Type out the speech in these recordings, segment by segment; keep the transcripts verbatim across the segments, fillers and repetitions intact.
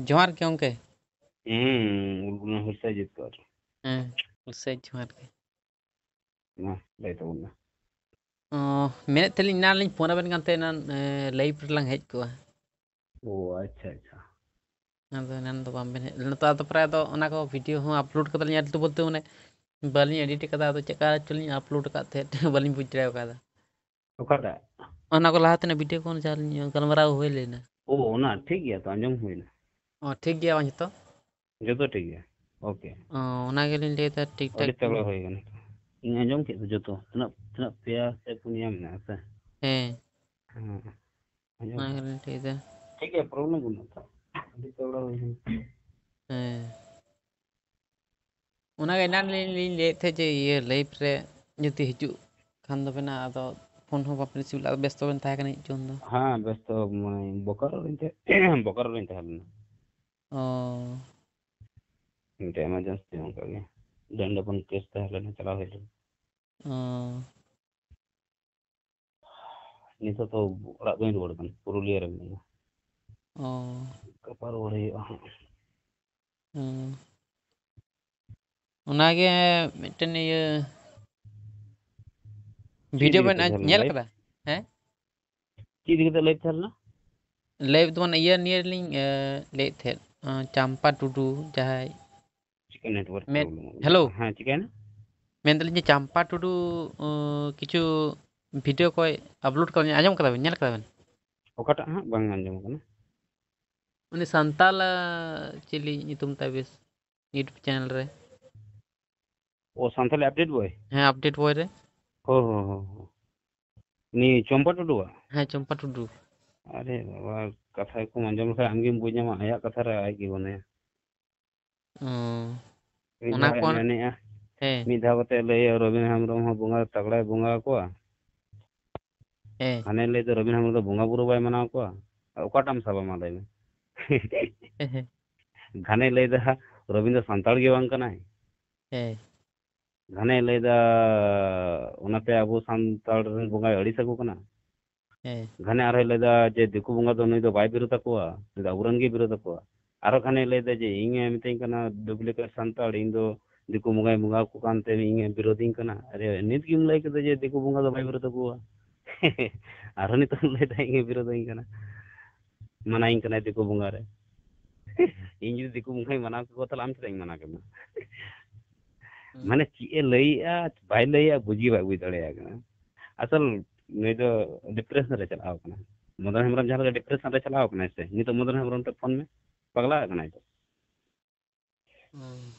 ᱡᱚᱦᱟᱨ ᱜᱮ ᱜᱚᱢᱠᱮ᱾ ᱦᱩᱸ, ᱦᱩᱞᱥᱟᱹᱭ ᱡᱤᱛᱠᱟᱹᱨ᱾ ᱦᱮᱸ, ᱦᱩᱞᱥᱟᱹᱭ ᱡᱚᱦᱟᱨ ᱜᱮ᱾ ᱢᱟ, ᱞᱟᱹᱭ ᱛᱟᱵᱚᱱ ᱢᱮ᱾ ᱚ, ᱢᱮᱱᱮᱫ ᱛᱟᱦᱮᱸᱱᱟᱞᱤᱧ, ᱮᱱᱟᱱ ᱞᱤᱧ ᱯᱷᱳᱱ ᱟᱵᱮᱱ ᱠᱟᱱ ᱛᱟᱦᱮᱸᱱᱟ, ᱮᱱᱟᱱ, ᱮ, live ᱨᱮᱞᱟᱝ ᱦᱮᱡ ᱠᱚᱜᱼᱟ᱾ ᱚ, ᱟᱪᱪᱷᱟ, ᱟᱪᱪᱷᱟ᱾ ᱟᱫᱚ ᱮᱱᱟᱱ ᱫᱚ ᱵᱟᱝ ᱵᱮᱱ ᱦᱮᱡ ᱞᱮᱱᱟ᱾ ᱛᱚ, ᱟᱫᱚ ᱯᱨᱟᱭ ᱫᱚ ᱚᱱᱟ ᱠᱚ video ᱦᱚᱸ upload ᱠᱟᱫᱟᱞᱤᱧ, ᱟᱹᱰᱤ ᱵᱚᱞᱛᱮ ᱢᱟᱱᱮ ᱵᱟᱹᱞᱤᱧ edit ᱠᱟᱫᱟ, ᱟᱫᱚ ᱪᱮᱫᱠᱟ ᱪᱚᱞᱤᱧ upload ᱟᱠᱟᱫ ᱛᱟᱦᱮᱸᱫ, ᱵᱟᱹᱞᱤᱧ ᱵᱩᱡᱽ ᱫᱟᱲᱮ ᱠᱟᱣᱫᱟ᱾ ᱚᱠᱟᱴᱟᱜ? ᱚᱱᱟ ᱠᱚ ᱞᱟᱦᱟ ᱛᱮᱱᱟᱜ video ᱠᱚ ᱡᱟᱦᱟᱸ ᱞᱤᱧ ᱜᱟᱞᱢᱟᱨᱟᱣ ᱦᱩᱭ ᱞᱮᱱᱟ᱾ ᱳ, ᱚᱱᱟ ᱴᱷᱤᱠ ᱜᱮᱭᱟ ᱛᱚ, ᱟᱸᱡᱚᱢ ᱦᱩᱭᱱᱟ᱾ ᱚ, ᱴᱷᱤᱠ ᱜᱮᱭᱟ ᱵᱟᱝ ᱡᱷᱚᱛᱚ? ᱡᱚᱛᱚ ᱴᱷᱤᱠ ᱜᱮᱭᱟ᱾ OK᱾ ᱚ, ᱚᱱᱟ ᱜᱮᱞᱤᱧ ᱞᱟᱹᱭᱫᱟ, ᱴᱷᱤᱠ ᱟᱹᱰᱤ ᱴᱷᱟᱠ ᱛᱟᱜᱲᱟ ᱜᱮ᱾ ᱦᱩᱭ ᱠᱟᱱᱟ᱾ ᱤᱧ ᱟᱸᱡᱚᱢ ᱠᱮᱫ ᱫᱚ ᱡᱚᱛᱚ, ᱛᱤᱱᱟᱹᱜ, ᱛᱤᱱᱟᱹᱜ ᱯᱮᱭᱟ ᱥᱮ ᱯᱩᱱᱭᱟ ᱢᱮᱱᱟᱜᱼᱟ ᱥᱮ? ᱦᱮᱸ᱾ ᱦᱮᱸ, ᱟᱸᱡᱚᱢ ᱚᱱᱟ ᱠᱮᱫᱟ᱾ ᱜᱮᱞᱤᱧ ᱞᱟᱹᱭᱫᱟ᱾ ᱴᱷᱤᱠ ᱜᱮᱭᱟ, problem ᱵᱟᱹᱱᱩᱜ ᱛᱚ᱾ ᱟᱹᱰᱤ ᱛᱟᱜᱲᱟ ᱦᱩᱭ ᱠᱟᱱᱟ᱾ ᱦᱮᱸ᱾ ᱚᱱᱟᱜᱮ ᱮᱱᱟᱱ ᱞᱤᱧ, ᱞᱤᱧ ᱞᱟᱹᱭᱮᱫ ᱛᱟᱦᱮᱸᱫ ᱡᱮ ᱤᱭᱟᱹ live ᱨᱮ ᱡᱩᱫᱤ ᱦᱤᱡᱩᱜ ᱠᱷᱟᱱ ᱫᱚᱵᱮᱱ, ᱟᱫᱚ ᱯᱷᱳᱱ ᱦᱚᱸ ᱵᱟᱵᱮᱱ receive ᱞᱮᱫᱟ, ᱵᱮᱥᱛᱚ ᱵᱮᱱ ᱛᱟᱦᱮᱸ ᱠᱟᱱᱟ ᱪᱚᱝ ᱫᱚ᱾ ᱦᱮᱸ, ᱵᱮᱥᱛᱚ, ᱢᱟᱱᱮ, ᱵᱳᱠᱟᱨᱳ ᱨᱮᱧ ᱛᱟᱦᱮᱸ, ᱵᱳᱠᱟᱨᱳ ᱨᱮᱧ ᱛᱟᱦᱮᱸ ᱞᱮᱱᱟ᱾ ᱚ᱾ ᱢᱤᱫᱴᱮᱡ emergency ᱚᱱᱠᱟ ᱜᱮ᱾ ᱰᱟᱸᱰᱟ ᱵᱚᱱ case ᱛᱟᱦᱮᱸ ᱞᱮᱱᱟ, ᱪᱟᱞᱟᱣ ᱦᱩᱭ ᱞᱮᱱᱟ᱾ ᱚ᱾ ᱱᱤᱛᱚᱜ ᱫᱚ ᱚᱲᱟᱜ ᱵᱟᱹᱧ ᱨᱩᱣᱟᱹᱲ ᱠᱟᱱᱟ, ᱯᱩᱨᱩᱞᱤᱭᱟᱹ ᱨᱮ ᱢᱤᱱᱟᱹᱧᱟ᱾ ᱚ᱾ ᱜᱟᱯᱟ ᱨᱩᱣᱟᱹᱲ ᱦᱩᱭᱩᱜᱼᱟ ᱦᱟᱸᱜ᱾ ᱦᱩᱸ᱾ ᱚᱱᱟᱜᱮ ᱢᱤᱫᱴᱮᱱ ᱤᱭᱟᱹ, ᱪᱮᱫ video ᱤᱫᱤ ᱵᱮᱱ ᱠᱟᱛᱮ ᱛᱟᱦᱮᱸ ᱞᱮᱱᱟ ᱧᱮᱞ live? ᱠᱟᱫᱟ? ᱦᱮᱸ? ᱪᱮᱫ ᱤᱫᱤ ᱠᱟᱛᱮ live ᱛᱟᱦᱮᱸ ᱞᱮᱱᱟ? Live ᱫᱚ ᱢᱟᱱᱮ ᱤᱭᱟᱹ ᱱᱤᱭᱮ ᱞᱤᱧ, ᱮ, ᱞᱟᱹᱭᱮᱫ ᱛᱟᱦᱮᱸᱫ, ᱮ, ᱪᱟᱢᱯᱟ ᱴᱩᱰᱩ ᱡᱟᱦᱟᱸᱭ ᱪᱤᱠᱟᱹ network ᱢᱮᱱ-, problem ᱦᱩᱭᱩᱜ ᱦᱮᱞᱳ᱾ ᱠᱟᱱᱟ? ᱦᱮᱸ, ᱪᱤᱠᱟᱹᱭᱮᱱᱟ? ᱢᱮᱱᱫᱟᱞᱤᱧ ᱡᱮ ᱪᱟᱢᱯᱟ ᱴᱩᱰᱩ, ᱩᱸ, ᱠᱤᱪᱷᱩ video ᱠᱚᱭ upload ᱠᱟᱫᱟ, ᱟᱸᱡᱚᱢ ᱠᱟᱫᱟ ᱵᱮᱱ, ᱧᱮᱞ ᱠᱟᱫᱟ ᱵᱮᱱ? ᱚᱠᱟᱴᱟᱜ ᱦᱟᱸᱜ? ᱵᱟᱝ ᱟᱸᱡᱚᱢ ᱠᱟᱱᱟ᱾ ᱩᱱᱤ ᱥᱟᱱᱛᱟᱞ, ᱪᱤᱞᱤ ᱧᱩᱛᱩᱢ ᱛᱟᱭ ᱵᱮᱥ, YouTube channel ᱨᱮ? ᱚ, ᱥᱟᱱᱛᱟᱞᱤ update boy? ᱦᱮᱸ, update boy ᱨᱮ᱾ ᱦᱳ, ᱦᱳ, ᱦᱳ, ᱦᱳ᱾ ᱩᱱᱤ ᱪᱚᱢᱯᱟ ᱴᱩᱰᱩᱣᱟᱜ? ᱦᱮᱸ, ᱪᱚᱢᱯᱟ ᱴᱩᱰᱩ᱾ ᱟᱨᱮ ᱵᱟᱵᱟ, ᱠᱟᱛᱷᱟ ᱠᱚᱢ ᱟᱸᱡᱚᱢ ᱞᱮᱠᱷᱟᱱ ᱟᱢᱜᱮᱢ ᱵᱩᱡᱽ ᱧᱟᱢᱟ, ᱟᱭᱟᱜ ᱠᱟᱛᱷᱟ ᱨᱮ ᱟᱡ ᱜᱮ ᱵᱟᱹᱱᱩᱭᱟ᱾ ᱚ᱾ ᱢᱤᱫ ᱚᱱᱟ ᱫᱷᱟᱣ ᱮ ᱠᱚ ᱢᱮᱱᱮᱜᱼᱟ, ᱦᱮᱸ᱾ ᱢᱤᱫ ᱫᱷᱟᱣ ᱠᱟᱛᱮ ᱞᱟᱹᱭᱟ, ᱨᱚᱵᱤᱱ ᱦᱮᱢᱵᱨᱚᱢ ᱦᱚᱸ ᱵᱚᱸᱜᱟ ᱛᱟᱜᱲᱟᱭ ᱵᱚᱸᱜᱟ ᱟᱠᱚᱣᱟ᱾ ᱦᱮᱸ᱾ ᱦᱟᱱᱮ ᱞᱟᱹᱭ ᱫᱚ ᱨᱚᱵᱤᱱ ᱦᱮᱢᱵᱨᱚᱢ ᱫᱚ ᱵᱚᱸᱜᱟ ᱵᱩᱨᱩ ᱵᱟᱭ ᱢᱟᱱᱟᱣ ᱠᱚᱣᱟ᱾ ᱚᱠᱟᱴᱟᱜ ᱮᱢ ᱥᱟᱵᱟ ᱢᱟ ᱞᱟᱹᱭ ᱢᱮ? ᱦᱮᱸ, ᱦᱮᱸ᱾ ᱜᱷᱟᱱᱮ ᱞᱟᱹᱭ ᱫᱟ ᱨᱚᱵᱤᱱ ᱫᱚ ᱥᱟᱱᱛᱟᱲ ᱜᱮ ᱵᱟᱝ ᱠᱟᱱᱟᱭ᱾ ᱦᱮᱸ᱾ ᱜᱷᱟᱱᱮ ᱞᱟᱹᱭ ᱫᱟ ᱚᱱᱟᱛᱮ ᱟᱵᱚ ᱥᱟᱱᱛᱟᱲ ᱨᱮᱱ ᱵᱚᱸᱜᱟᱭ ᱟᱹᱲᱤᱥ ᱟᱠᱚ ᱠᱟᱱᱟ᱾ ᱦᱮᱸ᱾ ᱜᱷᱟᱱᱮ ᱟᱨᱦᱚᱸᱭ ᱞᱟᱹᱭ ᱫᱟ ᱡᱮ ᱫᱤᱠᱩ ᱵᱚᱸᱜᱟ ᱫᱚ ᱱᱩᱭ ᱫᱚ ᱵᱟᱭ ᱵᱤᱨᱳᱫ ᱟᱠᱚᱣᱟ, ᱱᱩᱭ ᱫᱚ ᱟᱵᱚᱨᱮᱱ ᱜᱮᱭ ᱵᱤᱨᱳᱫ ᱟᱠᱚᱣᱟ᱾ ᱟᱨᱚ ᱠᱷᱟᱱᱮ ᱞᱟᱹᱭᱫᱟ ᱡᱮ ᱤᱧᱮ ᱢᱤᱛᱟᱹᱧ ᱠᱟᱱᱟ duplicate ᱥᱟᱱᱛᱟᱲ, ᱤᱧ ᱫᱚ ᱫᱤᱠᱩ ᱵᱚᱸᱜᱟᱭ ᱵᱚᱸᱜᱟ ᱟᱠᱚ ᱠᱟᱱᱛᱮ ᱤᱧᱮ ᱵᱤᱨᱳᱫᱤᱧ ᱠᱟᱱᱟ᱾ ᱟᱨᱮ, ᱱᱤᱛ ᱜᱮᱢ ᱞᱟᱹᱭ ᱠᱮᱫᱟ ᱡᱮ ᱫᱤᱠᱩ ᱵᱚᱸᱜᱟ ᱫᱚ ᱵᱟᱭ ᱵᱤᱨᱳᱫ ᱟᱠᱚᱣᱟ᱾ ᱟᱨᱦᱚᱸ ᱱᱤᱛᱚᱜ ᱮᱢ ᱞᱟᱹᱭᱫᱟ ᱤᱧᱮ ᱵᱤᱨᱳᱫᱤᱧ ᱠᱟᱱᱟ, ᱢᱟᱱᱟᱧ ᱠᱟᱱᱟᱭ ᱫᱤᱠᱩ ᱵᱚᱸᱜᱟ ᱨᱮ᱾ ᱤᱧ ᱡᱩᱫᱤ ᱫᱤᱠᱩ ᱵᱚᱸᱜᱟᱧ ᱢᱟᱱᱟᱣ ᱠᱮᱠᱚᱣᱟ, ᱛᱟᱦᱞᱮ ᱟᱢ ᱪᱮᱫᱟᱜ ᱤᱧ ᱢᱟᱱᱟᱣ ᱠᱮᱢᱟ? ᱦᱩᱸ᱾ ᱢᱟᱱᱮ ᱪᱮᱫ ᱮ ᱞᱟᱹᱭᱮᱜᱼᱟ, ᱵᱟᱭ ᱞᱟᱹᱭᱮᱜᱼᱟ, ᱵᱩᱡᱽ ᱜᱮ ᱵᱟᱭ ᱵᱩᱡᱽ ᱫᱟᱲᱮᱭᱟᱜ ᱠᱟᱱᱟ᱾ ᱟᱥᱚᱞ ᱱᱩᱭ ᱫᱚ depression ᱨᱮ ᱪᱟᱞᱟᱣ ᱠᱟᱱᱟ᱾ ᱢᱚᱫᱚᱱ ᱦᱮᱢᱵᱨᱚᱢ ᱡᱟᱦᱟᱸ ᱞᱮᱠᱟ depression ᱨᱮ ᱪᱟᱞᱟᱣ ᱠᱟᱱᱟᱭ ᱥᱮ, ᱱᱤᱛᱚᱜ ᱢᱚᱫᱚᱱ ᱦᱮᱢᱵᱨᱚᱢ ᱴᱷᱮᱱ ᱯᱷᱳᱱ ᱢᱮ, ᱯᱟᱜᱽᱞᱟ ᱠᱟᱱᱟᱭ ᱛᱚ᱾ ᱦᱩᱸ᱾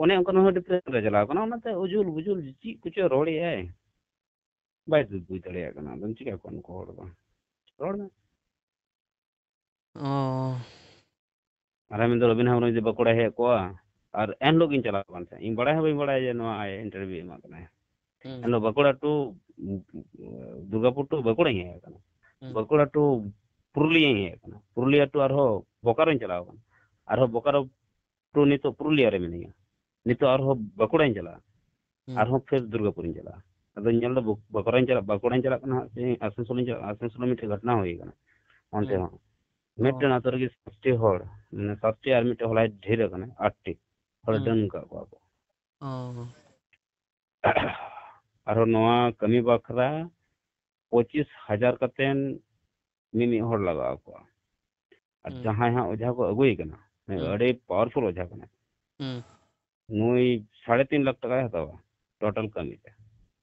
ᱚᱱᱮ ᱚᱱᱠᱟ ᱱᱩᱭ ᱦᱚᱸ depression ᱨᱮ ᱪᱟᱞᱟᱣ ᱠᱟᱱᱟ, ᱚᱱᱟᱛᱮ ᱩᱡᱩᱞ ᱵᱩᱡᱩᱞ ᱪᱮᱫ ᱠᱚᱪᱚ ᱨᱚᱲᱮᱜᱼᱟᱭ, ᱵᱟᱭ ᱵᱩᱡᱽ ᱫᱟᱲᱮᱭᱟᱜ ᱠᱟᱱᱟ᱾ ᱟᱫᱚᱢ ᱪᱤᱠᱟ ᱠᱚᱣᱟ ᱱᱩᱠᱩ ᱦᱚᱲ ᱫᱚ? ᱨᱚᱲ ᱢᱮ᱾ ᱚ᱾ ᱟᱨ ᱢᱮᱱᱫᱟ ᱨᱚᱵᱤᱱ ᱦᱮᱢᱵᱨᱚᱢ ᱡᱩᱫᱤ ᱵᱟᱸᱠᱩᱲᱟᱭ ᱦᱮᱡ ᱠᱚᱜᱼᱟ, ᱟᱨ ᱮᱱᱦᱤᱞᱳᱜ ᱜᱤᱧ ᱪᱟᱞᱟᱣ ᱠᱟᱱ ᱛᱟᱦᱮᱸᱫ, ᱤᱧ ᱵᱟᱲᱟᱭ ᱦᱚᱸ ᱵᱟᱹᱧ ᱵᱟᱲᱟᱭᱟ ᱡᱮ ᱱᱚᱣᱟ ᱟᱡ interview ᱮᱢᱟᱜ ᱠᱟᱱᱟᱭ᱾ ᱦᱩᱸ᱾ ᱮᱱᱦᱤᱞᱳᱜ ᱵᱟᱸᱠᱩᱲᱟ to ᱫᱩᱨᱜᱟᱯᱩᱨ to ᱵᱟᱸᱠᱩᱲᱟᱧ ᱦᱮᱡ ᱟᱠᱟᱱᱟ, ᱦᱩᱸ᱾ ᱵᱟᱸᱠᱩᱲᱟ to ᱯᱩᱨᱩᱞᱤᱭᱟᱹᱧ ᱦᱮᱡ ᱟᱠᱟᱱᱟ, ᱯᱩᱨᱩᱞᱤᱭᱟᱹ to ᱟᱨᱦᱚᱸ ᱵᱳᱠᱟᱨᱳᱧ ᱪᱟᱞᱟᱣ ᱟᱠᱟᱱᱟ, ᱟᱨᱦᱚᱸ ᱵᱳᱠᱟᱨᱳ to ᱱᱤᱛᱚᱜ ᱯᱩᱨᱩᱞᱤᱭᱟᱹ ᱨᱮ ᱢᱤᱱᱟᱹᱧᱟ, ᱱᱤᱛᱚᱜ ᱟᱨᱦᱚᱸ ᱵᱟᱸᱠᱩᱲᱟᱧ ᱪᱟᱞᱟᱜᱼᱟ, ᱦᱩᱸ᱾ ᱟᱨᱦᱚᱸ ᱯᱷᱮᱨ ᱫᱩᱨᱜᱟᱯᱩᱨᱤᱧ ᱪᱟᱞᱟᱜᱼᱟ᱾ ᱟᱫᱚᱧ ᱧᱮᱞ ᱮᱫᱟ ᱵᱳ-, ᱵᱳᱠᱟᱨᱳᱧ ᱪᱟᱞᱟᱜ, ᱵᱟᱸᱠᱩᱲᱟᱧ ᱪᱟᱞᱟᱜ ᱠᱟᱱᱟ ᱦᱟᱸᱜ, ᱥᱮ ᱟᱥᱟᱱᱥᱳᱞᱤᱧ ᱪᱟᱞᱟᱜᱼᱟ, ᱟᱥᱟᱱᱥᱳᱞ ᱨᱮ ᱢᱤᱫᱴᱮᱱ ᱜᱷᱚᱴᱚᱱᱟ ᱦᱩᱭ ᱟᱠᱟᱱᱟ᱾ ᱚᱱᱛᱮ ᱦᱩᱸ᱾ ᱦᱚᱸ ᱢᱤᱫᱴᱮᱱ ᱚ᱾ ᱟᱛᱳ ᱨᱮᱜᱮ ᱥᱟᱛᱴᱤ ᱦᱚᱲ, ᱢᱟᱱᱮ ᱥᱟᱛᱴᱤ ᱟᱨ ᱢᱤᱫᱴᱮᱱ ᱦᱚᱞᱟᱭ ᱰᱷᱮᱨ ᱟᱠᱟᱱᱟ, ᱟᱴᱴᱤ ᱦᱚᱲ ᱦᱩᱸ᱾ ᱰᱟᱹᱱ ᱟᱠᱟᱫ ᱠᱚᱣᱟ ᱠᱚ᱾ ᱚ᱾ ᱟᱨᱦᱚᱸ ᱱᱚᱣᱟ ᱠᱟᱹᱢᱤ ᱵᱟᱠᱷᱨᱟ ᱯᱚᱸᱪᱤᱥ ᱦᱟᱡᱟᱨ ᱠᱟᱛᱮᱱ ᱢᱤᱢᱤᱫ ᱦᱚᱲ ᱞᱟᱜᱟᱣ ᱠᱚᱣᱟ᱾ ᱟᱨ ᱦᱩᱸ᱾ ᱡᱟᱦᱟᱸᱭ ᱦᱟᱸᱜ ᱚᱡᱷᱟ ᱠᱚ ᱟᱹᱜᱩᱭᱮ ᱠᱟᱱᱟ, ᱱᱩᱭ ᱦᱩᱸ᱾ ᱟᱹᱰᱤ powerful ᱚᱡᱷᱟ ᱠᱟᱱᱟᱭ᱾ ᱦᱩᱸ᱾ ᱱᱩᱭ ᱥᱟᱲᱮ ᱛᱤᱱ ᱞᱟᱠᱷ ᱴᱟᱠᱟᱭ ᱦᱟᱛᱟᱣᱟ total ᱠᱟᱹᱢᱤ ᱛᱮ᱾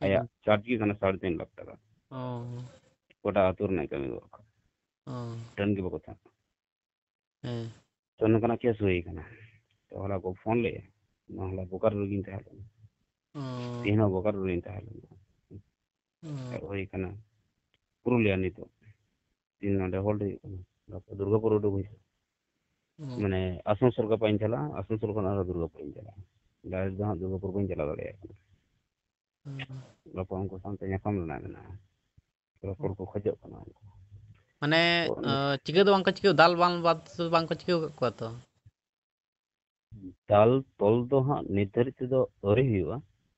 ᱟᱭᱟᱜ ᱦᱩᱸ᱾ charge ᱜᱮ ᱠᱟᱱᱟ ᱥᱟᱲᱮ ᱛᱤᱱ ᱞᱟᱠᱷ ᱴᱟᱠᱟ᱾ ᱚ᱾ ᱜᱚᱴᱟ ᱟᱹᱛᱩ ᱨᱮᱱᱟᱜ ᱠᱟᱹᱢᱤ ᱜᱚᱫ ᱠᱟᱜᱼᱟ᱾ ᱚ᱾ ᱰᱟᱹᱱ ᱜᱮ ᱵᱟᱠᱚ ᱛᱟᱦᱮᱸ᱾ ᱦᱮᱸ᱾ ᱛᱚ ᱱᱚᱝᱠᱟᱱᱟᱜ case ᱦᱩᱭ ᱠᱟᱱᱟ᱾ ᱛᱚ ᱦᱚᱞᱟ ᱠᱚ ᱯᱷᱳᱱ ᱞᱮᱜᱼᱟ, ᱱᱚᱣᱟ ᱦᱚᱞᱟ ᱵᱳᱠᱟᱨᱳ ᱨᱮᱜᱤᱧ ᱛᱟᱦᱮᱸ ᱞᱮᱱᱟ᱾ ᱚ᱾ ᱛᱮᱦᱮᱧ ᱦᱚᱸ ᱵᱳᱠᱟᱨᱳ ᱨᱮᱜᱤᱧ ᱛᱟᱦᱮᱸ ᱞᱮᱱᱟ᱾ ᱚ᱾ ᱦᱮᱡ ᱦᱩᱭ ᱠᱟᱱᱟ ᱯᱩᱨᱩᱞᱤᱭᱟ ᱱᱤᱛᱚᱜ᱾ ᱛᱤᱦᱤᱧ ᱱᱚᱰᱮ hold ᱦᱩᱭᱩᱜ ᱠᱟᱱᱟ᱾ ᱜᱟᱯᱟ ᱫᱩᱨᱜᱟᱯᱩᱨ ᱩᱰᱩᱠ ᱦᱩᱭᱩᱜᱼᱟ᱾ ᱚ᱾ ᱢᱟᱱᱮ ᱟᱥᱟᱱᱥᱳᱞ ᱜᱟᱯᱟᱧ ᱪᱟᱞᱟᱜᱼᱟ, ᱟᱥᱟᱱᱥᱳᱞ ᱠᱷᱚᱱ ᱟᱨᱦᱚᱸ ᱫᱩᱨᱜᱟᱯᱩᱨᱤᱧ ᱪᱟᱞᱟᱜᱼᱟ᱾ Direct ᱫᱚ ᱦᱟᱸᱜ ᱫᱩᱨᱜᱟᱯᱩᱨ ᱵᱟᱹᱧ ᱪᱟᱞᱟᱣ ᱫᱟᱲᱮᱭᱟᱜ ᱠᱟᱱᱟ᱾ ᱦᱩᱸ᱾ ᱜᱟᱯᱟ ᱩᱱᱠᱩ ᱥᱟᱶᱛᱮ ᱧᱟᱯᱟᱢ ᱨᱮᱱᱟᱜ ᱢᱮᱱᱟᱜᱼᱟ᱾ ᱨᱚᱯᱚᱲ ᱠᱚ ᱠᱷᱚᱡᱚᱜ ᱠᱟᱱᱟ ᱩᱱᱠᱩ᱾ ᱢᱟᱱᱮ, ᱛᱚ, ᱟᱸ, ᱪᱤᱠᱟᱹ ᱫᱚ ᱵᱟᱝᱠᱚ ᱪᱤᱠᱟᱹ, ᱫᱟᱞ ᱵᱟᱝ ᱵᱟᱫ ᱵᱟᱝᱠᱚ ᱪᱤᱠᱟᱹ ᱟᱠᱟᱫ ᱠᱚᱣᱟ ᱛᱚ? ᱫᱟᱞ ᱛᱚᱞ ᱫᱚ ᱦᱟᱸᱜ ᱱᱤᱛ ᱫᱷᱟᱹᱨᱤᱡ ᱛᱮᱫᱚ ᱟᱹᱣᱨᱤ ᱦᱩᱭᱩᱜᱼᱟ᱾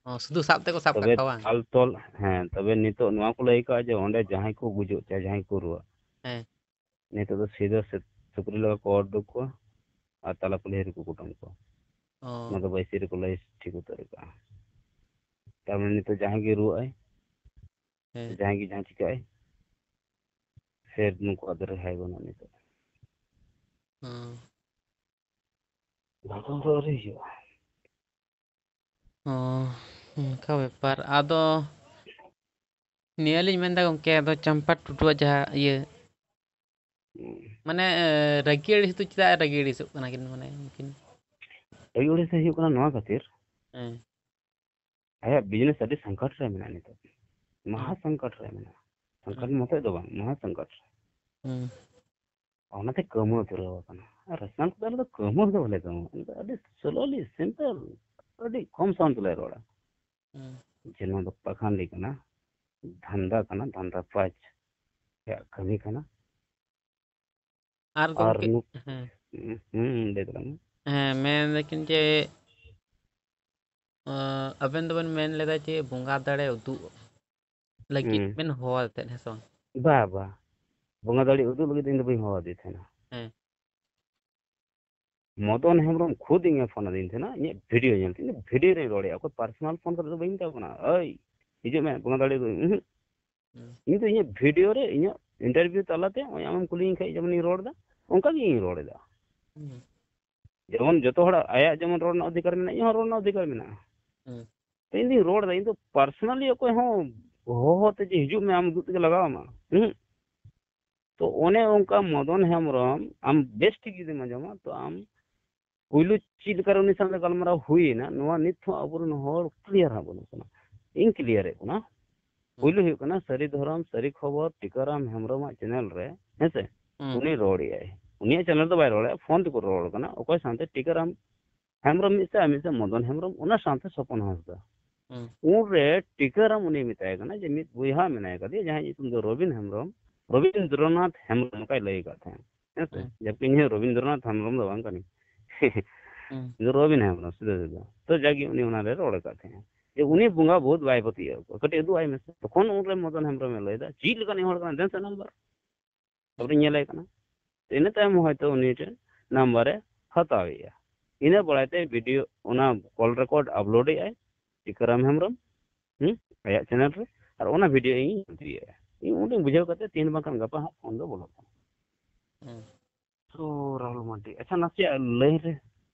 ᱚ, ᱥᱩᱫᱷᱩ ᱥᱟᱵ ᱛᱮᱠᱚ ᱥᱟᱵ ᱠᱟᱜ ᱛᱚᱵᱮ ᱠᱚᱣᱟ ᱵᱟᱝ? ᱫᱟᱞ ᱛᱚᱞ, ᱦᱮᱸ, ᱛᱚᱵᱮ ᱱᱤᱛᱚᱜ ᱱᱚᱣᱟ ᱠᱚ ᱞᱟᱹᱭ ᱠᱟᱜᱼᱟ ᱡᱮ ᱚᱸᱰᱮ ᱡᱟᱦᱟᱸᱭ ᱠᱚ ᱜᱩᱡᱩᱜ ᱪᱟᱦᱮ ᱡᱟᱦᱟᱸᱭ ᱠᱚ ᱨᱩᱣᱟᱹᱜ, ᱦᱮᱸ᱾ ᱱᱤᱛᱚᱜ ᱫᱚ ᱥᱤᱫᱷᱟᱹ ᱥᱮ-, ᱥᱩᱠᱨᱤ ᱞᱮᱠᱟ ᱠᱚ ᱚᱨ ᱩᱰᱩᱠ ᱠᱚᱣᱟ ᱟᱨ ᱛᱟᱞᱟ ᱠᱩᱞᱦᱤ ᱨᱮᱠᱚ ᱠᱩᱴᱟᱹᱢ ᱠᱚᱣᱟ᱾ ᱚ᱾ ᱚᱱᱟ ᱫᱚ ᱵᱟᱹᱭᱥᱤ ᱨᱮᱠᱚ ᱞᱟᱹᱭ ᱴᱷᱤᱠ ᱩᱛᱟᱹᱨ ᱟᱠᱟᱫᱼᱟ᱾ ᱛᱟᱨ ᱢᱟᱱᱮ ᱱᱤᱛᱚᱜ ᱡᱟᱦᱟᱸᱭ ᱜᱮ ᱨᱩᱣᱟᱹᱜ ᱟᱭ, ᱦᱮᱸ᱾ ᱡᱟᱦᱟᱸᱭ ᱜᱮ ᱡᱟᱦᱟᱸ ᱪᱤᱠᱟᱹᱜ ᱟᱭ, ᱥᱮ ᱱᱩᱠᱩᱣᱟᱜ ᱫᱚ ᱨᱮᱦᱟᱭ ᱵᱟᱹᱱᱩᱜᱼᱟ ᱱᱤᱛᱚᱜ᱾ ᱦᱮᱸ᱾ ᱵᱷᱟᱜᱚ ᱫᱚ ᱟᱹᱣᱨᱤ ᱦᱩᱭᱩᱜᱼᱟ᱾ ᱚ, ᱚᱱᱠᱟ ᱵᱮᱯᱟᱨ᱾ ᱟᱫᱚ ᱱᱤᱭᱟᱹ ᱞᱤᱧ ᱢᱮᱱᱫᱟ ᱜᱚᱢᱠᱮ, ᱟᱫᱚ ᱪᱟᱢᱯᱟ ᱴᱩᱰᱩᱣᱟᱜ ᱡᱟᱦᱟᱸ ᱤᱭᱟᱹ, ᱦᱩᱸ᱾ ᱢᱟᱱᱮ, ᱮ, ᱨᱟᱹᱜᱤ ᱟᱹᱲᱤᱥ ᱫᱚ ᱪᱮᱫᱟᱜ ᱨᱟᱹᱜᱤ ᱟᱹᱲᱤᱥᱚᱜ ᱠᱟᱱᱟ ᱠᱤᱱ, ᱢᱟᱱᱮ, ᱩᱱᱠᱤᱱ? ᱨᱟᱹᱜᱤ ᱟᱹᱲᱤᱥ ᱫᱚ ᱦᱩᱭᱩᱜ ᱠᱟᱱᱟ ᱱᱚᱣᱟ ᱠᱷᱟᱹᱛᱤᱨ, ᱦᱮᱸ᱾ ᱟᱭᱟᱜ business ᱟᱹᱰᱤ ᱥᱚᱝᱠᱚᱴ ᱨᱮ ᱢᱮᱱᱟᱜᱼᱟ ᱱᱤᱛᱚᱜ᱾ ᱢᱟᱦᱟ ᱦᱩᱸ᱾ ᱥᱚᱝᱠᱚᱴ ᱨᱮ ᱢᱮᱱᱟᱜᱼᱟ᱾ ᱥᱚᱝᱠᱚᱴ ᱦᱩᱸ᱾ ᱢᱚᱛᱚᱡ ᱫᱚ ᱵᱟᱝ, ᱢᱟᱦᱟ ᱥᱚᱝᱠᱚᱴ ᱨᱮ᱾ ᱦᱩᱸ᱾ ᱚᱱᱟᱛᱮ ᱠᱟᱹᱢᱩ ᱫᱷᱩᱨᱟᱹᱣ ᱟᱠᱟᱱᱟ᱾ ᱟᱨ ᱨᱟᱥᱱᱟᱞ ᱠᱚᱫᱚ ᱟᱞᱮ ᱫᱚ ᱠᱟᱹᱢᱩ ᱫᱚ ᱵᱟᱞᱮ ᱠᱟᱹᱢᱩ᱾ ᱟᱞᱮ ᱫᱚ ᱟᱹᱰᱤ slowly, simple, ᱟᱹᱰᱤ ᱠᱚᱢ sound ᱛᱮᱞᱮ ᱨᱚᱲᱟ᱾ ᱦᱩᱸ᱾ ᱡᱮ ᱱᱚᱣᱟ ᱫᱚ ᱯᱟᱠᱷᱟᱱᱰᱤ ᱠᱟᱱᱟ, ᱫᱷᱟᱱᱫᱟ ᱠᱟᱱᱟ, ᱫᱷᱟᱱᱫᱟ ᱯᱟᱸᱪ ᱨᱮᱭᱟᱜ ᱠᱟᱹᱢᱤ ᱠᱟᱱᱟ᱾ ᱟᱨ ᱟᱨ ᱜᱚᱢᱠᱮ, ᱱᱩᱠ-, ᱦᱮᱸ᱾ ᱦᱩᱸ, ᱦᱩᱸ, ᱞᱟᱹᱭ ᱛᱟᱞᱟᱝ ᱢᱮ᱾ ᱦᱮᱸ, ᱢᱮᱱ ᱫᱟᱠᱤᱱ ᱡᱮ, ᱟᱸ, ᱟᱵᱮᱱ ᱫᱚᱵᱮᱱ ᱢᱮᱱ ᱞᱮᱫᱟ ᱡᱮ ᱵᱚᱸᱜᱟ ᱫᱟᱲᱮ ᱩᱫᱩᱜ ᱞᱟᱹᱜᱤᱫ ᱦᱩᱸ᱾ ᱵᱮᱱ ᱦᱚᱦᱚ ᱟᱫᱮ ᱛᱟᱦᱮᱸᱫ, ᱦᱮᱸ ᱥᱮ ᱵᱟᱝ? ᱵᱟ, ᱵᱟ᱾ ᱵᱚᱸᱜᱟ ᱫᱟᱲᱮ ᱩᱫᱩᱜ ᱞᱟᱹᱜᱤᱫ ᱫᱚ ᱤᱧ ᱫᱚ ᱵᱟᱹᱧ ᱦᱚᱦᱚ ᱟᱫᱮ ᱛᱟᱦᱮᱱᱟ᱾ ᱦᱮᱸ᱾ ᱢᱚᱫᱚᱱ ᱦᱮᱢᱵᱨᱚᱢ ᱠᱷᱩᱫ ᱤᱧᱮ ᱯᱷᱳᱱ ᱟᱹᱫᱤᱧ ᱛᱟᱦᱮᱱᱟ, ᱤᱧᱟᱹᱜ video ᱧᱮᱞ ᱛᱮ, ᱤᱧ ᱫᱚ video ᱨᱮᱧ ᱨᱚᱲᱮᱫᱼᱟ, ᱚᱠᱚᱭ personal ᱯᱷᱳᱱ ᱠᱟᱛᱮ ᱫᱚ ᱵᱟᱹᱧ ᱢᱮᱛᱟ ᱠᱚ ᱠᱟᱱᱟ, "ᱳᱭ, ᱦᱤᱡᱩᱜ ᱢᱮ, ᱵᱚᱸᱜᱟ ᱫᱟᱲᱮ ᱫᱚ", ᱩᱸᱦᱩᱜ᱾ ᱦᱩᱸ᱾ ᱤᱧ ᱫᱚ ᱤᱧᱟᱹᱜ video ᱨᱮ, ᱤᱧᱟᱹᱜ interview ᱛᱟᱞᱟᱛᱮ, ᱱᱚᱜᱼᱚᱭ ᱟᱢᱮᱢ ᱠᱩᱞᱤᱧ ᱠᱷᱟᱡ ᱡᱮᱢᱚᱱᱤᱧ ᱨᱚᱲ ᱮᱫᱟ, ᱚᱱᱠᱟ ᱜᱮ ᱤᱧ ᱨᱚᱲ ᱮᱫᱟ᱾ ᱦᱩᱸ᱾ ᱡᱮᱢᱚᱱ ᱡᱚᱛᱚ ᱦᱚᱲᱟᱜ ᱟᱭᱟᱜ ᱡᱮᱢᱚᱱ ᱨᱚᱲ ᱨᱮᱱᱟᱜ ᱚᱫᱷᱤᱠᱟᱨ ᱢᱮᱱᱟᱜᱼᱟ, ᱤᱧᱟᱹᱜ ᱦᱚᱸ ᱨᱚᱲ ᱨᱮᱱᱟᱜ ᱚᱫᱷᱤᱠᱟᱨ ᱢᱮᱱᱟᱜᱼᱟ᱾ ᱦᱩᱸ᱾ ᱛᱚ ᱤᱧ ᱫᱩᱧ ᱨᱚᱲ ᱮᱫᱟ, ᱤᱧ ᱫᱚ personally ᱚᱠᱚᱭ ᱦᱚᱸ ᱦᱚᱦᱚ ᱛᱮ ᱡᱮ, "ᱦᱤᱡᱩᱜ ᱢᱮ, ᱟᱢ ᱩᱫᱩᱜ ᱛᱮᱜᱮ ᱞᱟᱜᱟᱣ ᱟᱢᱟ", ᱩᱸᱦᱩᱜ᱾ ᱛᱚ ᱚᱱᱮ ᱚᱱᱠᱟ ᱢᱚᱫᱚᱱ ᱦᱮᱢᱵᱨᱚᱢ, ᱟᱢ ᱵᱮᱥ ᱴᱷᱤᱠ ᱡᱩᱫᱤᱢ ᱟᱸᱡᱚᱢᱟ, ᱛᱚ ᱟᱢ ᱯᱩᱭᱞᱩ ᱪᱮᱫ ᱞᱮᱠᱟᱨᱮ ᱩᱱᱤ ᱥᱟᱶᱛᱮ ᱜᱟᱞᱢᱟᱨᱟᱣ ᱦᱩᱭᱮᱱᱟ, ᱱᱚᱣᱟ ᱱᱤᱛ ᱦᱚᱸ ᱟᱵᱚᱨᱮᱱ ᱦᱚᱲ clear ᱦᱟᱸᱜ ᱵᱟᱹᱱᱩᱜ ᱵᱚᱱᱟ᱾ ᱤᱧ clear ᱮᱫ ᱵᱚᱱᱟ᱾ ᱦᱩᱸ᱾ ᱯᱩᱭᱞᱩ ᱦᱩᱭᱩᱜ ᱠᱟᱱᱟ ᱥᱟᱹᱨᱤ ᱫᱷᱚᱨᱚᱢ, ᱥᱟᱹᱨᱤ ᱠᱷᱚᱵᱚᱨ, ᱴᱤᱠᱟᱹᱨᱟᱢ ᱦᱮᱢᱵᱨᱚᱢᱟᱜ channel ᱨᱮ, ᱦᱮᱸ ᱥᱮ? ᱦᱩᱸ᱾ ᱩᱱᱤ ᱨᱚᱲ ᱮᱫᱟᱭ᱾ ᱩᱱᱤᱭᱟᱜ channel ᱫᱚ ᱵᱟᱭ ᱨᱚᱲ ᱮᱫᱟ, ᱯᱷᱳᱱ ᱛᱮᱠᱚ ᱨᱚᱲ ᱠᱟᱱᱟ᱾ ᱚᱠᱚᱭ ᱥᱟᱶᱛᱮ? ᱴᱤᱠᱟᱹᱨᱟᱢ ᱦᱮᱢᱵᱨᱚᱢ ᱢᱤᱫ ᱥᱮᱫ, ᱟᱨ ᱢᱤᱫ ᱥᱮᱫ ᱢᱚᱫᱚᱱ ᱦᱮᱢᱵᱨᱚᱢ, ᱚᱱᱟ ᱥᱟᱶᱛᱮ ᱥᱚᱯᱚᱱ ᱦᱟᱸᱥᱫᱟ᱾ ᱦᱩᱸ᱾ ᱩᱱᱨᱮ ᱴᱤᱠᱟᱹᱨᱟᱢ ᱩᱱᱤ ᱢᱮᱛᱟᱭ ᱠᱟᱱᱟ ᱡᱮ, ᱢᱤᱫ ᱵᱚᱭᱦᱟ ᱢᱮᱱᱟᱭ ᱠᱟᱫᱮᱭᱟ, ᱡᱟᱦᱟᱸᱭ ᱧᱩᱛᱩᱢ ᱫᱚ ᱨᱚᱵᱤᱱ ᱦᱮᱢᱵᱨᱚᱢ, ᱨᱚᱵᱤᱱᱫᱨᱚᱱᱟᱛᱷ ᱦᱮᱢᱵᱨᱚᱢ, ᱚᱱᱠᱟᱭ ᱞᱟᱹᱭ ᱟᱠᱟᱫ ᱛᱟᱦᱮᱸᱫ, ᱦᱮᱸ ᱥᱮ? ᱦᱩᱸ᱾ ᱡᱚᱵᱠᱤ ᱤᱧ ᱦᱚᱸ ᱨᱚᱵᱤᱱᱫᱨᱚᱱᱟᱛᱷ ᱦᱮᱢᱵᱨᱚᱢ ᱫᱚ ᱵᱟᱝ ᱠᱟᱹᱱᱟᱹᱧ᱾ ᱦᱩᱸ᱾ ᱤᱧ ᱫᱚ ᱨᱚᱵᱤᱱ ᱦᱮᱢᱵᱨᱚᱢ, ᱥᱤᱫᱷᱟᱹ ᱥᱤᱫᱷᱟᱹ᱾ ᱛᱚ ᱡᱟᱜᱮ ᱩᱱᱤ ᱚᱱᱟᱨᱮ ᱨᱚᱲ ᱟᱠᱟᱫ ᱛᱟᱦᱮᱸᱫ ᱡᱮ ᱩᱱᱤ ᱵᱚᱸᱜᱟ ᱵᱷᱩᱛ ᱵᱟᱭ ᱯᱟᱹᱛᱭᱟᱹᱣ ᱠᱚᱣᱟ, ᱠᱟᱹᱴᱤᱡ ᱩᱫᱩᱜ ᱟᱭ ᱢᱮᱥᱮ᱾ ᱛᱚᱠᱷᱚᱱ ᱩᱱᱨᱮ ᱢᱚᱫᱚᱱ ᱦᱮᱢᱵᱨᱚᱢᱮ ᱞᱟᱹᱭ ᱮᱫᱟ, "ᱪᱮᱫ ᱞᱮᱠᱟᱱᱤᱡ ᱦᱚᱲ ᱠᱟᱱᱟᱭ? ᱫᱮᱱ ᱥᱮ ᱱᱟᱢᱵᱟᱨ᱾" ᱛᱟᱨᱯᱚᱨᱮ ᱧᱮᱞᱮ ᱠᱟᱱᱟ᱾ ᱤᱱᱟᱹ ᱛᱟᱭᱚᱢ ᱦᱚᱭᱛᱳ ᱩᱱᱤ ᱴᱷᱮᱱ ᱱᱟᱢᱵᱟᱨ ᱮ ᱦᱟᱛᱟᱣ ᱮᱜᱼᱟ᱾ ᱤᱱᱟᱹ ᱵᱟᱲᱟᱭ ᱛᱮ ᱵᱷᱤᱰᱤᱭᱳ, ᱚᱱᱟ ᱠᱚᱞ ᱨᱮᱠᱚᱨᱰ ᱟᱯᱞᱳᱰ ᱮᱜᱼᱟᱭ ᱴᱤᱠᱟᱹᱨᱟᱢ ᱦᱮᱢᱵᱨᱚᱢ, ᱦᱩᱸ, ᱟᱭᱟᱜ ᱪᱮᱱᱮᱞ ᱨᱮ, ᱟᱨ ᱚᱱᱟ ᱵᱷᱤᱰᱤᱭᱳ ᱤᱧ ᱤᱫᱤᱭᱮᱜᱼᱟ᱾ ᱤᱧ ᱚᱸᱰᱮᱧ ᱵᱩᱡᱷᱟᱹᱣ ᱠᱟᱛᱮ ᱛᱮᱦᱮᱧ ᱵᱟᱝᱠᱷᱟᱱ ᱜᱟᱯᱟ ᱦᱟᱸᱜ ᱯᱷᱳᱱ ᱫᱚ ᱵᱚᱞᱚᱜ ᱠᱟᱱᱟ᱾ ᱦᱩᱸ᱾ ᱛᱚ ᱨᱟᱦᱩᱞ ᱢᱟᱨᱰᱤ, ᱟᱪᱪᱷᱟ, ᱱᱟᱥᱮᱭᱟᱜ ᱞᱟᱹᱭ ᱨᱮ,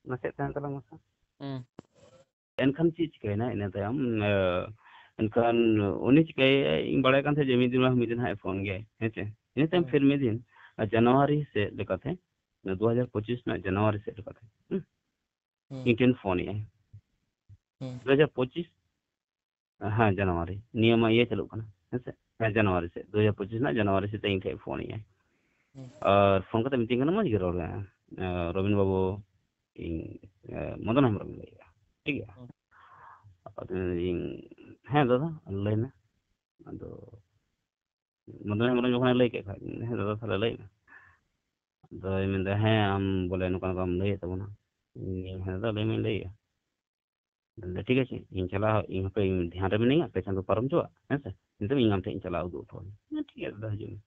ᱱᱟᱥᱮᱭᱟᱜ ᱛᱟᱦᱮᱱ ᱛᱟᱞᱟᱝ ᱢᱟᱥᱮ᱾ ᱦᱩᱸ᱾ ᱮᱱᱠᱷᱟᱱ ᱪᱮᱫ ᱪᱤᱠᱟᱹᱭᱮᱱᱟ ᱤᱱᱟᱹ ᱛᱟᱭᱚᱢ? ᱮ, ᱮᱱᱠᱷᱟᱱ ᱩᱱᱤ ᱪᱤᱠᱟᱹᱭᱮᱫᱼᱟᱭ, ᱤᱧ ᱵᱟᱲᱟᱭ ᱠᱟᱱ ᱛᱟᱦᱮᱸᱫ ᱡᱮ ᱢᱤᱫ ᱫᱤᱱ ᱵᱟᱝ ᱢᱤᱫ ᱫᱤᱱ ᱦᱟᱸᱜ ᱮ ᱯᱷᱳᱱ ᱜᱮᱭᱟᱭ, ᱦᱮᱸ ᱪᱮ? ᱤᱱᱟᱹ ᱛᱟᱭᱚᱢ ᱦᱩᱸ᱾ ᱯᱷᱤᱨ ᱢᱤᱫ ᱫᱤᱱ, ᱟ, ᱡᱟᱱᱩᱣᱟᱨᱤ ᱥᱮᱫ ᱞᱮᱠᱟᱛᱮ, ᱫᱩ ᱦᱟᱡᱟᱨ ᱯᱚᱸᱪᱤᱥ ᱨᱮᱱᱟᱜ ᱡᱟᱱᱩᱣᱟᱨᱤ ᱥᱮᱫ ᱞᱮᱠᱟᱛᱮ, ᱦᱩᱸ? ᱦᱩᱸ᱾ ᱤᱧ ᱴᱷᱮᱱ ᱯᱷᱳᱱ ᱮᱜᱼᱟᱭ᱾ ᱦᱩᱸ᱾ ᱫᱩ ᱦᱟᱡᱟᱨ ᱯᱚᱸᱪᱤᱥ, ᱦᱮᱸ, ᱡᱟᱱᱩᱣᱟᱨᱤ, ᱱᱤᱭᱟᱹ ᱢᱟ ᱤᱭᱟᱹ ᱪᱟᱹᱞᱩᱜ ᱠᱟᱱᱟ, ᱦᱮᱸ ᱥᱮ? ᱦᱮᱸ, ᱡᱟᱱᱩᱣᱟᱨᱤ ᱥᱮᱫ, ᱫᱩ ᱦᱟᱡᱟᱨ ᱯᱚᱸᱪᱤᱥ ᱨᱮᱱᱟᱜ ᱡᱟᱱᱩᱣᱟᱨᱤ ᱥᱮᱫ ᱛᱮ ᱤᱧ ᱴᱷᱮᱱ ᱯᱷᱳᱱ ᱮᱜᱼᱟᱭ᱾ ᱦᱩᱸ᱾ ᱟᱨ ᱯᱷᱳᱱ ᱠᱟᱛᱮ ᱢᱤᱛᱟᱹᱧ ᱠᱟᱱᱟ, "ᱢᱚᱡᱽ ᱜᱮ ᱨᱚᱲ ᱢᱮ, ᱮ, ᱨᱚᱵᱤᱱ ᱵᱟᱹᱵᱩ, ᱤᱧ, ᱮ, ᱢᱚᱫᱚᱱ ᱦᱮᱢᱵᱨᱚᱢ ᱤᱧ ᱞᱟᱹᱭᱮᱜᱼᱟ, ᱴᱷᱤᱠ ᱜᱮᱭᱟ?" ᱦᱩᱸ᱾ ᱟᱫᱚ ᱤᱧ, "ᱦᱮᱸ ᱫᱟᱫᱟ, ᱞᱟᱹᱭ ᱢᱮ᱾" ᱟᱫᱚ ᱢᱚᱫᱚᱱ ᱦᱮᱢᱵᱨᱚᱢ ᱡᱚᱠᱷᱚᱱᱮ ᱞᱟᱹᱭ ᱠᱮᱫ ᱠᱷᱟᱡ, "ᱦᱮᱸ ᱫᱟᱫᱟ, ᱛᱟᱦᱞᱮ ᱞᱟᱹᱭ ᱢᱮ᱾" ᱟᱫᱚᱭ ᱢᱮᱱᱫᱟ, "ᱦᱮᱸ, ᱟᱢ ᱵᱚᱞᱮ ᱱᱚᱝᱠᱟ ᱱᱚᱝᱠᱟᱢ ᱞᱟᱹᱭᱮᱫ ᱛᱟᱵᱚᱱᱟ᱾" ᱤᱧ, "ᱦᱮᱸ ᱫᱟᱫᱟ, ᱞᱟᱹᱭ ᱢᱟᱧ ᱞᱟᱹᱭᱮᱜᱼᱟ᱾" ᱟᱫᱚ ᱴᱷᱤᱠ ᱟᱪᱷᱮ, ᱤᱧ ᱪᱟᱞᱟᱣ, ᱤᱧ ᱦᱟᱯᱮ ᱤᱧ ᱫᱷᱮᱭᱟᱱ ᱨᱮ ᱢᱤᱱᱟᱹᱧᱟ, ᱯᱮ ᱪᱟᱸᱫᱚ ᱯᱟᱨᱚᱢ ᱦᱚᱪᱚᱣᱟᱜ, ᱦᱮᱸ ᱥᱮ? ᱱᱤᱛᱚᱜ ᱤᱧ ᱟᱢ ᱴᱷᱮᱱ ᱤᱧ ᱪᱟᱞᱟᱣ ᱩᱫᱩᱜ ᱟᱯᱮᱭᱟ᱾ ᱦᱮᱸ, ᱴᱷᱤᱠ ᱜᱮᱭᱟ ᱫᱟᱫᱟ, ᱦᱤᱡᱩᱜ ᱢᱮ᱾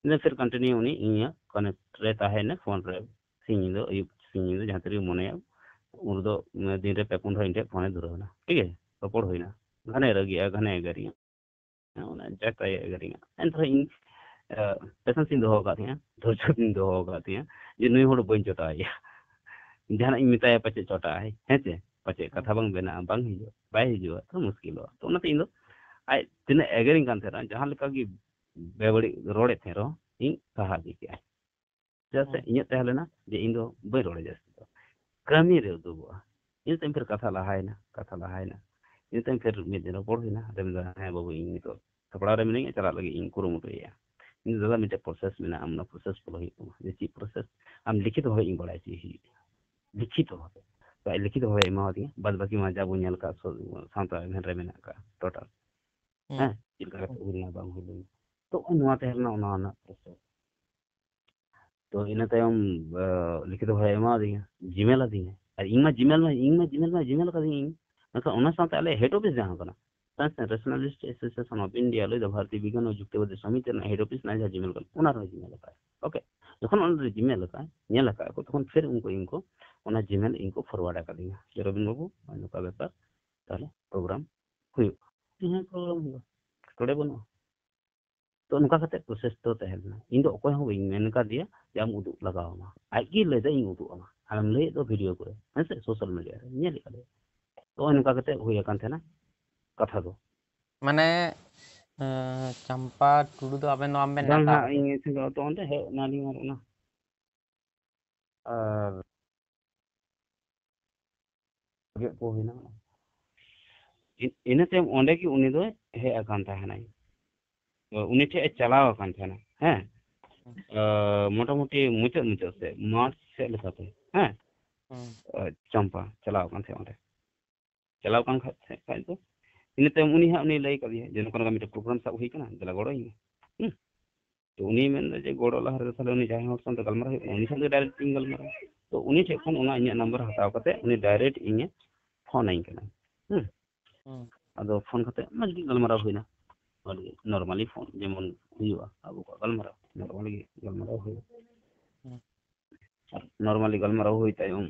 ᱤᱱᱟᱹ ᱯᱷᱤᱨ continue ᱩᱱᱤ ᱤᱧᱟᱹᱜ connect ᱨᱮ ᱛᱟᱦᱮᱸᱭᱮᱱᱟ, ᱯᱷᱳᱱ ᱨᱮ, ᱥᱤᱧ ᱧᱤᱫᱟᱹ, ᱟᱹᱭᱩᱵ ᱥᱤᱧ ᱧᱤᱫᱟᱹ ᱡᱟᱦᱟᱸ ᱛᱤᱨᱮᱜᱮ ᱢᱚᱱᱮᱭᱟ, ᱩᱱ ᱨᱮᱫᱚ, ᱫᱤᱱ ᱨᱮ ᱯᱮ ᱯᱩᱱ ᱫᱷᱟᱣ ᱤᱧ ᱴᱷᱮᱱ ᱯᱷᱳᱱᱮ ᱫᱷᱩᱨᱟᱹᱣ ᱮᱱᱟ᱾ ᱴᱷᱤᱠ ᱜᱮ? ᱨᱚᱯᱚᱲ ᱦᱩᱭᱱᱟ᱾ ᱜᱷᱟᱱᱮ ᱨᱟᱹᱜᱤᱜᱼᱟ, ᱜᱷᱟᱱᱮ ᱮᱜᱮᱨᱤᱧᱟ᱾ ᱦᱮᱸ, ᱚᱱᱟ ᱡᱟᱠ ᱛᱟᱭ ᱮᱜᱮᱨᱤᱧᱟ᱾ ᱮᱱ ᱨᱮᱦᱚᱸ ᱤᱧ, ᱮ, patience ᱤᱧ ᱫᱚᱦᱚ ᱟᱠᱟᱫ ᱛᱤᱧᱟᱹ, ᱫᱷᱳᱨᱡᱚ ᱤᱧ ᱫᱚᱦᱚ ᱟᱠᱟᱫ ᱛᱤᱧᱟᱹ, ᱡᱮ ᱱᱩᱭ ᱦᱚᱲ ᱵᱟᱹᱧ ᱪᱚᱴᱟᱣᱟᱭᱟ᱾ ᱡᱟᱦᱟᱱᱟᱜ ᱤᱧ ᱢᱮᱛᱟᱭᱟ ᱯᱟᱪᱮᱫ ᱪᱚᱴᱟᱜ ᱟᱭ, ᱦᱮᱸ ᱪᱮ? ᱯᱟᱪᱮᱫ ᱠᱟᱛᱷᱟ ᱵᱟᱝ ᱵᱮᱱᱟᱜᱼᱟ, ᱵᱟᱝ ᱦᱤᱡᱩᱜᱼᱟ, ᱵᱟᱭ ᱦᱤᱡᱩᱜᱼᱟ, ᱛᱚ ᱢᱩᱥᱠᱤᱞᱚᱜᱼᱟ᱾ ᱛᱚ ᱚᱱᱟᱛᱮ ᱤᱧ ᱫᱚ ᱟᱡ ᱛᱤᱱᱟᱹᱜ ᱮᱜᱮᱨᱤᱧ ᱠᱟᱱ ᱛᱟᱦᱮᱱᱟ, ᱡᱟᱦᱟᱸ ᱞᱮᱠᱟ ᱜᱮ ᱵᱮᱵᱟᱹᱲᱤᱡ ᱨᱚᱲᱮᱫ ᱛᱟᱦᱮᱸ ᱨᱮᱦᱚᱸ, ᱤᱧ ᱥᱟᱦᱟ ᱤᱫᱤ ᱠᱮᱜᱼᱟ᱾ ᱪᱮᱫᱟᱜ ᱥᱮ ᱦᱮᱸ᱾ ᱤᱧᱟᱹᱜ ᱛᱟᱦᱮᱸ ᱞᱮᱱᱟ ᱡᱮ ᱤᱧ ᱫᱚ ᱵᱟᱹᱧ ᱨᱚᱲᱟ ᱡᱟᱹᱥᱛᱤ ᱫᱚ, ᱠᱟᱹᱢᱤ ᱨᱮ ᱩᱫᱩᱜᱚᱜᱼᱟ᱾ ᱤᱱᱟᱹ ᱛᱟᱭᱚᱢ ᱯᱷᱤᱨ ᱠᱟᱛᱷᱟ ᱞᱟᱦᱟᱭᱮᱱᱟ, ᱠᱟᱛᱷᱟ ᱞᱟᱦᱟᱭᱮᱱᱟ᱾ ᱤᱱᱟᱹ ᱛᱟᱭᱚᱢ ᱯᱷᱤᱨ ᱢᱤᱫ ᱫᱤᱱ ᱨᱚᱯᱚᱲ ᱦᱩᱭᱱᱟ, ᱟᱫᱚᱭ ᱢᱮᱱᱫᱟ, "ᱦᱮᱸ ᱵᱟᱹᱵᱩ, ᱤᱧ ᱱᱤᱛᱚᱜ ᱥᱟᱯᱲᱟᱣ ᱨᱮ ᱢᱤᱱᱟᱹᱧᱟ, ᱪᱟᱞᱟᱜ ᱞᱟᱹᱜᱤᱫ ᱤᱧ ᱠᱩᱨᱩᱢᱩᱴᱩᱭᱮᱫᱼᱟ᱾ ᱤᱧ ᱫᱚ ᱫᱟᱫᱟ ᱢᱤᱫᱴᱮᱡ process ᱢᱮᱱᱟᱜᱼᱟ, ᱚᱱᱟ process follow ᱦᱩᱭᱩᱜ ᱛᱟᱢᱟ᱾" ᱡᱮ ᱪᱮᱫ process? "ᱟᱢ ᱞᱤᱠᱷᱤᱛ ᱵᱷᱟᱵᱮ ᱤᱧ ᱵᱟᱲᱟᱭ ᱦᱚᱪᱚᱭ ᱦᱩᱭᱩᱜ ᱛᱤᱧᱟ, ᱞᱤᱠᱷᱤᱛ ᱵᱷᱟᱵᱮ᱾" ᱛᱚ ᱟᱡ ᱞᱤᱠᱷᱤᱛ ᱵᱷᱟᱵᱮ ᱮᱢᱟᱣᱟᱫᱤᱧᱟ, ᱵᱟᱫ ᱵᱟᱹᱠᱤ ᱢᱟ ᱡᱟ ᱵᱚᱱ ᱧᱮᱞ ᱟᱠᱟᱫ ᱥᱚ-, ᱥᱟᱶᱛᱟ ᱮᱵᱷᱮᱱ ᱨᱮ ᱢᱮᱱᱟᱜ ᱟᱠᱟᱫ total᱾ ᱦᱮᱸ᱾ ᱦᱮᱸ, ᱪᱮᱫ ᱞᱮᱠᱟ ᱠᱟᱛᱮ ᱦᱩᱭ ᱞᱮᱱᱟ ᱵᱟᱝ ᱦᱩᱭ ᱞᱮᱱᱟ᱾ ᱛᱚ ᱱᱚᱣᱟ ᱛᱟᱦᱮᱸ ᱞᱮᱱᱟ ᱚᱱᱟ ᱨᱮᱱᱟᱜ process᱾ ᱛᱚ ᱤᱱᱟᱹ ᱛᱟᱭᱚᱢ, ᱟ, ᱞᱤᱠᱷᱤᱛ ᱵᱷᱟᱵᱮ ᱮᱢᱟᱣᱟᱫᱤᱧᱟ, Gmail ᱟᱫᱤᱧᱟ᱾ ᱟᱨ ᱤᱧ ᱢᱟ Gmail ᱢᱟ, ᱤᱧ ᱢᱟ Gmail ᱢᱟ Gmail ᱟᱠᱟᱫᱤᱧ ᱤᱧ᱾ ᱢᱮᱱᱠᱷᱟᱱ ᱚᱱᱟ ᱥᱟᱶᱛᱮ ᱟᱞᱮ head office ᱡᱟᱦᱟᱸ ᱠᱟᱱᱟ, Science and Rationalist Association of India ᱞᱟᱹᱭ ᱫᱚ ᱵᱷᱟᱨᱚᱛᱤᱭᱚ ᱵᱤᱜᱽᱜᱟᱱ ᱚ ᱡᱩᱠᱛᱤᱵᱟᱫᱤ ᱥᱚᱢᱤᱛᱤ ᱨᱮᱱᱟᱜ head office ᱨᱮᱱᱟᱜ ᱡᱟᱦᱟᱸ Gmail ᱠᱟᱱᱟ, ᱚᱱᱟ ᱨᱮᱦᱚᱸ Gmail ᱟᱠᱟᱫ᱾ OK? ᱛᱚᱠᱷᱚᱱ ᱚᱱᱟ ᱡᱤᱢᱮᱞ ᱞᱮᱠᱟ ᱧᱮᱞ ᱟᱠᱟᱫ ᱠᱚ, ᱛᱚᱠᱷᱚᱱ ᱯᱷᱤᱨ ᱩᱱᱠᱩ ᱤᱧ ᱠᱚ ᱚᱱᱟ ᱡᱤᱢᱮᱞ ᱤᱧ ᱠᱚ ᱯᱷᱚᱨᱣᱟᱨᱰ ᱟᱠᱟᱫᱤᱧᱟ ᱡᱮ, "ᱨᱚᱵᱤᱱ ᱵᱟᱹᱵᱩ, ᱱᱚᱜᱼᱚᱭ ᱱᱚᱝᱠᱟ ᱵᱮᱯᱟᱨ, ᱛᱟᱦᱚᱞᱮ ᱯᱨᱳᱜᱨᱟᱢ ᱦᱩᱭᱩᱜᱼᱟ?" ᱦᱮᱸ, ᱯᱨᱳᱜᱨᱟᱢ ᱦᱩᱭᱩᱜᱼᱟ, ᱮᱴᱠᱮᱴᱚᱬᱮ ᱵᱟᱹᱱᱩᱜᱼᱟ᱾ ᱛᱚ, ᱱᱚᱝᱠᱟ ᱠᱟᱛᱮ ᱯᱨᱚᱥᱮᱥ ᱫᱚ ᱛᱟᱦᱮᱸ ᱞᱮᱱᱟ᱾ ᱤᱧ ᱫᱚ ᱚᱠᱚᱭ ᱦᱚᱸ ᱵᱟᱹᱧ ᱢᱮᱱ ᱠᱟᱫᱮᱭᱟ ᱡᱮ ᱟᱢ ᱩᱫᱩᱜ ᱞᱟᱜᱟᱣ ᱟᱢᱟ, ᱟᱡ ᱜᱮ ᱞᱟᱹᱭ ᱫᱟ ᱤᱧ ᱩᱫᱩᱜ ᱟᱢᱟ, ᱟᱢᱮᱢ ᱞᱟᱹᱭᱮᱫ ᱫᱚ ᱵᱷᱤᱰᱤᱭᱳ ᱠᱚᱨᱮ, ᱦᱮᱸ ᱥᱮ, ᱥᱳᱥᱟᱞ ᱢᱤᱰᱤᱭᱟ ᱨᱮ ᱧᱮᱞᱮᱫ ᱠᱟᱫᱮᱭᱟ᱾ ᱛᱚ, ᱱᱚᱜᱼᱚᱭ ᱱᱚᱝᱠᱟ ᱠᱟᱛᱮ ᱦᱩᱭ ᱟᱠᱟᱱ ᱛᱟᱦᱮᱱᱟ ᱠᱟᱛᱷᱟ ᱫᱚ᱾ ᱢᱟᱱᱮ, ᱮᱸ, ᱪᱟᱢᱯᱟ ᱴᱩᱰᱩ ᱫᱚ ᱟᱵᱮᱱ ᱫᱚ ᱟᱢ ᱵᱮᱱ ᱵᱟᱝ ᱱᱮᱣᱛᱟ ᱦᱟᱸᱜ, ᱟᱠᱟᱫᱮᱭᱟ? ᱤᱧ ᱴᱷᱮᱱ ᱫᱚ ᱚᱸᱰᱮ ᱦᱮᱡ ᱮᱱᱟᱞᱤᱧ ᱟᱨ ᱚᱱᱟ ᱟᱨ ᱜᱮᱫ ᱠᱚ ᱦᱩᱭᱱᱟ᱾ ᱤ-, ᱤᱱᱟᱹ ᱛᱟᱭᱚᱢ ᱚᱸᱰᱮ ᱜᱮ ᱩᱱᱤ ᱫᱚᱭ ᱦᱮᱡ ᱟᱠᱟᱱ ᱛᱟᱦᱮᱱᱟᱭ᱾ ᱛᱚ ᱩᱱᱤ ᱴᱷᱮᱡ ᱮ ᱪᱟᱞᱟᱣ ᱟᱠᱟᱱ ᱛᱟᱦᱮᱱᱟ, ᱦᱮᱸ᱾ ᱦᱩᱸ᱾ ᱟᱸ, ᱢᱚᱴᱟᱢᱩᱴᱤ ᱢᱩᱪᱟᱹᱫ ᱢᱩᱪᱟᱹᱫ ᱥᱮᱫ, ᱢᱟᱨᱪ ᱥᱮᱫ ᱞᱮᱠᱟᱛᱮ, ᱦᱮᱸ᱾ ᱦᱩᱸ᱾ ᱟᱸ, ᱪᱟᱢᱯᱟ ᱪᱟᱞᱟᱣ ᱟᱠᱟᱱ ᱛᱟᱦᱮᱸᱫ ᱚᱸᱰᱮ᱾ ᱪᱟᱞᱟᱣ ᱟᱠᱟᱱ ᱠᱷᱟᱡ, ᱠᱷᱟᱡ ᱫᱚ ᱤᱱᱟᱹ ᱛᱟᱭᱚᱢ ᱩᱱᱤ ᱦᱟᱸᱜ ᱩᱱᱤ ᱞᱟᱹᱭ ᱠᱟᱫᱮᱭᱟ ᱡᱮ, "ᱱᱚᱝᱠᱟ ᱱᱚᱝᱠᱟ ᱢᱤᱫᱴᱮᱱ ᱯᱨᱳᱜᱨᱟᱢ ᱥᱟᱵ ᱦᱩᱭ ᱠᱟᱱᱟ, ᱫᱮᱞᱟ ᱜᱚᱲᱚ ᱤᱧ ᱢᱮ᱾" ᱦᱩᱸ᱾ ᱛᱚ ᱩᱱᱤ ᱢᱮᱱᱫᱟ ᱡᱮ ᱜᱚᱲᱚ ᱞᱟᱦᱟ ᱨᱮᱫᱚ ᱛᱟᱦᱞᱮ ᱩᱱᱤ ᱡᱟᱦᱟᱸᱭ ᱦᱚᱲ ᱥᱟᱶᱛᱮ ᱜᱟᱞᱢᱟᱨᱟᱣ ᱦᱩᱭᱩᱜ ᱠᱟᱱᱟ, ᱩᱱᱤ ᱥᱟᱶᱛᱮ ᱰᱟᱭᱨᱮᱠᱴ ᱤᱧ ᱜᱟᱞᱢᱟᱨᱟᱣᱟ᱾ ᱛᱚ ᱩᱱᱤ ᱴᱷᱮᱡ ᱠᱷᱚᱱ ᱚᱱᱟ ᱤᱧᱟᱹᱜ ᱱᱟᱢᱵᱟᱨ ᱦᱟᱛᱟᱣ ᱠᱟᱛᱮ ᱩᱱᱤ ᱰᱟᱭᱨᱮᱠᱴ ᱤᱧᱮ ᱯᱷᱳᱱ ᱟᱹᱧ ᱠᱟᱱᱟ᱾ ᱦᱩᱸ᱾ ᱦᱩᱸ᱾ ᱟᱫᱚ ᱯᱷᱳᱱ ᱠᱟᱛᱮ ᱢᱚᱡᱽ ᱜᱮ ᱜᱟᱞᱢᱟᱨᱟᱣ ᱦᱩᱭᱱᱟ᱾ ᱟᱹᱰᱤ ᱱᱚᱨᱢᱟᱞᱤ ᱯᱷᱳᱱ ᱡᱮᱢᱚᱱ ᱦᱩᱭᱩᱜᱼᱟ, ᱟᱵᱚ ᱠᱚᱣᱟᱜ ᱜᱟᱞᱢᱟᱨᱟᱣ, ᱱᱚᱨᱢᱟᱞᱤ ᱜᱮ ᱜᱟᱞᱢᱟᱨᱟᱣ ᱦᱩᱭᱩᱜᱼᱟ᱾ ᱦᱩᱸ᱾ ᱟᱨ ᱱᱚᱨᱢᱟᱞᱤ ᱜᱟᱞᱢᱟᱨᱟᱣ ᱦᱩᱭ ᱛᱟᱭᱚᱢ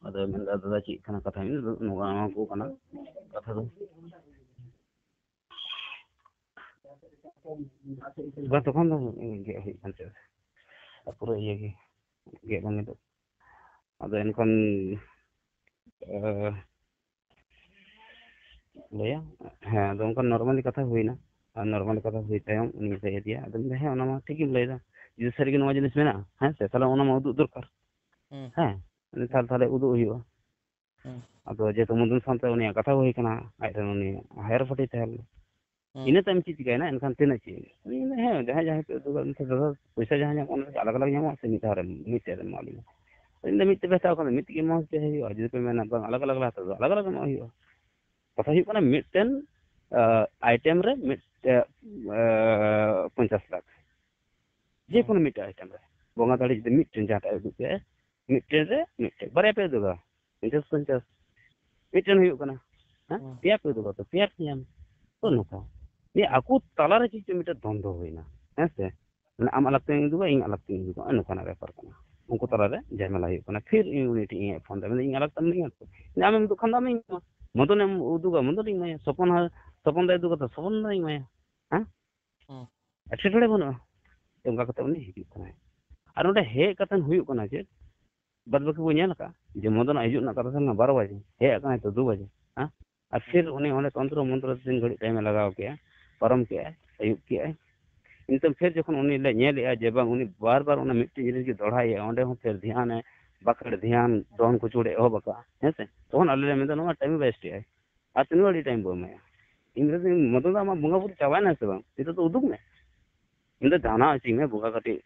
ᱟᱫᱚ ᱢᱮᱱᱫᱟ, "ᱫᱟᱫᱟ, ᱪᱮᱫ ᱠᱟᱱᱟ ᱠᱟᱛᱷᱟ?" ᱢᱮᱱᱫᱟ, "ᱱᱚᱣᱟ ᱱᱚᱣᱟ ᱠᱚ ᱠᱟᱱᱟ ᱠᱟᱛᱷᱟ ᱫᱚ᱾" ᱵᱟᱝ, ᱛᱚᱠᱷᱚᱱ ᱫᱚ ᱜᱮᱫ ᱦᱩᱭᱩᱜ ᱠᱟᱱ ᱛᱟᱦᱮᱸᱫ᱾ ᱟᱨ ᱯᱩᱨᱟᱹ ᱤᱭᱟᱹ ᱜᱮ, ᱜᱮᱫ ᱵᱟᱝ ᱜᱮᱫᱚᱜ᱾ ᱟᱫᱚ ᱮᱱᱠᱷᱟᱱ, ᱮ, ᱞᱟᱹᱭᱟ, ᱦᱮᱸ, ᱟᱫᱚ ᱚᱱᱠᱟ ᱱᱚᱨᱢᱟᱞᱤ ᱠᱟᱛᱷᱟ ᱦᱩᱭᱱᱟ᱾ ᱟᱨ ᱱᱚᱨᱢᱟᱞᱤ ᱠᱟᱛᱷᱟ ᱦᱩᱭ ᱛᱟᱭᱚᱢ ᱩᱱᱤ ᱢᱮᱛᱟᱭ ᱫᱤᱭᱟ, ᱟᱫᱚ ᱢᱮᱱᱫᱟ, "ᱦᱮᱸ, ᱚᱱᱟ ᱢᱟ ᱴᱷᱤᱠ ᱜᱮᱢ ᱞᱟᱹᱭᱫᱟ, ᱡᱩᱫᱤ ᱥᱟᱹᱨᱤ ᱜᱮ ᱱᱚᱣᱟ ᱡᱤᱱᱤᱥ ᱢᱮᱱᱟᱜᱼᱟ, ᱦᱮᱸ ᱥᱮ, ᱛᱟᱦᱞᱮ ᱚᱱᱟ ᱢᱟ ᱩᱫᱩᱜ ᱫᱚᱨᱠᱟᱨ᱾" ᱦᱩᱸ᱾ ᱦᱮᱸ, ᱛᱟᱦᱞᱮ, ᱛᱟᱦᱞᱮ ᱩᱫᱩᱜ ᱦᱩᱭᱩᱜᱼᱟ᱾ ᱦᱩᱸ᱾ ᱟᱫᱚ ᱡᱮᱦᱮᱛᱩ ᱢᱚᱫᱚᱱ ᱥᱟᱶᱛᱮ ᱩᱱᱤᱭᱟᱜ ᱠᱟᱛᱷᱟ ᱦᱩᱭ ᱠᱟᱱᱟ, ᱟᱡ ᱨᱮᱱ ᱩᱱᱤ ᱦᱟᱭᱟᱨ ᱯᱟᱨᱴᱤ ᱛᱟᱦᱮᱸ ᱞᱮᱱᱟ᱾ ᱦᱩᱸ᱾ ᱤᱱᱟᱹ ᱛᱟᱭᱚᱢ ᱪᱮᱫ ᱪᱤᱠᱟᱹᱭᱮᱱᱟ? ᱮᱱᱠᱷᱟᱱ ᱛᱤᱱᱟᱹᱜ ᱪᱮᱫ? ᱩᱱᱤ ᱢᱮᱱᱫᱟ, "ᱦᱮᱸ, ᱡᱟᱦᱟᱸᱭ ᱡᱟᱦᱟᱸᱭ ᱯᱮ ᱩᱫᱩᱜᱟ, ᱢᱮᱱᱠᱷᱟᱱ ᱫᱟᱫᱟ, ᱯᱚᱭᱥᱟ ᱡᱟᱦᱟᱸ ᱧᱟᱢᱚᱜᱼᱟ, ᱚᱱᱟ ᱫᱚ ᱟᱞᱟᱜᱽ ᱟᱞᱟᱜᱽ ᱧᱟᱢᱚᱜᱼᱟ ᱥᱮ ᱢᱤᱫ ᱫᱷᱟᱣ ᱨᱮ ᱢᱤᱫᱴᱮᱡ ᱨᱮ ᱮᱢᱟ ᱞᱤᱧᱟ?" ᱤᱧ ᱫᱚ ᱢᱤᱫ ᱛᱮᱯᱮ ᱦᱟᱛᱟᱣ ᱠᱷᱟᱱ ᱫᱚ ᱢᱤᱫ ᱛᱮᱜᱮ ᱮᱢᱟ ᱦᱚᱪᱚ ᱦᱩᱭᱩᱜᱼᱟ, ᱡᱩᱫᱤ ᱯᱮ ᱢᱮᱱᱟ, "ᱵᱟᱝ, ᱟᱞᱟᱜᱽ ᱟᱞᱟᱜᱽ ᱞᱮ ᱦᱟᱛᱟᱣ ᱫᱚ", ᱟᱞᱟᱜᱽ ᱟᱞᱟᱜᱽ ᱮᱢᱚᱜ ᱦᱩᱭᱩᱜᱼᱟ᱾ ᱠᱟᱛᱷᱟ ᱦᱩᱭᱩᱜ ᱠᱟᱱᱟ, ᱢᱤᱫᱴᱮᱱ, ᱟ, ᱟᱭᱴᱮᱢ ᱨᱮ ᱢᱤᱫ, ᱟ, ᱟ, ᱯᱚᱧᱪᱟᱥ ᱞᱟᱠᱷ᱾ ᱦᱮᱸ᱾ ᱡᱮᱠᱳᱱᱳ ᱢᱤᱫᱴᱮᱱ ᱟᱭᱴᱮᱢ ᱨᱮ᱾ ᱵᱚᱸᱜᱟ ᱫᱟᱲᱮ ᱡᱩᱫᱤ ᱢᱤᱫᱴᱮᱱ ᱡᱟᱦᱟᱸᱴᱟᱜ ᱮ ᱩᱫᱩᱜ ᱠᱮᱫᱼᱟ, ᱢᱤᱫᱴᱮᱱ ᱨᱮ ᱢᱤᱫᱴᱮᱱ, ᱵᱟᱨᱭᱟ ᱯᱮ ᱩᱫᱩᱜᱟ, ᱯᱚᱧᱪᱟᱥ ᱯᱚᱧᱪᱟᱥ᱾ ᱢᱤᱫᱴᱮᱱ ᱦᱩᱭᱩᱜ ᱠᱟᱱᱟ, ᱦᱮᱸ? ᱦᱮᱸ᱾ ᱯᱮᱭᱟ ᱯᱮ ᱩᱫᱩᱜᱟ, ᱛᱚ ᱯᱮᱭᱟ ᱯᱮ ᱧᱟᱢ᱾ ᱛᱚ ᱦᱮᱸ᱾ ᱱᱚᱝᱠᱟ᱾ ᱱᱤᱭᱟᱹ ᱟᱠᱚ ᱛᱟᱞᱟᱨᱮ ᱪᱮᱫ ᱪᱚ ᱢᱤᱫᱴᱮᱱ ᱫᱷᱚᱱᱫᱚ ᱦᱩᱭᱱᱟ, ᱦᱮᱸ ᱥᱮ? ᱢᱟᱱᱮ ᱟᱢ ᱟᱞᱟᱜᱽ ᱛᱮᱢ ᱩᱫᱩᱜᱟ, ᱤᱧ ᱟᱞᱟᱜᱽ ᱛᱮᱧ ᱩᱫᱩᱜᱟ, ᱱᱚᱝᱠᱟᱱᱟᱜ ᱵᱮᱯᱟᱨ ᱠᱟᱱᱟ᱾ ᱩᱱᱠᱩ ᱛᱟᱞᱟᱨᱮ ᱡᱷᱟᱢᱮᱞᱟ ᱦᱩᱭᱩᱜ ᱠᱟᱱᱟ᱾ ᱯᱷᱤᱨ ᱤᱧ ᱩᱱᱤ ᱴᱷᱮᱱ ᱤᱧ ᱯᱷᱳᱱ ᱫᱟ, ᱢᱮᱱᱫᱟ, "ᱤᱧ ᱟᱞᱟᱜᱽ ᱛᱮᱢ ᱤᱢᱟᱹᱧᱟ ᱛᱚ?" ᱢᱮᱱᱫᱟ, "ᱟᱢᱮᱢ ᱩᱫᱩᱜ ᱠᱷᱟᱱ ᱫᱚ ᱟᱢᱤᱧ ᱮᱢᱟᱢᱟ, ᱢᱚᱫᱚᱱᱮᱢ ᱩᱫᱩᱜᱟ, ᱢᱚᱫᱚᱱᱤᱧ ᱮᱢᱟᱭᱟ, ᱥᱚᱯᱚᱱ ᱦᱚᱸ, ᱥᱚᱯᱚᱱ ᱫᱟᱭ ᱩᱫᱩᱜᱟ ᱛᱚ ᱥᱚᱯᱚᱱ ᱫᱟᱧ ᱮᱢᱟᱭᱟ, ᱦᱮᱸ?" ᱦᱩᱸ᱾ ᱮᱴᱠᱮᱴᱚᱬᱮ ᱵᱟᱹᱱᱩᱜᱼᱟ᱾ ᱚᱱᱠᱟ ᱠᱟᱛᱮ ᱩᱱᱤ ᱦᱤᱡᱩᱜ ᱠᱟᱱᱟᱭ᱾ ᱟᱨ ᱱᱚᱰᱮ ᱦᱮᱡ ᱠᱟᱛᱮ ᱦᱩᱭᱩᱜ ᱠᱟᱱᱟ ᱪᱮᱫ? ᱵᱟᱫ ᱵᱟᱹᱠᱤ ᱵᱚ ᱧᱮᱞ ᱟᱠᱟᱫᱼᱟ ᱡᱮ ᱢᱚᱫᱚᱱᱟᱜ ᱦᱤᱡᱩᱜ ᱨᱮᱱᱟᱜ ᱠᱟᱛᱷᱟ ᱛᱟᱦᱮᱸ ᱞᱮᱱᱟ ᱵᱟᱨᱚ ᱵᱟᱡᱮ, ᱦᱮᱡ ᱟᱠᱟᱱᱟᱭ ᱛᱚ ᱫᱩ ᱵᱟᱡᱮ, ᱦᱮᱸ? ᱟᱨ ᱯᱷᱤᱨ ᱩᱱᱤ ᱚᱸᱰᱮ ᱛᱚᱱᱛᱨᱚ ᱢᱚᱱᱛᱨᱚ ᱛᱤᱱ ᱜᱷᱟᱹᱲᱤᱡ ᱴᱟᱭᱤᱢᱮ ᱞᱟᱜᱟᱣ ᱠᱮᱜᱼᱟ, ᱯᱟᱨᱚᱢ ᱠᱮᱜᱼᱟᱭ, ᱟᱹᱭᱩᱵ ᱠᱮᱜᱼᱟᱭ᱾ ᱱᱤᱛᱚᱜ ᱯᱷᱤᱨ ᱡᱚᱠᱷᱚᱱ ᱩᱱᱤ ᱞᱮ ᱧᱮᱞᱮᱜᱼᱟ ᱡᱮ ᱵᱟᱝ, ᱩᱱᱤ ᱵᱟᱨ ᱵᱟᱨ ᱚᱱᱟ ᱢᱤᱫᱴᱮᱡ ᱡᱤᱱᱤᱥ ᱜᱮ ᱫᱚᱦᱲᱟᱭᱮᱜᱼᱟ, ᱚᱸᱰᱮ ᱦᱚᱸ ᱯᱷᱤᱨ ᱫᱷᱮᱭᱟᱱᱮ, ᱵᱟᱠᱷᱮᱲ ᱫᱷᱮᱭᱟᱱ, ᱫᱚᱱ ᱠᱩᱪᱩᱲ ᱮ ᱮᱦᱚᱵ ᱟᱠᱟᱜᱼᱟ, ᱦᱮᱸ ᱥᱮ? ᱛᱚᱠᱷᱚᱱ ᱟᱞᱮ ᱞᱮ ᱢᱮᱱᱫᱟ, "ᱱᱚᱣᱟ ᱴᱟᱭᱤᱢ ᱣᱮᱥᱴ ᱮᱜᱼᱟᱭ, ᱟᱨ ᱛᱤᱱᱟᱹᱜ ᱜᱷᱟᱹᱲᱤᱡ ᱴᱟᱭᱤᱢ ᱵᱚ ᱮᱢᱟᱭᱟ?" ᱤᱧ ᱢᱮᱱᱫᱟ, "ᱢᱚᱫᱚᱱ ᱫᱟ, ᱟᱢᱟᱜ ᱵᱚᱸᱜᱟ ᱵᱩᱨᱩ ᱪᱟᱵᱟᱭᱮᱱᱟ ᱥᱮ ᱵᱟᱝ? ᱱᱤᱛᱚᱜ ᱫᱚ ᱩᱫᱩᱜ ᱢᱮ, ᱤᱧ ᱫᱚ ᱡᱟᱦᱟᱱᱟᱜ ᱦᱚᱪᱚᱧ ᱢᱮ, ᱵᱚᱸᱜᱟ ᱠᱟᱹᱴᱤᱡ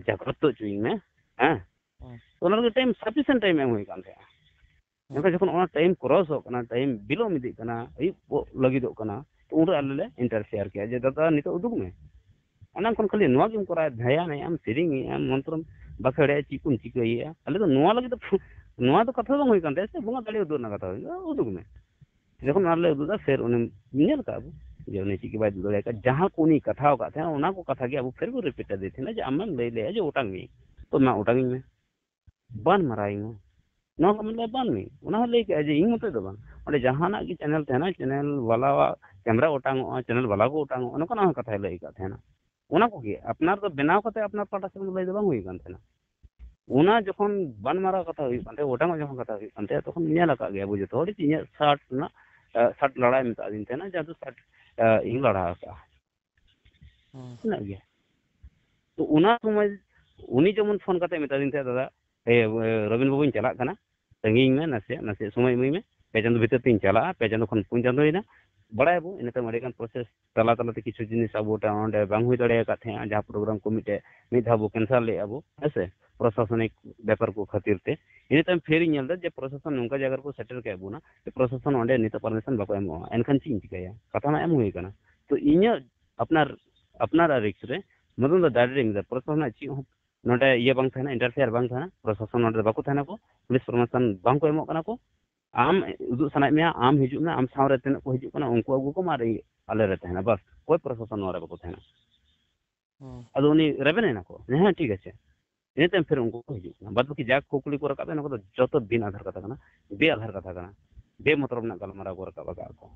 ᱡᱟᱜᱽᱨᱚᱛ ᱦᱚᱪᱚᱧ ᱢᱮ, ᱦᱮᱸ?" ᱦᱩᱸ᱾ ᱛᱚ ᱚᱱᱟ ᱞᱟᱹᱜᱤᱫ ᱴᱟᱭᱤᱢ, ᱥᱟᱯᱷᱤᱥᱤᱭᱮᱱᱴ ᱴᱟᱭᱤᱢ ᱮᱢ ᱦᱩᱭ ᱠᱟᱱ ᱛᱟᱦᱮᱸᱜᱼᱟ᱾ ᱦᱩᱸ᱾ ᱢᱮᱱᱠᱷᱟᱱ ᱡᱚᱠᱷᱚᱱ ᱚᱱᱟ ᱴᱟᱭᱤᱢ ᱠᱨᱚᱥᱚᱜ ᱠᱟᱱᱟ, ᱴᱟᱭᱤᱢ ᱵᱤᱞᱚᱢ ᱤᱫᱤᱜ ᱠᱟᱱᱟ, ᱟᱹᱭᱩᱵᱚᱜ ᱞᱟᱹᱜᱤᱫᱚᱜ ᱠᱟᱱᱟ, ᱛᱚ ᱩᱱᱨᱮ ᱟᱞᱮ ᱞᱮ ᱤᱱᱴᱟᱨᱯᱷᱮᱭᱟᱨ ᱠᱮᱜᱼᱟ ᱡᱮ, "ᱫᱟᱫᱟ, ᱱᱤᱛᱚᱜ ᱩᱫᱩᱜ ᱢᱮ, ᱮᱱᱟᱝ ᱠᱷᱚᱱ ᱠᱷᱟᱹᱞᱤ ᱱᱚᱣᱟ ᱜᱮᱢ ᱠᱚᱨᱟᱣᱟ, ᱫᱷᱮᱭᱟᱱᱮᱜ ᱟᱢ, ᱥᱮᱨᱮᱧᱮᱜ ᱟᱢ, ᱢᱚᱱᱛᱨᱚᱢ ᱵᱟᱠᱷᱮᱲᱮᱜᱼᱟ, ᱪᱮᱫ ᱠᱚᱢ ᱪᱤᱠᱟᱹᱭᱮᱜᱼᱟ? ᱟᱞᱮ ᱫᱚ ᱱᱚᱣᱟ ᱞᱟᱹᱜᱤᱫ ᱫᱚ ᱯᱷᱩ-, ᱱᱚᱣᱟ ᱫᱚ ᱠᱟᱛᱷᱟ ᱫᱚ ᱵᱟᱝ ᱦᱩᱭ ᱠᱟᱱ ᱛᱟᱭᱟ ᱥᱮ, ᱵᱚᱸᱜᱟ ᱫᱟᱲᱮ ᱩᱫᱩᱜ ᱨᱮᱱᱟᱜ ᱠᱟᱛᱷᱟ ᱦᱩᱭ ᱠᱟᱱᱟ, ᱩᱫᱩᱜ ᱢᱮ᱾" ᱡᱚᱠᱷᱚᱱ ᱚᱱᱟ ᱞᱮ ᱩᱫᱩᱜ ᱮᱫᱟ, ᱯᱷᱮᱨ ᱩᱱᱤ ᱧᱮᱞ ᱠᱟᱜᱼᱟ ᱵᱚ ᱡᱮ ᱩᱱᱤ ᱪᱮᱫ ᱜᱮ ᱵᱟᱭ ᱩᱫᱩᱜ ᱫᱟᱲᱮ ᱟᱠᱟᱫ, ᱡᱟᱦᱟᱸ ᱠᱚ ᱩᱱᱤᱭ ᱠᱟᱛᱷᱟᱣ ᱟᱠᱟᱫ ᱛᱟᱦᱮᱸᱱᱟ, ᱚᱱᱟ ᱠᱚ ᱠᱟᱛᱷᱟ ᱜᱮ ᱟᱵᱚ ᱯᱷᱮᱨ ᱵᱚ ᱨᱤᱯᱤᱴ ᱟᱫᱮ ᱛᱟᱦᱮᱸᱱᱟ ᱡᱮ, "ᱟᱢᱮᱢ ᱞᱟᱹᱭ ᱞᱮᱜᱼᱟ ᱡᱮ ᱚᱴᱟᱝ ᱢᱮ, ᱛᱚ ᱢᱟ ᱚᱴᱟᱝ ᱤᱧ ᱢᱮ, ᱵᱟᱱ ᱢᱟᱨᱟᱣ ᱤᱧ ᱢᱮ, ᱱᱚᱣᱟ ᱠᱚ ᱢᱮᱱ ᱞᱮᱜᱼᱟ ᱵᱟᱱ ᱢᱮ", ᱚᱱᱟ ᱦᱚᱸ ᱞᱟᱹᱭ ᱠᱮᱜᱼᱟ ᱡᱮ ᱤᱧ ᱢᱚᱛᱚᱡ ᱫᱚ ᱵᱟᱝ, ᱚᱸᱰᱮ ᱡᱟᱦᱟᱸᱱᱟᱜ ᱜᱮ ᱪᱮᱱᱮᱞ ᱛᱟᱦᱮᱸᱱᱟ, ᱪᱮᱱᱮᱞ ᱵᱟᱞᱟᱣᱟᱜ ᱠᱮᱢᱨᱟ ᱚᱴᱟᱝᱚᱜᱼᱟ, ᱪᱮᱱᱮᱞ ᱵᱟᱞᱟ ᱠᱚ ᱚᱴᱟᱝᱚᱜᱼᱟ, ᱱᱚᱝᱠᱟᱱᱟᱜ ᱦᱚᱸ ᱠᱟᱛᱷᱟᱭ ᱞᱟᱹᱭ ᱟᱠᱟᱫ ᱛᱟᱦᱮᱸᱱᱟ᱾ ᱚᱱᱟ ᱠᱚᱜᱮ ᱟᱯᱱᱟᱨ ᱫᱚ ᱵᱮᱱᱟᱣ ᱠᱟᱛᱮ ᱟᱯᱱᱟᱨ ᱯᱟᱦᱴᱟ ᱥᱮᱫ ᱫᱚ ᱞᱟᱹᱭ ᱫᱚ ᱵᱟᱝ ᱦᱩᱭ ᱠᱟᱱ ᱛᱟᱦᱮᱸᱱᱟ᱾ ᱚᱱᱟ ᱡᱚᱠᱷᱚᱱ ᱵᱟᱱ ᱢᱟᱨᱟᱣ ᱠᱟᱛᱷᱟ ᱦᱩᱭᱩᱜ ᱠᱟᱱ ᱛᱟᱦᱮᱸᱫ, ᱚᱴᱟᱝᱚᱜ ᱡᱚᱠᱷᱚᱱ ᱠᱟᱛᱷᱟ ᱦᱩᱭᱩᱜ ᱠᱟᱱ ᱛᱟᱦᱮᱸᱫ, ᱛᱚᱠᱷᱚᱱ ᱧᱮᱞ ᱟᱠᱟᱫ ᱜᱮᱭᱟ ᱟᱵᱚ ᱡᱚᱛᱚ ᱦᱚᱲ ᱡᱮ ᱤᱧᱟᱹᱜ ᱥᱟᱨᱴ ᱨᱮᱱᱟᱜ, ᱮ, ᱥᱟᱨᱴ ᱞᱟᱲᱟᱭ ᱢᱮᱛᱟᱫᱤᱧ ᱛᱟᱦᱮᱱᱟ, ᱡᱟᱦᱟᱸ ᱫᱚ ᱥᱟᱨᱴ, ᱮ, ᱤᱧ ᱞᱟᱲᱟ ᱟᱠᱟᱫᱼᱟ᱾ ᱦᱩᱸ᱾ ᱢᱮᱱᱟᱜ ᱜᱮᱭᱟ᱾ ᱛᱚ ᱚᱱᱟ ᱥᱚᱢᱚᱭ ᱩᱱᱤ ᱡᱮᱢᱚᱱ ᱯᱷᱳᱱ ᱠᱟᱛᱮ ᱢᱮᱛᱟᱫᱤᱧ ᱛᱟᱦᱮᱸᱫ, "ᱫᱟᱫᱟ, ᱮ, ᱮ, ᱨᱚᱵᱤᱱ ᱵᱟᱹᱵᱩᱧ ᱪᱟᱞᱟᱜ ᱠᱟᱱᱟ, ᱛᱟᱺᱜᱤᱧ ᱢᱮ, ᱱᱟᱥᱮᱭᱟᱜ, ᱱᱟᱥᱮᱭᱟᱜ ᱥᱚᱢᱚᱭ ᱤᱢᱟᱹᱧ ᱢᱮ, ᱯᱮ ᱪᱟᱸᱫᱚ ᱵᱷᱤᱛᱤᱨ ᱛᱤᱧ ᱪᱟᱞᱟᱜᱼᱟ", ᱯᱮ ᱪᱟᱸᱫᱚ ᱠᱷᱚᱱ ᱯᱩᱱ ᱪᱟᱸᱫᱚᱭᱮᱱᱟ, ᱵᱟᱲᱟᱭᱟᱵᱚ, ᱤᱱᱟᱹ ᱛᱟᱭᱚᱢ ᱟᱹᱰᱤᱜᱟᱱ ᱯᱨᱚᱥᱮᱥ ᱛᱟᱞᱟ ᱛᱟᱞᱟᱛᱮ ᱠᱤᱪᱷᱩ ᱡᱤᱱᱤᱥ ᱟᱵᱚ ᱚᱸᱰᱮ ᱵᱟᱝ ᱦᱩᱭ ᱫᱟᱲᱮ ᱟᱠᱟᱫ ᱛᱟᱦᱮᱸᱜᱼᱟ, ᱡᱟᱦᱟᱸ ᱯᱨᱳᱜᱨᱟᱢ ᱠᱚ ᱢᱤᱫᱴᱮᱡ, ᱢᱤᱫ ᱫᱷᱟᱣ ᱵᱚ ᱠᱮᱱᱥᱮᱞ ᱞᱮᱫᱼᱟ ᱵᱚ, ᱦᱮᱸ ᱥᱮ, ᱯᱨᱚᱥᱟᱥᱚᱱᱤᱠ ᱵᱮᱯᱟᱨ ᱠᱚ ᱠᱷᱟᱹᱛᱤᱨ ᱛᱮ᱾ ᱤᱱᱟᱹ ᱛᱟᱭᱚᱢ ᱯᱷᱤᱨ ᱤᱧ ᱧᱮᱞ ᱮᱫᱟ ᱡᱮ ᱯᱨᱚᱥᱟᱥᱚᱱ ᱱᱚᱝᱠᱟ ᱡᱟᱭᱜᱟ ᱨᱮᱠᱚ ᱥᱮᱴᱮᱨ ᱠᱮᱫ ᱵᱚᱱᱟ ᱡᱮ ᱯᱨᱚᱥᱟᱥᱚᱱ ᱚᱸᱰᱮ ᱱᱤᱛᱚᱜ ᱯᱟᱨᱢᱤᱥᱚᱱ ᱵᱟᱠᱚ ᱮᱢᱚᱜᱼᱟ, ᱮᱱᱠᱷᱟᱱ ᱪᱮᱫ ᱤᱧ ᱪᱤᱠᱟᱹᱭᱟ? ᱠᱟᱛᱷᱟ ᱢᱟ ᱮᱢ ᱦᱩᱭ ᱟᱠᱟᱱᱟ᱾ ᱛᱚ ᱤᱧᱟᱹᱜ ᱟᱯᱱᱟᱨ, ᱟᱯᱱᱟᱨᱟᱜ ᱨᱤᱠᱥ ᱨᱮ ᱢᱚᱫᱚᱱ ᱫᱚ ᱰᱟᱭᱨᱮᱠᱴ ᱢᱮᱛᱟᱭ, ᱯᱨᱚᱥᱟᱥᱚᱱᱟᱜ ᱪᱮᱫ ᱦᱚᱸ ᱱᱚᱰᱮ ᱤᱭᱟᱹ ᱵᱟᱝ ᱛᱟᱦᱮᱱᱟ, ᱤᱱᱴᱟᱨᱯᱷᱮᱭᱟᱨ ᱵᱟᱝ ᱛᱟᱦᱮᱱᱟ, ᱯᱨᱚᱥᱟᱥᱚᱱ ᱱᱚᱰᱮ ᱫᱚ ᱵᱟᱠᱚ ᱛᱟᱦᱮᱱᱟ ᱠᱚ, ᱯᱩᱞᱤᱥ ᱯᱨᱚᱥᱟᱥᱚᱱ ᱵᱟᱝ ᱠᱚ ᱮᱢᱚᱜ ᱠᱟᱱᱟ ᱠᱚ᱾ ᱟᱢ ᱩᱫᱩᱜ ᱥᱟᱱᱟᱭᱮᱫ ᱢᱮᱭᱟ, ᱟᱢ ᱦᱤᱡᱩᱜ ᱢᱮ, ᱟᱢ ᱥᱟᱶᱨᱮ ᱛᱤᱱᱟᱹᱜ ᱠᱚ ᱦᱤᱡᱩᱜ ᱠᱟᱱᱟ ᱩᱱᱠᱩ ᱟᱹᱜᱩ ᱠᱚᱢ ᱟᱨ ᱟᱞᱮ ᱞᱮ ᱛᱟᱦᱮᱱᱟ, ᱵᱟᱥ, ᱚᱠᱚᱭ ᱯᱨᱚᱥᱟᱥᱚᱱ ᱱᱚᱣᱟ ᱨᱮ ᱵᱟᱠᱚ ᱛᱟᱦᱮᱱᱟ᱾ ᱦᱩᱸ᱾ ᱟᱫᱚ ᱩᱱᱤ ᱨᱮᱵᱮᱱ ᱮᱱᱟ ᱠᱚ, ᱦᱮᱸ, ᱴᱷᱤᱠ ᱟᱪᱷᱮ᱾ ᱤᱱᱟᱹ ᱛᱟᱭᱚᱢ ᱯᱷᱤᱨ ᱩᱱᱠᱩ ᱠᱚ ᱦᱤᱡᱩᱜ ᱠᱟᱱᱟ᱾ ᱵᱟᱫ ᱵᱟᱹᱠᱤ ᱡᱟ ᱠᱩᱠᱞᱤ ᱠᱚ ᱨᱟᱠᱟᱵ ᱮᱱᱟ, ᱚᱱᱟ ᱠᱚᱫᱚ ᱡᱚᱛᱚ ᱵᱤᱱ ᱟᱫᱷᱟᱨ ᱠᱟᱛᱷᱟ ᱠᱟᱱᱟ, ᱵᱮ ᱟᱫᱷᱟᱨ ᱠᱟᱛᱷᱟ ᱠᱟᱱᱟ, ᱵᱮ ᱢᱚᱛᱞᱚᱵ ᱨᱮᱱᱟᱜ ᱜᱟᱞᱢᱟᱨᱟᱣ ᱠᱚ ᱨᱟᱠᱟᱵ ᱟᱠᱟᱫ ᱠᱚ᱾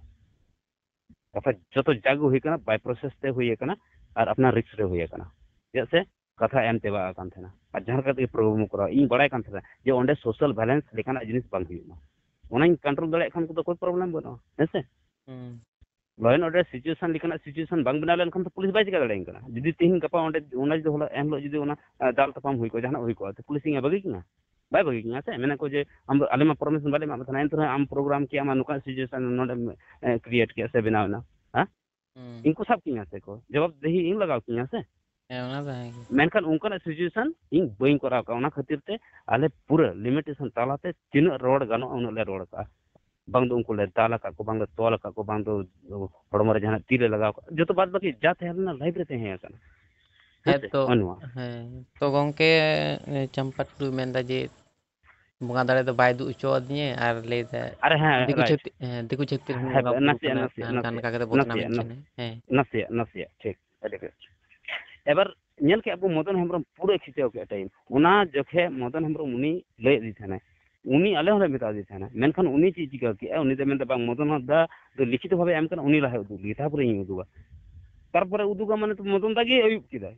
ᱠᱟᱛᱷᱟ ᱡᱚᱛᱚ ᱡᱟᱜᱮ ᱦᱩᱭ ᱠᱟᱱᱟ, ᱵᱟᱭ ᱯᱨᱚᱥᱮᱥ ᱛᱮ ᱦᱩᱭ ᱟᱠᱟᱱᱟ ᱟᱨ ᱟᱯᱱᱟᱨ ᱨᱤᱠᱥ ᱨᱮ ᱦᱩᱭ ᱟᱠᱟᱱᱟ᱾ ᱪᱮᱫᱟᱜ ᱥᱮ ᱠᱟᱛᱷᱟ ᱮᱢ ᱪᱟᱵᱟ ᱟᱠᱟᱱ ᱛᱟᱦᱮᱱᱟ᱾ ᱟᱨ ᱡᱟᱦᱟᱸ ᱞᱮᱠᱟ ᱛᱮᱜᱮ ᱯᱨᱳᱜᱨᱟᱢ ᱠᱚᱨᱟᱣ, ᱤᱧ ᱵᱟᱲᱟᱭ ᱠᱟᱱ ᱛᱟᱦᱮᱱᱟ ᱡᱮ ᱚᱸᱰᱮ ᱥᱳᱥᱟᱞ ᱵᱷᱟᱭᱞᱮᱱᱥ ᱞᱮᱠᱟᱱᱟᱜ ᱡᱤᱱᱤᱥ ᱵᱟᱝ ᱦᱩᱭᱩᱜᱼᱟ᱾ ᱚᱱᱟᱧ ᱠᱚᱱᱴᱨᱳᱞ ᱫᱟᱲᱮᱭᱟᱜ ᱠᱷᱟᱱ ᱫᱚ ᱠᱳᱭ ᱯᱨᱚᱵᱞᱮᱢ ᱵᱟᱹᱱᱩᱜᱼᱟ, ᱦᱮᱸ ᱥᱮ? ᱦᱩᱸ᱾ ᱞᱚ ᱮᱱᱰ ᱚᱨᱰᱟᱨ ᱥᱤᱪᱩᱭᱮᱥᱚᱱ ᱞᱮᱠᱟᱱᱟᱜ ᱥᱤᱪᱩᱭᱮᱥᱚᱱ ᱵᱟᱝ ᱵᱮᱱᱟᱣ ᱞᱮᱱᱠᱷᱟᱱ ᱫᱚ ᱯᱩᱞᱤᱥ ᱵᱟᱭ ᱪᱤᱠᱟ ᱫᱟᱲᱮᱭᱟᱜ ᱠᱟᱱᱟ᱾ ᱡᱩᱫᱤ ᱛᱤᱦᱤᱧ ᱜᱟᱯᱟ ᱚᱸᱰᱮ, ᱚᱱᱟ ᱡᱩᱫᱤ ᱦᱚᱞᱟ ᱮᱱ ᱦᱤᱞᱳᱜ ᱡᱩᱫᱤ ᱚᱱᱟ, ᱟ, ᱫᱟᱞ ᱛᱟᱯᱟᱢ ᱦᱩᱭ ᱠᱚᱜᱼᱟ, ᱡᱟᱦᱟᱱᱟᱜ ᱦᱩᱭ ᱠᱚᱜᱼᱟ, ᱛᱚ ᱯᱩᱞᱤᱥ ᱤᱧ ᱵᱟᱹᱜᱤ ᱠᱤᱧᱟ? ᱵᱟᱭ ᱵᱟᱹᱜᱤ ᱠᱤᱧᱟ ᱥᱮ? ᱢᱮᱱᱟ ᱠᱚ ᱡᱮ, "ᱟᱢ ᱫᱚ ᱟᱞᱮ ᱢᱟ ᱯᱟᱨᱢᱤᱥᱚᱱ ᱵᱟᱞᱮ ᱮᱢᱟᱫ ᱢᱮ ᱛᱟᱦᱮᱱᱟ, ᱮᱱᱛᱮ ᱨᱮᱦᱚᱸ ᱟᱢ ᱯᱨᱳᱜᱨᱟᱢ ᱠᱮᱜ ᱟᱢ ᱟᱨ ᱱᱚᱝᱠᱟ ᱥᱤᱪᱩᱭᱮᱥᱚᱱ ᱱᱚᱰᱮᱢ, ᱮ, ᱠᱨᱤᱭᱮᱴ ᱠᱮᱜᱼᱟ ᱥᱮ ᱵᱮᱱᱟᱣ ᱮᱱᱟ?" ᱦᱮᱸ? ᱦᱩᱸ᱾ ᱤᱧ ᱠᱚ ᱥᱟᱵ ᱠᱤᱧᱟ ᱥᱮ ᱠᱚ? ᱡᱚᱵᱟᱵ ᱫᱮᱦᱤ ᱤᱧ ᱞᱟᱜᱟᱣ ᱠᱤᱧᱟ ᱥᱮ? ᱦᱮᱸ, ᱚᱱᱟ ᱫᱚ ᱦᱮᱸ ᱜᱮ᱾ ᱢᱮᱱᱠᱷᱟᱱ ᱚᱱᱠᱟᱱᱟᱜ ᱥᱤᱪᱩᱭᱮᱥᱚᱱ ᱤᱧ ᱵᱟᱹᱧ ᱠᱚᱨᱟᱣ ᱠᱟᱜᱼᱟ᱾ ᱚᱱᱟ ᱠᱷᱟᱹᱛᱤᱨ ᱛᱮ ᱟᱞᱮ ᱯᱩᱨᱟᱹ ᱞᱤᱢᱤᱴᱮᱥᱚᱱ ᱛᱟᱞᱟᱛᱮ ᱛᱤᱱᱟᱹᱜ ᱨᱚᱲ ᱜᱟᱱᱚᱜᱼᱟ, ᱩᱱᱟᱹᱜ ᱞᱮ ᱨᱚᱲ ᱠᱟᱜᱼᱟ᱾ ᱵᱟᱝ ᱫᱚ ᱩᱱᱠᱩ ᱞᱮ ᱫᱟᱞ ᱟᱠᱟᱫ ᱠᱚ, ᱵᱟᱝ ᱫᱚ ᱛᱚᱞ ᱟᱠᱟᱫ ᱠᱚ, ᱵᱟᱝ ᱫᱚ ᱦᱚᱲᱢᱚ ᱨᱮ ᱡᱟᱦᱟᱱᱟᱜ ᱛᱤ ᱞᱮ ᱞᱟᱜᱟᱣ ᱠᱟᱜᱼᱟ᱾ ᱡᱚᱛᱚ ᱵᱟᱫ ᱵᱟᱹᱠᱤ ᱡᱟ ᱛᱟᱦᱮᱸ ᱞᱮᱱᱟ, ᱞᱟᱭᱤᱵᱷ ᱨᱮ ᱛᱟᱦᱮᱸ ᱟᱠᱟᱱᱟ᱾ ᱦᱮᱸ ᱦᱮᱸ ᱥᱮ? ᱛᱚ, ᱱᱚᱜᱼᱚ ᱱᱚᱣᱟ᱾ ᱦᱮᱸ᱾ ᱛᱚ ᱜᱚᱝᱠᱮ, ᱮ, ᱪᱟᱢᱯᱟ ᱴᱩᱰᱩ ᱢᱮᱱᱫᱟ ᱡᱮ ᱵᱚᱸᱜᱟ ᱫᱟᱲᱮ ᱫᱚ ᱵᱟᱭ ᱩᱫᱩᱜ ᱦᱚᱪᱚ ᱟᱹᱫᱤᱧᱟᱭ, ᱟᱨ ᱞᱟᱹᱭᱫᱟ ᱟᱨᱮ ᱦᱮᱸ, ᱫᱤᱠᱩ right᱾ ᱪᱷᱟᱹᱛᱤᱠ, ᱦᱮᱸ, ᱫᱤᱠᱩ ᱪᱷᱟᱹᱛᱤᱠ ᱨᱮᱱ ᱦᱮᱸ, ᱵᱚᱸᱜᱟ ᱵᱩᱨᱩ ᱱᱟᱥᱮᱭᱟᱜ, ᱠᱟᱱᱟ, ᱱᱟᱥᱮᱭᱟᱜ, ᱦᱟᱱᱠᱟ ᱱᱟᱥᱮᱭᱟᱜ, ᱦᱟᱱᱠᱟ ᱠᱟᱛᱮ ᱵᱚᱫᱱᱟᱢ ᱱᱟᱥᱮᱭᱟᱜ, ᱦᱚᱪᱚ ᱱᱟ-, ᱢᱮ᱾ ᱦᱮᱸ᱾ ᱱᱟᱥᱮᱭᱟᱜ, ᱱᱟᱥᱮᱭᱟᱜ, ᱴᱷᱤᱠ, ᱟᱹᱰᱤ ᱵᱮᱥ᱾ ᱮᱵᱟᱨ ᱧᱮᱞ ᱠᱮᱜᱼᱟ ᱵᱚ ᱢᱚᱫᱚᱱ ᱦᱮᱢᱵᱨᱚᱢ ᱯᱩᱨᱟᱹ ᱠᱷᱤᱪᱟᱹᱣ ᱠᱮᱜᱼᱟ time᱾ ᱚᱱᱟ ᱡᱚᱠᱷᱮ ᱢᱚᱫᱚᱱ ᱦᱮᱢᱵᱨᱚᱢ ᱩᱱᱤ ᱞᱟᱹᱭ ᱤᱫᱤ ᱛᱟᱦᱮᱱᱟᱭ, ᱩᱱᱤ ᱟᱞᱮ ᱦᱚᱸᱞᱮ ᱢᱮᱛᱟ ᱫᱮ ᱛᱟᱦᱮᱱᱟ, ᱢᱮᱱᱠᱷᱟᱱ ᱩᱱᱤ ᱪᱮᱫ ᱪᱤᱠᱟᱹ ᱠᱮᱜᱼᱟ? ᱩᱱᱤ ᱫᱚ ᱢᱮᱱᱫᱟ, "ᱵᱟᱝ, ᱢᱚᱫᱚᱱ ᱦᱟᱸᱥᱫᱟ ᱫᱚ ᱞᱤᱠᱷᱤᱛ ᱵᱷᱟᱵᱮ ᱮᱢ ᱠᱟᱱᱟ, ᱩᱱᱤ ᱞᱟᱦᱟᱭ ᱩᱫᱩᱜ ᱞᱮᱜᱮ, ᱛᱟᱨᱯᱚᱨᱮ ᱤᱧ ᱩᱫᱩᱜᱟ᱾" ᱛᱟᱨᱯᱚᱨᱮ ᱩᱫᱩᱜᱟ ᱢᱟᱱᱮ ᱛᱚ ᱢᱚᱫᱚᱱ ᱫᱟ ᱜᱮ ᱟᱹᱭᱩᱵ ᱠᱮᱫᱟᱭ᱾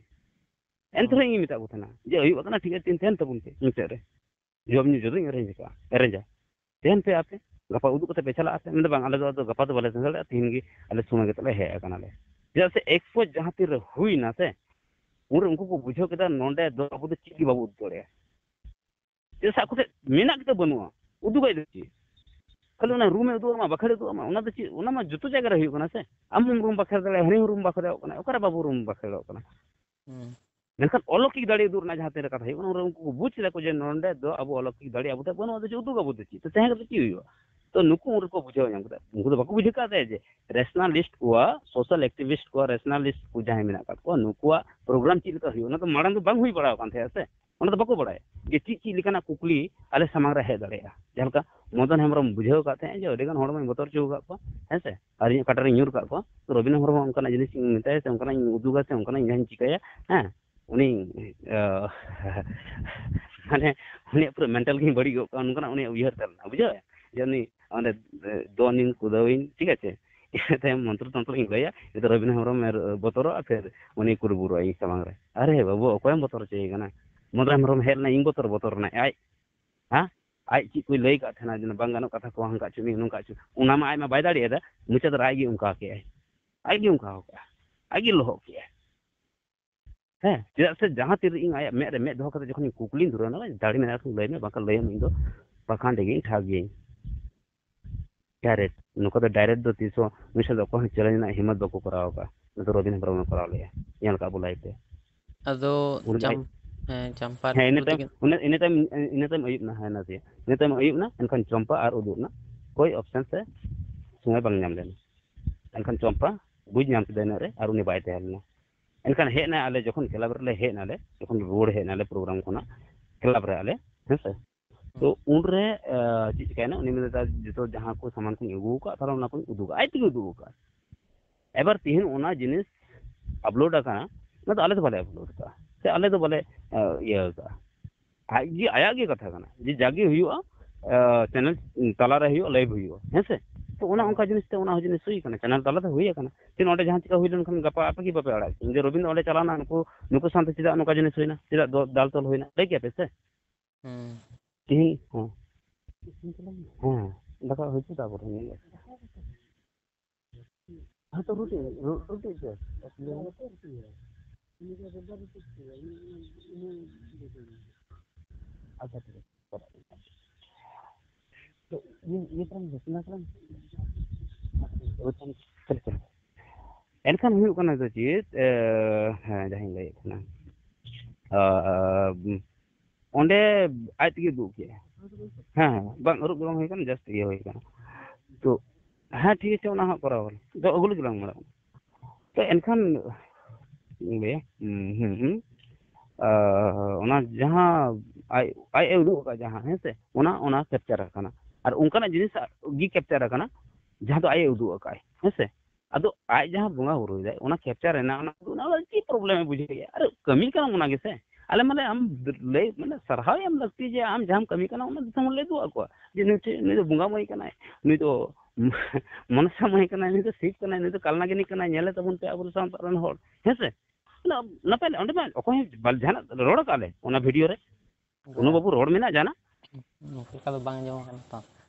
ᱮᱱᱛᱮ ᱦᱚᱸ᱾ ᱨᱮᱦᱚᱸ ᱤᱧ ᱢᱮᱛᱟᱜ ᱠᱚ ᱛᱟᱦᱮᱱᱟ ᱡᱮ, "ᱟᱹᱭᱩᱵ ᱟᱠᱟᱱᱟ, ᱴᱷᱤᱠ ᱜᱮᱭᱟ, ᱛᱤᱦᱤᱧ ᱛᱟᱦᱮᱱ ᱛᱟᱵᱚᱱ ᱯᱮ ᱢᱩᱪᱟᱹᱫ ᱨᱮ, ᱡᱚᱢ ᱧᱩ ᱡᱚᱛᱚᱧ arrange ᱟᱠᱟᱫᱼᱟ, arrange ᱟ, ᱛᱟᱦᱮᱱ ᱯᱮ ᱟᱯᱮ, ᱜᱟᱯᱟ ᱩᱫᱩᱜ ᱠᱟᱛᱮ ᱯᱮ ᱪᱟᱞᱟᱜᱼᱟ ᱯᱮ᱾" ᱢᱮᱱᱫᱟ, "ᱵᱟᱝ, ᱟᱞᱮ ᱫᱚ ᱟᱫᱚ ᱜᱟᱯᱟ ᱫᱚ ᱵᱟᱞᱮ ᱛᱟᱦᱮᱸ ᱫᱟᱲᱮᱭᱟᱜᱼᱟ, ᱛᱤᱦᱤᱧ ᱜᱮ ᱟᱞᱮ ᱥᱚᱢᱚᱭ ᱠᱟᱛᱮ ᱞᱮ ᱦᱮᱡ ᱟᱠᱟᱱᱟᱞᱮ᱾" ᱪᱮᱫᱟᱜ ᱥᱮ expose ᱡᱟᱦᱟᱸ ᱛᱤᱱ ᱨᱮ ᱦᱩᱭᱱᱟ ᱥᱮ, ᱩᱱᱨᱮ ᱩᱱᱠᱩ ᱠᱚ ᱵᱩᱡᱷᱟᱹᱣ ᱠᱮᱫᱟ, ᱱᱚᱸᱰᱮ ᱫᱚ ᱟᱵᱚ ᱫᱚ ᱪᱮᱫ ᱜᱮ ᱵᱟᱵᱚ ᱩᱫᱩᱜ ᱫᱟᱲᱮᱭᱟᱜᱼᱟ᱾ ᱪᱮᱫᱟᱜ ᱥᱮ ᱟᱠᱚ ᱴᱷᱮᱱ ᱢᱮᱱᱟᱜ ᱜᱮᱛᱚ ᱵᱟᱹᱱᱩᱜᱼᱟ, ᱩᱫᱩᱜᱟᱭ ᱫᱚ ᱪᱮᱫ? ᱠᱷᱟᱹᱞᱤ ᱚᱱᱟ ᱨᱩᱢᱮ ᱩᱫᱩᱜ ᱟᱢᱟ, ᱵᱟᱠᱷᱮᱲ ᱩᱫᱩᱜ ᱟᱢᱟ, ᱚᱱᱟ ᱫᱚ ᱪᱮᱫ? ᱚᱱᱟ ᱢᱟ ᱡᱚᱛᱚ ᱡᱟᱭᱜᱟ ᱨᱮ ᱦᱩᱭᱩᱜ ᱠᱟᱱᱟ ᱥᱮ᱾ ᱟᱢ ᱦᱚᱸᱢ ᱨᱩᱢ ᱵᱟᱠᱷᱮᱲ ᱫᱟᱲᱮᱭᱟᱜᱼᱟ, ᱦᱟᱹᱱᱤ ᱦᱚᱸ ᱨᱩᱢ ᱵᱟᱠᱷᱮᱲᱚᱜ ᱠᱟᱱᱟ, ᱚᱠᱟᱨᱮ ᱵᱟᱵᱚ ᱨᱩᱢ ᱵᱟᱠᱷᱮᱲᱚᱜ ᱠᱟᱱᱟ? ᱦᱩᱸ᱾ ᱢᱮᱱᱠᱷᱟᱱ ᱚᱞᱚᱠᱤᱠ ᱫᱟᱲᱮ ᱩᱫᱩᱜ ᱨᱮᱱᱟᱜ ᱡᱟᱦᱟᱸ ᱛᱤᱱ ᱨᱮ ᱠᱟᱛᱷᱟ ᱦᱩᱭᱩᱜ ᱠᱟᱱᱟ, ᱩᱱᱨᱮ ᱩᱱᱠᱩ ᱠᱚ ᱵᱩᱡᱽ ᱠᱮᱫᱟ ᱠᱚ ᱡᱮ ᱱᱚᱸᱰᱮ ᱫᱚ ᱟᱵᱚ ᱚᱞᱚᱠᱤᱠ ᱫᱟᱲᱮ ᱟᱵᱚ ᱴᱷᱮᱱ ᱵᱟᱹᱱᱩᱜᱼᱟ, ᱟᱫᱚ ᱪᱮᱫ ᱩᱫᱩᱜ ᱟᱵᱚ ᱫᱚ ᱪᱮᱫ? ᱛᱚ ᱛᱟᱦᱮᱸ ᱠᱟᱛᱮ ᱪᱮᱫ ᱦᱩᱭᱩᱜᱼᱟ? ᱛᱚ ᱱᱩᱠᱩ ᱩᱱ ᱨᱮᱠᱚ ᱵᱩᱡᱷᱟᱹᱣ ᱧᱟᱢ ᱠᱮᱫᱟ, ᱩᱱᱠᱩ ᱫᱚ ᱵᱟᱠᱚ ᱵᱩᱡᱷᱟᱹᱣ ᱠᱟᱫᱟ ᱡᱮ rationalist ᱠᱚᱣᱟᱜ, social activist ᱠᱚᱣᱟᱜ, rationalist ᱠᱚ ᱡᱟᱦᱟᱸᱭ ᱢᱮᱱᱟᱜ ᱟᱠᱟᱫ ᱠᱚᱣᱟ, ᱱᱩᱠᱩᱣᱟᱜ ᱯᱨᱳᱜᱨᱟᱢ ᱪᱮᱫ ᱞᱮᱠᱟ ᱦᱩᱭᱩᱜᱼᱟ, ᱚᱱᱟ ᱫᱚ ᱢᱟᱲᱟᱝ ᱫᱚ ᱵᱟᱝ ᱦᱩᱭ ᱵᱟᱲᱟ ᱟᱠᱟᱱ ᱛᱟᱦᱮᱸᱜᱼᱟ ᱥᱮ᱾ ᱚᱱᱟ ᱫᱚ ᱵᱟᱠᱚ ᱵᱟᱲᱟᱭᱟ ᱡᱮ ᱪᱮᱫ ᱪᱮᱫ ᱞᱮᱠᱟᱱᱟᱜ ᱠᱩᱠᱞᱤ ᱟᱞᱮ ᱥᱟᱢᱟᱝ ᱨᱮ ᱦᱮᱡ ᱫᱟᱲᱮᱭᱟᱜᱼᱟ᱾ ᱡᱟᱦᱟᱸ ᱞᱮᱠᱟ ᱢᱚᱫᱚᱱ ᱦᱮᱢᱵᱨᱚᱢ ᱵᱩᱡᱷᱟᱹᱣ ᱟᱠᱟᱫ ᱛᱟᱦᱮᱸᱫ ᱡᱮ ᱟᱹᱰᱤ ᱜᱟᱱ ᱦᱚᱲ ᱢᱟᱧ ᱵᱚᱛᱚᱨ ᱦᱚᱪᱚ ᱟᱠᱟᱫ ᱠᱚᱣᱟ, ᱦᱮᱸ ᱥᱮ, ᱟᱨ ᱤᱧᱟᱹᱜ ᱠᱟᱴᱟ ᱨᱤᱧ ᱧᱩᱨ ᱟᱠᱟᱫ ᱠᱚᱣᱟ, ᱛᱚ ᱨᱚᱵᱤᱱ ᱦᱮᱢᱵᱨᱚᱢ ᱦᱚᱸ ᱚᱱᱠᱟᱱᱟᱜ ᱡᱤᱱᱤᱥ ᱤᱧ ᱢᱮᱛᱟᱭᱟ ᱥᱮ ᱚᱱᱠᱟᱱᱟᱜ ᱤᱧ ᱩᱫᱩᱜᱟ ᱥᱮ ᱚᱱᱠᱟᱱᱟᱜ ᱤᱧ ᱡᱟᱦᱟᱸᱧ ᱪᱤᱠᱟᱹᱭᱟ, ᱦᱮᱸ, ᱩᱱᱤ, ᱟᱦ, ᱢᱟᱱᱮ ᱩᱱᱤᱭᱟᱜ ᱯᱩᱨᱟᱹ ᱢᱮᱱᱴᱟᱞ ᱜᱮᱧ ᱵᱟᱹᱲᱤᱡ ᱜᱚᱫ ᱠᱟᱜᱼᱟ, ᱱᱚᱝᱠᱟᱱᱟᱜ ᱩᱱᱤᱭᱟᱜ ᱩᱭᱦᱟᱹᱨ ᱛᱟᱦᱮᱸ ᱞᱮᱱᱟ, ᱵᱩᱡᱷᱟᱹᱣ? ᱡᱮ ᱩᱱᱤ ᱚᱸᱰᱮ, ᱮ, ᱫᱚᱱᱤᱧ ᱠᱩᱫᱟᱹᱣᱤᱧ, ᱴᱷᱤᱠ ᱟᱪᱷᱮ? ᱤᱱᱟᱹ ᱛᱟᱭᱚᱢ ᱢᱚᱱᱛᱨᱚ ᱛᱚᱱᱛᱨᱚᱧ ᱞᱟᱹᱭᱟ, ᱡᱩᱫᱤ ᱨᱚᱵᱤᱱ ᱦᱮᱢᱵᱨᱚᱢ ᱮ ᱵᱚᱛᱚᱨᱚᱜᱼᱟ, ᱯᱷᱤᱨ ᱩᱱᱤ ᱠᱩᱨᱵᱩᱨᱚᱜᱼᱟ ᱤᱧ ᱥᱟᱢᱟᱝ ᱨᱮ᱾ ᱟᱨᱮ ᱵᱟᱹᱵᱩ, ᱚᱠᱚᱭᱮᱢ ᱵᱚᱛᱚᱨ ᱦᱚᱪᱚᱭᱮ ᱠᱟᱱᱟ? ᱢᱚᱫᱚᱱ ᱦᱮᱢᱵᱨᱚᱢ ᱦᱮᱡ ᱞᱮᱱᱟ, ᱤᱧ ᱵᱚᱛᱚᱨ, ᱵᱚᱛᱚᱨ ᱨᱮᱱᱟᱭ ᱟᱡ? ᱦᱮᱸ? ᱟᱡ ᱪᱮᱫ ᱠᱚᱭ ᱞᱟᱹᱭ ᱠᱟᱜ ᱛᱟᱦᱮᱱᱟ, ᱡᱮ ᱵᱟᱝ ᱜᱟᱱᱚᱜ ᱠᱟᱛᱷᱟ ᱠᱚ ᱦᱟᱱᱠᱟ ᱦᱚᱪᱚ ᱢᱮ, ᱱᱚᱝᱠᱟ ᱦᱚᱪᱚ, ᱚᱱᱟ ᱢᱟ ᱟᱡ ᱢᱟ ᱵᱟᱭ ᱫᱟᱲᱮᱭᱟᱫᱟ, ᱢᱚᱪᱟ ᱫᱚ ᱟᱡ ᱜᱮ ᱚᱱᱠᱟ ᱠᱮᱜᱼᱟᱭ, ᱟᱡ ᱜᱮ ᱚᱱᱠᱟ ᱠᱟᱜᱼᱟ, ᱟᱡ ᱜᱮ ᱞᱚᱦᱚᱫ ᱠᱮᱜᱼᱟᱭ᱾ ᱦᱮᱸ, ᱪᱮᱫᱟᱜ ᱥᱮ ᱡᱟᱦᱟᱸ ᱛᱤᱨᱮ ᱤᱧ ᱟᱭᱟᱜ ᱢᱮᱫ ᱨᱮ ᱢᱮᱫ ᱫᱚᱦᱚ ᱠᱟᱛᱮ ᱡᱚᱠᱷᱚᱱᱤᱧ ᱠᱩᱠᱞᱤᱧ ᱫᱷᱩᱨᱟᱹᱣ ᱮᱱᱟ, ᱫᱟᱲᱮ ᱢᱮᱱᱟᱜ ᱠᱷᱟᱱ ᱞᱟᱹᱭ ᱢᱮ, ᱵᱟᱝᱠᱷᱟᱱ ᱞᱟᱹᱭᱟᱢ ᱤᱧ ᱫᱚ ᱯᱟᱠᱷᱟᱱᱰ ᱜᱤᱭᱟᱹᱧ, ᱴᱷᱟᱠ ᱜᱤᱭᱟᱹᱧ᱾ ᱰᱟᱭᱨᱮᱠᱴ, ᱱᱚᱝᱠᱟ ᱫᱚ ᱰᱟᱭᱨᱮᱠᱴ ᱫᱚ ᱛᱤᱥ ᱦᱚᱸ ᱱᱩᱭ ᱥᱟᱶ ᱫᱚ ᱚᱠᱚᱭ ᱦᱚᱸ ᱪᱮᱞᱮᱧᱡᱽ ᱨᱮᱱᱟᱜ ᱦᱤᱢᱢᱚᱛ ᱵᱟᱠᱚ ᱠᱚᱨᱟᱣ ᱟᱠᱟᱫᱼᱟ᱾ ᱱᱚᱣᱟ ᱫᱚ ᱨᱚᱵᱤᱱ ᱦᱮᱢᱵᱨᱚᱢ ᱮ ᱠᱚᱨᱟᱣ ᱞᱮᱫᱼᱟ, ᱧᱮᱞ ᱠᱟᱜ ᱵᱚ ᱞᱟᱭᱤᱵᱷ ᱨᱮ᱾ ᱟᱫᱚ ᱩᱱᱤ ᱫᱚ ᱟᱡ ᱪᱟᱢ-, ᱦᱮᱸ, ᱪᱟᱢᱯᱟ ᱟᱨ ᱦᱮᱸ, ᱤᱱᱟᱹ ᱩᱫᱩᱜ ᱛᱟᱭᱚᱢ, ᱛᱟᱹᱠᱤᱱ᱾ ᱤᱱᱟᱹ, ᱤᱱᱟᱹ ᱛᱟᱭᱚᱢ, ᱤᱱᱟᱹ ᱛᱟᱭᱚᱢ ᱟᱹᱭᱩᱵ ᱮᱱᱟ, ᱦᱮᱸ, ᱱᱟᱥᱮᱭᱟᱜ᱾ ᱤᱱᱟᱹ ᱛᱟᱭᱚᱢ ᱟᱹᱭᱩᱵ ᱮᱱᱟ, ᱮᱱᱠᱷᱟᱱ ᱪᱚᱢᱯᱟ ᱟᱨ ᱩᱫᱩᱜ ᱮᱱᱟ, ᱠᱳᱭ ᱚᱯᱥᱮᱱ ᱥᱮ ᱥᱚᱢᱚᱭ ᱵᱟᱝ ᱧᱟᱢ ᱞᱮᱱᱟ᱾ ᱮᱱᱠᱷᱟᱱ ᱪᱚᱢᱯᱟ ᱵᱩᱡᱽ ᱧᱟᱢ ᱠᱮᱫᱟ ᱤᱱᱟᱹᱜ ᱨᱮ, ᱟᱨ ᱩᱱᱤ ᱵᱟᱭ ᱛᱟᱦᱮᱸ ᱞᱮᱱᱟ᱾ ᱮᱱᱠᱷᱟᱱ ᱦᱮᱡ ᱮᱱᱟ, ᱟᱞᱮ ᱡᱚᱠᱷᱚᱱ ᱠᱞᱟᱵᱽ ᱨᱮᱞᱮ ᱦᱮᱡ ᱮᱱᱟᱞᱮ, ᱡᱚᱠᱷᱚᱱ ᱨᱩᱣᱟᱹᱲ ᱦᱮᱡ ᱮᱱᱟᱞᱮ ᱯᱨᱳᱜᱨᱟᱢ ᱠᱷᱚᱱᱟᱜ, ᱠᱞᱟᱵᱽ ᱨᱮ ᱟᱞᱮ, ᱦᱮᱸ ᱥᱮ, ᱛᱚ ᱩᱱᱨᱮ, ᱟᱸ, ᱪᱮᱫ ᱪᱤᱠᱟᱹᱭᱮᱱᱟ, ᱩᱱᱤ ᱢᱮᱱᱫᱟ, "ᱡᱚᱛᱚ ᱡᱟᱦᱟᱸ ᱠᱚ ᱥᱟᱢᱟᱱ ᱠᱚᱧ ᱟᱹᱜᱩ ᱟᱠᱟᱫ, ᱛᱟᱦᱚᱞᱮ ᱚᱱᱟ ᱠᱚᱧ ᱩᱫᱩᱜᱟ", ᱟᱡ ᱛᱮᱜᱮ ᱩᱫᱩᱜ ᱟᱠᱟᱫ᱾ ᱮᱵᱟᱨ ᱛᱤᱦᱤᱧ ᱚᱱᱟ ᱡᱤᱱᱤᱥ ᱟᱯᱞᱳᱰ ᱟᱠᱟᱱᱟ, ᱚᱱᱟ ᱫᱚ ᱟᱞᱮ ᱫᱚ ᱵᱟᱞᱮ ᱟᱯᱞᱳᱰ ᱟᱠᱟᱫᱼᱟ, ᱥᱮ ᱟᱞᱮ ᱫᱚ ᱵᱟᱞᱮ, ᱟᱸ, ᱤᱭᱟᱹ ᱟᱠᱟᱫᱼᱟ᱾ ᱟᱡ ᱜᱮ, ᱟᱭᱟᱜ ᱜᱮ ᱠᱟᱛᱷᱟ ᱠᱟᱱᱟ ᱡᱮ ᱡᱟᱜᱮ ᱦᱩᱭᱩᱜᱼᱟ, ᱟᱸ, ᱪᱮᱱᱮᱞ ᱛᱟᱞᱟᱨᱮ ᱦᱩᱭᱩᱜᱼᱟ, ᱞᱟᱭᱤᱵᱷ ᱦᱩᱭᱩᱜᱼᱟ, ᱦᱮᱸ ᱥᱮ? ᱛᱚ ᱚᱱᱟ ᱦᱮᱸ᱾ ᱚᱱᱠᱟ ᱡᱤᱱᱤᱥ ᱛᱮ ᱚᱱᱟ ᱦᱚᱸ ᱡᱤᱱᱤᱥ ᱦᱩᱭ ᱟᱠᱟᱱᱟ, ᱪᱮᱱᱮᱞ ᱛᱟᱞᱟᱛᱮ ᱦᱩᱭ ᱟᱠᱟᱱᱟ᱾ ᱛᱤᱦᱤᱧ ᱚᱸᱰᱮ ᱡᱟᱦᱟᱸ ᱪᱤᱠᱟ ᱦᱩᱭ ᱞᱮᱱᱠᱷᱟᱱ ᱜᱟᱯᱟ ᱟᱯᱮ ᱜᱮ ᱵᱟᱯᱮ ᱟᱲᱟᱜ ᱠᱮᱭᱟ ᱡᱮ ᱨᱚᱵᱤᱱ ᱫᱚ ᱚᱸᱰᱮ ᱪᱟᱞᱟᱣ ᱮᱱᱟ, ᱱᱩᱠᱩ, ᱱᱩᱠᱩ ᱥᱟᱶᱛᱮ ᱪᱮᱫᱟᱜ ᱱᱚᱝᱠᱟ ᱡᱤᱱᱤᱥ ᱦᱩᱭᱱᱟ, ᱪᱮᱫᱟᱜ ᱫᱚ ᱫᱟᱞ ᱛᱚᱞ ᱦᱩᱭᱱᱟ, ᱞᱟᱹᱭ ᱠᱮᱭᱟ ᱯᱮ ᱥᱮ? ᱦᱮᱸ᱾ ᱛᱤᱦᱤᱧ, ᱦᱮᱸ᱾ ᱦᱮᱸ, ᱫᱟᱠᱟ ᱦᱩᱭ ᱛᱮ ᱛᱟᱨᱯᱚᱨᱮ ᱧᱮᱞ ᱦᱩᱭᱩᱜᱼᱟ᱾ ᱦᱮᱸ ᱛᱚ, ᱨᱩᱴᱤ, ᱨᱩ-, ᱨᱩᱴᱤ ᱥᱮ? ᱟᱪᱪᱷᱟ, ᱴᱷᱤᱠ ᱟᱪᱷᱮ᱾ ᱛᱚ, ᱤᱭᱟᱹ, ᱤᱭᱟᱹ ᱛᱟᱞᱟᱝ ᱢᱮ, ᱥᱮ, ᱚᱱᱟ ᱛᱟᱞᱟᱝ ᱢᱮ᱾ ᱦᱳᱭ, ᱛᱟᱦᱞᱮ, ᱪᱚᱞᱚ, ᱪᱚᱞᱚ᱾ ᱮᱱᱠᱷᱟᱱ ᱦᱩᱭᱩᱜ ᱠᱟᱱᱟ ᱫᱚ ᱪᱮᱫ, ᱮ, ᱦᱮᱸ, ᱡᱟᱦᱟᱸᱧ ᱞᱟᱹᱭᱮᱫ ᱛᱟᱦᱮᱱᱟ, ᱟ, ᱚᱸᱰᱮ ᱟᱡ ᱛᱮᱜᱮ ᱩᱫᱩᱜ ᱠᱮᱜᱼᱟ᱾ ᱦᱮᱸ, ᱦᱮᱸ, ᱵᱟᱝ ᱟᱹᱨᱩᱵ ᱫᱚ ᱵᱟᱝ ᱦᱩᱭ ᱠᱟᱱᱟ, just ᱤᱭᱟᱹ ᱦᱩᱭ ᱠᱟᱱᱟ᱾ ᱛᱚ, ᱦᱮᱸ, ᱴᱷᱤᱠ ᱟᱪᱷᱮ, ᱚᱱᱟ ᱦᱟᱸᱜ ᱠᱚᱨᱟᱣ ᱟᱞᱮ᱾ ᱫᱚ ᱟᱹᱜᱩ ᱞᱟᱹᱜᱤᱫ ᱞᱟᱝ ᱢᱟᱲᱟᱝ᱾ ᱛᱚ, ᱮᱱᱠᱷᱟᱱ, ᱪᱮᱫ ᱤᱧ ᱞᱟᱹᱭᱟ? ᱦᱩᱸ, ᱦᱩᱸ, ᱦᱩᱸ᱾ ᱟᱸ, ᱚᱱᱟ ᱡᱟᱦᱟᱸ ᱟᱡ, ᱟᱡ ᱮ ᱩᱫᱩᱜ ᱟᱠᱟᱫ ᱡᱟᱦᱟᱸ, ᱦᱮᱸ ᱥᱮ, ᱚᱱᱟ, ᱚᱱᱟ ᱠᱮᱯᱪᱟᱨ ᱟᱠᱟᱱᱟ᱾ ᱟᱨ ᱚᱱᱠᱟᱱᱟᱜ ᱡᱤᱱᱤᱥ ᱜᱮ ᱠᱮᱯᱪᱟᱨ ᱟᱠᱟᱱᱟ ᱡᱟᱦᱟᱸ ᱫᱚ ᱟᱡ ᱮ ᱩᱫᱩᱜ ᱟᱠᱟᱫ, ᱦᱮᱸ ᱥᱮ᱾ ᱟᱫᱚ ᱟᱡ ᱡᱟᱦᱟᱸ ᱵᱚᱸᱜᱟ ᱵᱩᱨᱩᱭᱮᱫᱟᱭ, ᱚᱱᱟ ᱠᱮᱯᱪᱟᱨ ᱨᱮᱱᱟᱜ ᱚᱱᱟ, ᱚᱱᱟ ᱪᱮᱫ ᱯᱨᱚᱵᱞᱮᱢ ᱮ ᱵᱩᱡᱷᱟᱹᱣᱮᱫᱼᱟ? ᱟᱨ ᱠᱟᱹᱢᱤ ᱠᱟᱱᱟᱢ ᱚᱱᱟ ᱜᱮᱥᱮ᱾ ᱟᱞᱮ ᱢᱟᱞᱮ ᱟᱢ ᱞᱟᱹᱭ, ᱢᱟᱱᱮ, ᱥᱟᱨᱦᱟᱣ ᱮᱢ ᱞᱟᱹᱠᱛᱤ ᱡᱮ ᱟᱢ ᱡᱟᱦᱟᱸᱢ ᱠᱟᱹᱢᱤ ᱠᱟᱱᱟ, ᱚᱱᱟ ᱫᱤᱥᱚᱢ ᱦᱚᱲ ᱞᱮ ᱩᱫᱩᱜ ᱟᱠᱚᱣᱟ ᱡᱮ ᱱᱩᱭ ᱴᱷᱮᱱ, ᱱᱩᱭ ᱫᱚ ᱵᱚᱸᱜᱟ ᱢᱟᱹᱭ ᱠᱟᱱᱟᱭ, ᱱᱩᱭ ᱫᱚ ᱢᱚᱱᱥᱟ ᱢᱟᱹᱭ ᱠᱟᱱᱟᱭ, ᱱᱩᱭ ᱫᱚ ᱥᱤᱵ ᱠᱟᱱᱟᱭ, ᱱᱩᱭ ᱫᱚ ᱠᱟᱞᱱᱟᱜᱤᱱᱤ ᱠᱟᱱᱟᱭ, ᱧᱮᱞᱮ ᱛᱟᱵᱚᱱ ᱯᱮ ᱟᱵᱚ ᱥᱟᱶᱛᱟ ᱨᱮᱱ ᱦᱚᱲ, ᱦᱮᱸ ᱥᱮ᱾ ᱚᱱᱟ ᱱᱟᱯᱟᱭ, ᱚᱸᱰᱮ ᱢᱟ ᱚᱠᱚᱭ ᱦᱚᱸ ᱵᱟᱞ-, ᱡᱟᱦᱟᱱᱟᱜ ᱨᱚᱲ ᱟᱠᱟᱫ ᱞᱮ ᱚᱱᱟ ᱵᱷᱤᱰᱤᱭᱳ ᱨᱮ? ᱠᱳᱱᱳ ᱵᱟᱝ᱾ ᱵᱟᱹᱵᱩ ᱨᱚᱲ ᱢᱮᱱᱟᱜ ᱡᱟᱦᱟᱱᱟᱜ? ᱚᱱᱠᱟ ᱫᱚ ᱵᱟᱝ ᱟᱸᱡᱚᱢ ᱟᱠᱟᱱᱟ ᱛᱚ᱾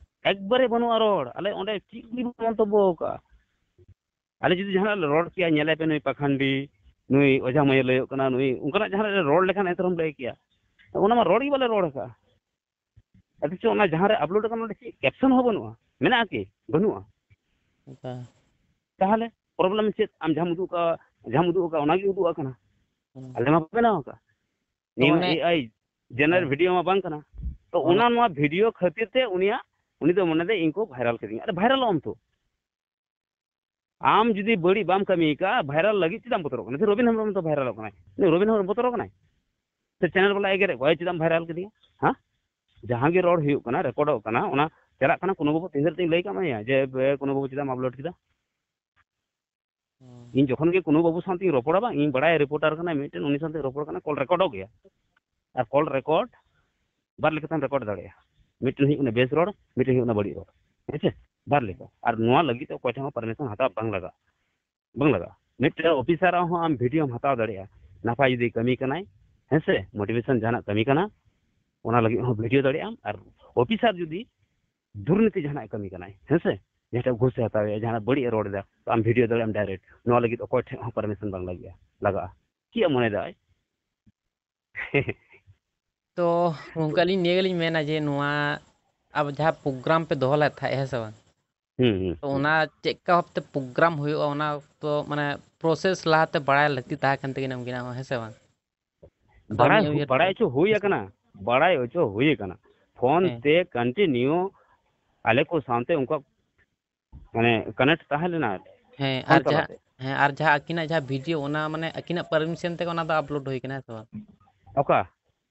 ᱮᱠᱵᱟᱨᱮ ᱵᱟᱹᱱᱩᱜᱼᱟ ᱨᱚᱲ᱾ ᱟᱞᱮ ᱚᱸᱰᱮ ᱪᱮᱫ ᱜᱮ ᱵᱟᱵᱚ ᱢᱚᱱᱛᱚᱵᱵᱚ ᱟᱠᱟᱫᱼᱟ᱾ ᱟᱞᱮ ᱡᱩᱫᱤ ᱡᱟᱦᱟᱱᱟᱜ ᱞᱮ ᱨᱚᱲ ᱠᱮᱭᱟ, ᱧᱮᱞᱮ ᱯᱮ ᱱᱩᱭ ᱯᱟᱠᱷᱟᱱᱰᱤ, ᱱᱩᱭ ᱚᱡᱷᱟ ᱢᱟᱹᱭᱮ ᱞᱟᱹᱭᱚᱜ ᱠᱟᱱᱟ, ᱱᱩᱭ ᱚᱱᱠᱟᱱᱟᱜ ᱡᱟᱦᱟᱱᱟᱜ ᱞᱮ ᱨᱚᱲ ᱞᱮᱠᱷᱟᱱ ᱮᱱᱛᱮ ᱨᱮᱦᱚᱸᱢ ᱞᱟᱹᱭ ᱠᱮᱭᱟ᱾ ᱚᱱᱟ ᱢᱟ ᱨᱚᱲ ᱜᱮ ᱵᱟᱞᱮ ᱨᱚᱲ ᱟᱠᱟᱫᱼᱟ᱾ ᱚᱛᱷᱚᱪᱚ ᱚᱱᱟ ᱡᱟᱦᱟᱸ ᱨᱮ ᱟᱯᱞᱳᱰ ᱟᱠᱟᱱᱟ, ᱚᱸᱰᱮ ᱪᱮᱫ ᱠᱮᱯᱥᱚᱱ ᱦᱚᱸ ᱵᱟᱹᱱᱩᱜᱼᱟ? ᱢᱮᱱᱟᱜᱼᱟ ᱠᱤ? ᱵᱟᱹᱱᱩᱜᱼᱟ᱾ ᱚᱱᱠᱟ᱾ ᱛᱟᱦᱚᱞᱮ ᱯᱨᱚᱵᱞᱮᱢ ᱪᱮᱫ? ᱟᱢ ᱡᱟᱦᱟᱸᱢ ᱩᱫᱩᱜ ᱟᱠᱟᱫᱼᱟ, ᱡᱟᱦᱟᱸᱢ ᱩᱫᱩᱜ ᱟᱠᱟᱫᱼᱟ, ᱚᱱᱟ ᱜᱮ ᱩᱫᱩᱜ ᱟᱠᱟᱱᱟ᱾ ᱦᱩᱸ᱾ ᱟᱞᱮ ᱢᱟ ᱵᱟᱞᱮ ᱵᱮᱱᱟᱣ ᱟᱠᱟᱫᱼᱟ᱾ ᱛᱚ ᱱᱤᱭᱟᱹ ᱢᱟ ᱚᱱᱮ ᱮ ᱟᱭ ᱡᱮᱱᱟᱨᱮᱴ ᱦᱮᱸ᱾ ᱵᱷᱤᱰᱤᱭᱳ ᱢᱟ ᱵᱟᱝ ᱠᱟᱱᱟ᱾ ᱛᱚ ᱚᱱᱟ ᱚᱱᱟ ᱱᱚᱣᱟ ᱵᱷᱤᱰᱤᱭᱳ ᱠᱷᱟᱹᱛᱤᱨ ᱛᱮ ᱩᱱᱤᱭᱟᱜ, ᱩᱱᱤ ᱫᱚ ᱢᱚᱱᱮ ᱫᱟᱭ ᱤᱧ ᱠᱚ ᱵᱷᱟᱭᱨᱟᱞ ᱠᱤᱫᱤᱧᱟ᱾ ᱟᱨ ᱵᱷᱟᱭᱨᱟᱞᱚᱜ ᱟᱢ ᱛᱚ᱾ ᱟᱢ ᱡᱩᱫᱤ ᱵᱟᱹᱲᱤᱡ ᱵᱟᱢ ᱠᱟᱹᱢᱤ ᱟᱠᱟᱫᱼᱟ, ᱵᱷᱟᱭᱨᱟᱞ ᱞᱟᱹᱜᱤᱫ ᱪᱮᱫᱟᱜ ᱮᱢ ᱵᱚᱛᱚᱨᱚᱜ ᱠᱟᱱᱟ? ᱥᱮ ᱨᱚᱵᱤᱱ ᱦᱮᱢᱵᱨᱚᱢ ᱫᱚ ᱵᱷᱟᱭᱨᱟᱞᱚᱜ ᱠᱟᱱᱟᱭ? ᱩᱱᱤ ᱨᱚᱵᱤᱱ ᱦᱮᱢᱵᱨᱚᱢ ᱵᱚᱛᱚᱨᱚᱜ ᱠᱟᱱᱟᱭ? ᱥᱮ ᱪᱮᱱᱮᱞ ᱵᱟᱞᱟ ᱮᱜᱮᱨᱮᱫ ᱠᱚᱣᱟᱭ, ᱪᱮᱫᱟᱜ ᱮᱢ ᱵᱷᱟᱭᱨᱟᱞ ᱠᱤᱫᱤᱧᱟ? ᱦᱮᱸ? ᱡᱟᱦᱟᱸ ᱜᱮ ᱨᱚᱲ ᱦᱩᱭᱩᱜ ᱠᱟᱱᱟ, ᱨᱮᱠᱚᱨᱰᱚᱜ ᱠᱟᱱᱟ, ᱚᱱᱟ ᱪᱟᱞᱟᱜ ᱠᱟᱱᱟ᱾ ᱠᱳᱱᱳ ᱵᱟᱹᱵᱩ ᱛᱤᱱ ᱜᱷᱟᱹᱲᱤᱡ ᱤᱧ ᱞᱟᱹᱭ ᱠᱟᱜ ᱢᱮᱭᱟ ᱡᱮ, ᱮ, ᱠᱳᱱᱳ ᱵᱟᱹᱵᱩ ᱪᱮᱫᱟᱜ ᱮᱢ ᱟᱯᱞᱳᱰ ᱠᱮᱫᱟ? ᱦᱩᱸ᱾ ᱤᱧ ᱡᱚᱠᱷᱚᱱ ᱜᱮ ᱠᱳᱱᱳ ᱵᱟᱹᱵᱩ ᱥᱟᱶᱛᱮᱧ ᱨᱚᱯᱚᱲᱟ, ᱵᱟᱝ, ᱤᱧ ᱵᱟᱲᱟᱭᱟ ᱨᱤᱯᱳᱨᱴᱟᱨ ᱠᱟᱱᱟᱭ ᱢᱤᱫᱴᱮᱱ, ᱩᱱᱤ ᱥᱟᱶᱛᱮᱧ ᱨᱚᱯᱚᱲ ᱠᱟᱱᱟ, ᱠᱚᱞ ᱨᱮᱠᱚᱨᱰᱚᱜ ᱜᱮᱭᱟ᱾ ᱟᱨ ᱠᱚᱞ ᱨᱮᱠᱚᱨᱰ ᱵᱟᱨ ᱞᱮᱠᱟᱛᱮᱢ ᱨᱮᱠᱚᱨᱰ ᱫᱟᱲᱮᱭᱟᱜᱼᱟ᱾ ᱢᱤᱫᱴᱮᱱ ᱦᱩᱭᱩᱜ ᱠᱟᱱᱟ ᱵᱮᱥ ᱨᱚᱲ, ᱢᱤᱫᱴᱮᱱ ᱦᱩᱭᱩᱜ ᱠᱟᱱᱟ ᱵᱟᱹᱲᱤᱡ ᱨᱚᱲ᱾ ᱦᱮᱸ ᱥᱮ? ᱵᱟᱨ ᱞᱮᱠᱟ᱾ ᱟᱨ ᱱᱚᱣᱟ ᱞᱟᱹᱜᱤᱫ ᱛᱮ ᱚᱠᱚᱭ ᱴᱷᱮᱱ ᱦᱚᱸ ᱯᱟᱨᱢᱤᱥᱚᱱ ᱦᱟᱛᱟᱣ ᱵᱟᱝ ᱞᱟᱜᱟᱜᱼᱟ, ᱵᱟᱝ ᱞᱟᱜᱟᱜᱼᱟ᱾ ᱢᱤᱫᱴᱮᱱ ᱚᱯᱷᱤᱥᱟᱨᱟᱜ ᱦᱚᱸ ᱟᱢ ᱵᱷᱤᱰᱤᱭᱳᱢ ᱦᱟᱛᱟᱣ ᱫᱟᱲᱮᱭᱟᱜᱼᱟ, ᱱᱟᱯᱟᱭ ᱡᱩᱫᱤ ᱠᱟᱹᱢᱤ ᱠᱟᱱᱟᱭ, ᱦᱮᱸ ᱥᱮ, ᱢᱳᱴᱤᱵᱷᱮᱥᱚᱱ ᱡᱟᱦᱟᱱᱟᱜ ᱠᱟᱹᱢᱤ ᱠᱟᱱᱟ, ᱚᱱᱟ ᱞᱟᱹᱜᱤᱫ ᱦᱚᱸ ᱵᱷᱤᱰᱤᱭᱳ ᱫᱟᱲᱮᱭᱟᱜ ᱟᱢ᱾ ᱟᱨ ᱚᱯᱷᱤᱥᱟᱨ ᱡᱩᱫᱤ ᱫᱩᱨᱱᱤᱛᱤ ᱡᱟᱦᱟᱱᱟᱜ ᱠᱟᱹᱢᱤ ᱠᱟᱱᱟᱭ, ᱦᱮᱸ ᱥᱮ, ᱡᱟᱦᱟᱸᱴᱟᱜ ᱜᱷᱩᱥ ᱮ ᱦᱟᱛᱟᱣᱮᱫᱼᱟ, ᱡᱟᱦᱟᱱᱟᱜ ᱵᱟᱹᱲᱤᱡ ᱮ ᱨᱚᱲ ᱮᱫᱟ, ᱛᱚ ᱟᱢ ᱵᱷᱤᱰᱤᱭᱳ ᱫᱟᱲᱮᱭᱟᱜ ᱟᱢ ᱰᱟᱭᱨᱮᱠᱴ᱾ ᱱᱚᱣᱟ ᱞᱟᱹᱜᱤᱫ ᱚᱠᱚᱭ ᱴᱷᱮᱱ ᱦᱚᱸ ᱯᱟᱨᱢᱤᱥᱚᱱ ᱵᱟᱝ ᱞᱟᱹᱜᱤᱫᱼᱟ, ᱞᱟᱜᱟᱜᱼᱟ᱾ ᱪᱮᱫ ᱮ ᱢᱚᱱᱮᱭᱮᱫᱟ ᱟᱡ? ᱛᱚ ᱜᱚᱝᱠᱮ, ᱟᱹᱞᱤᱧ ᱱᱤᱭᱟᱹ ᱜᱮᱞᱤᱧ ᱢᱮᱱᱟ ᱡᱮ ᱱᱚᱣᱟ ᱟᱵᱚ ᱡᱟᱦᱟᱸ ᱯᱨᱳᱜᱨᱟᱢ ᱯᱮ ᱫᱚᱦᱚ ᱞᱮᱫ ᱛᱟᱦᱮᱸᱫ, ᱦᱮᱸ ᱥᱮ ᱵᱟᱝ? ᱦᱩᱸ, ᱦᱩᱸ, ᱛᱚ ᱦᱩᱸ᱾ ᱚᱱᱟ ᱪᱮᱫᱠᱟ ᱵᱷᱟᱵᱛᱮ ᱯᱨᱳᱜᱨᱟᱢ ᱦᱩᱭᱩᱜᱼᱟ, ᱚᱱᱟ ᱛᱚ ᱢᱟᱱᱮ ᱯᱨᱚᱥᱮᱥ ᱞᱟᱦᱟᱛᱮ ᱵᱟᱲᱟᱭ ᱞᱟᱹᱠᱛᱤ ᱛᱟᱦᱮᱸ ᱠᱟᱱ ᱛᱟᱹᱠᱤᱱᱟ ᱩᱱᱠᱤᱱᱟᱜ ᱦᱚᱸ, ᱦᱮᱸ ᱥᱮ ᱵᱟᱝ? ᱟᱫᱚ ᱵᱟᱲᱟᱭ ᱟᱹᱞᱤᱧᱟᱜ ᱦᱩ-, ᱩᱭᱦᱟᱹᱨ ᱵᱟᱲᱟᱭ ᱛᱮ ᱦᱚᱪᱚ ᱦᱩᱭ ᱦᱮᱸ ᱥᱮ ᱟᱠᱟᱱᱟ, ᱵᱟᱲᱟᱭ ᱦᱚᱪᱚ ᱦᱩᱭ ᱟᱠᱟᱱᱟ᱾ ᱯᱷᱳᱱ ᱦᱮᱸ᱾ ᱛᱮ ᱠᱚᱱᱴᱤᱱᱤᱭᱩ ᱟᱞᱮ ᱠᱚ ᱥᱟᱶᱛᱮ ᱩᱱᱠᱩᱣᱟᱜ ᱢᱟᱱᱮ ᱠᱟᱱᱮᱠᱴ ᱛᱟᱦᱮᱸ ᱞᱮᱱᱟ᱾ ᱦᱮᱸ, ᱯᱷᱳᱱ ᱟᱨ ᱡᱟᱦᱟᱸ, ᱛᱟᱞᱟᱛᱮ᱾ ᱦᱮᱸ, ᱟᱨ ᱡᱟᱦᱟᱸ ᱟᱹᱠᱤᱱᱟᱜ ᱡᱟᱦᱟᱸ ᱵᱷᱤᱰᱤᱭᱳ, ᱚᱱᱟ ᱢᱟᱱᱮ ᱟᱹᱠᱤᱱᱟᱜ ᱯᱟᱨᱢᱤᱥᱚᱱ ᱛᱮᱜᱮ ᱚᱱᱟ ᱫᱚ ᱟᱯᱞᱳᱰ ᱦᱩᱭ ᱠᱟᱱᱟ, ᱦᱮᱸ ᱥᱮ ᱵᱟᱝ? ᱚᱠᱟ?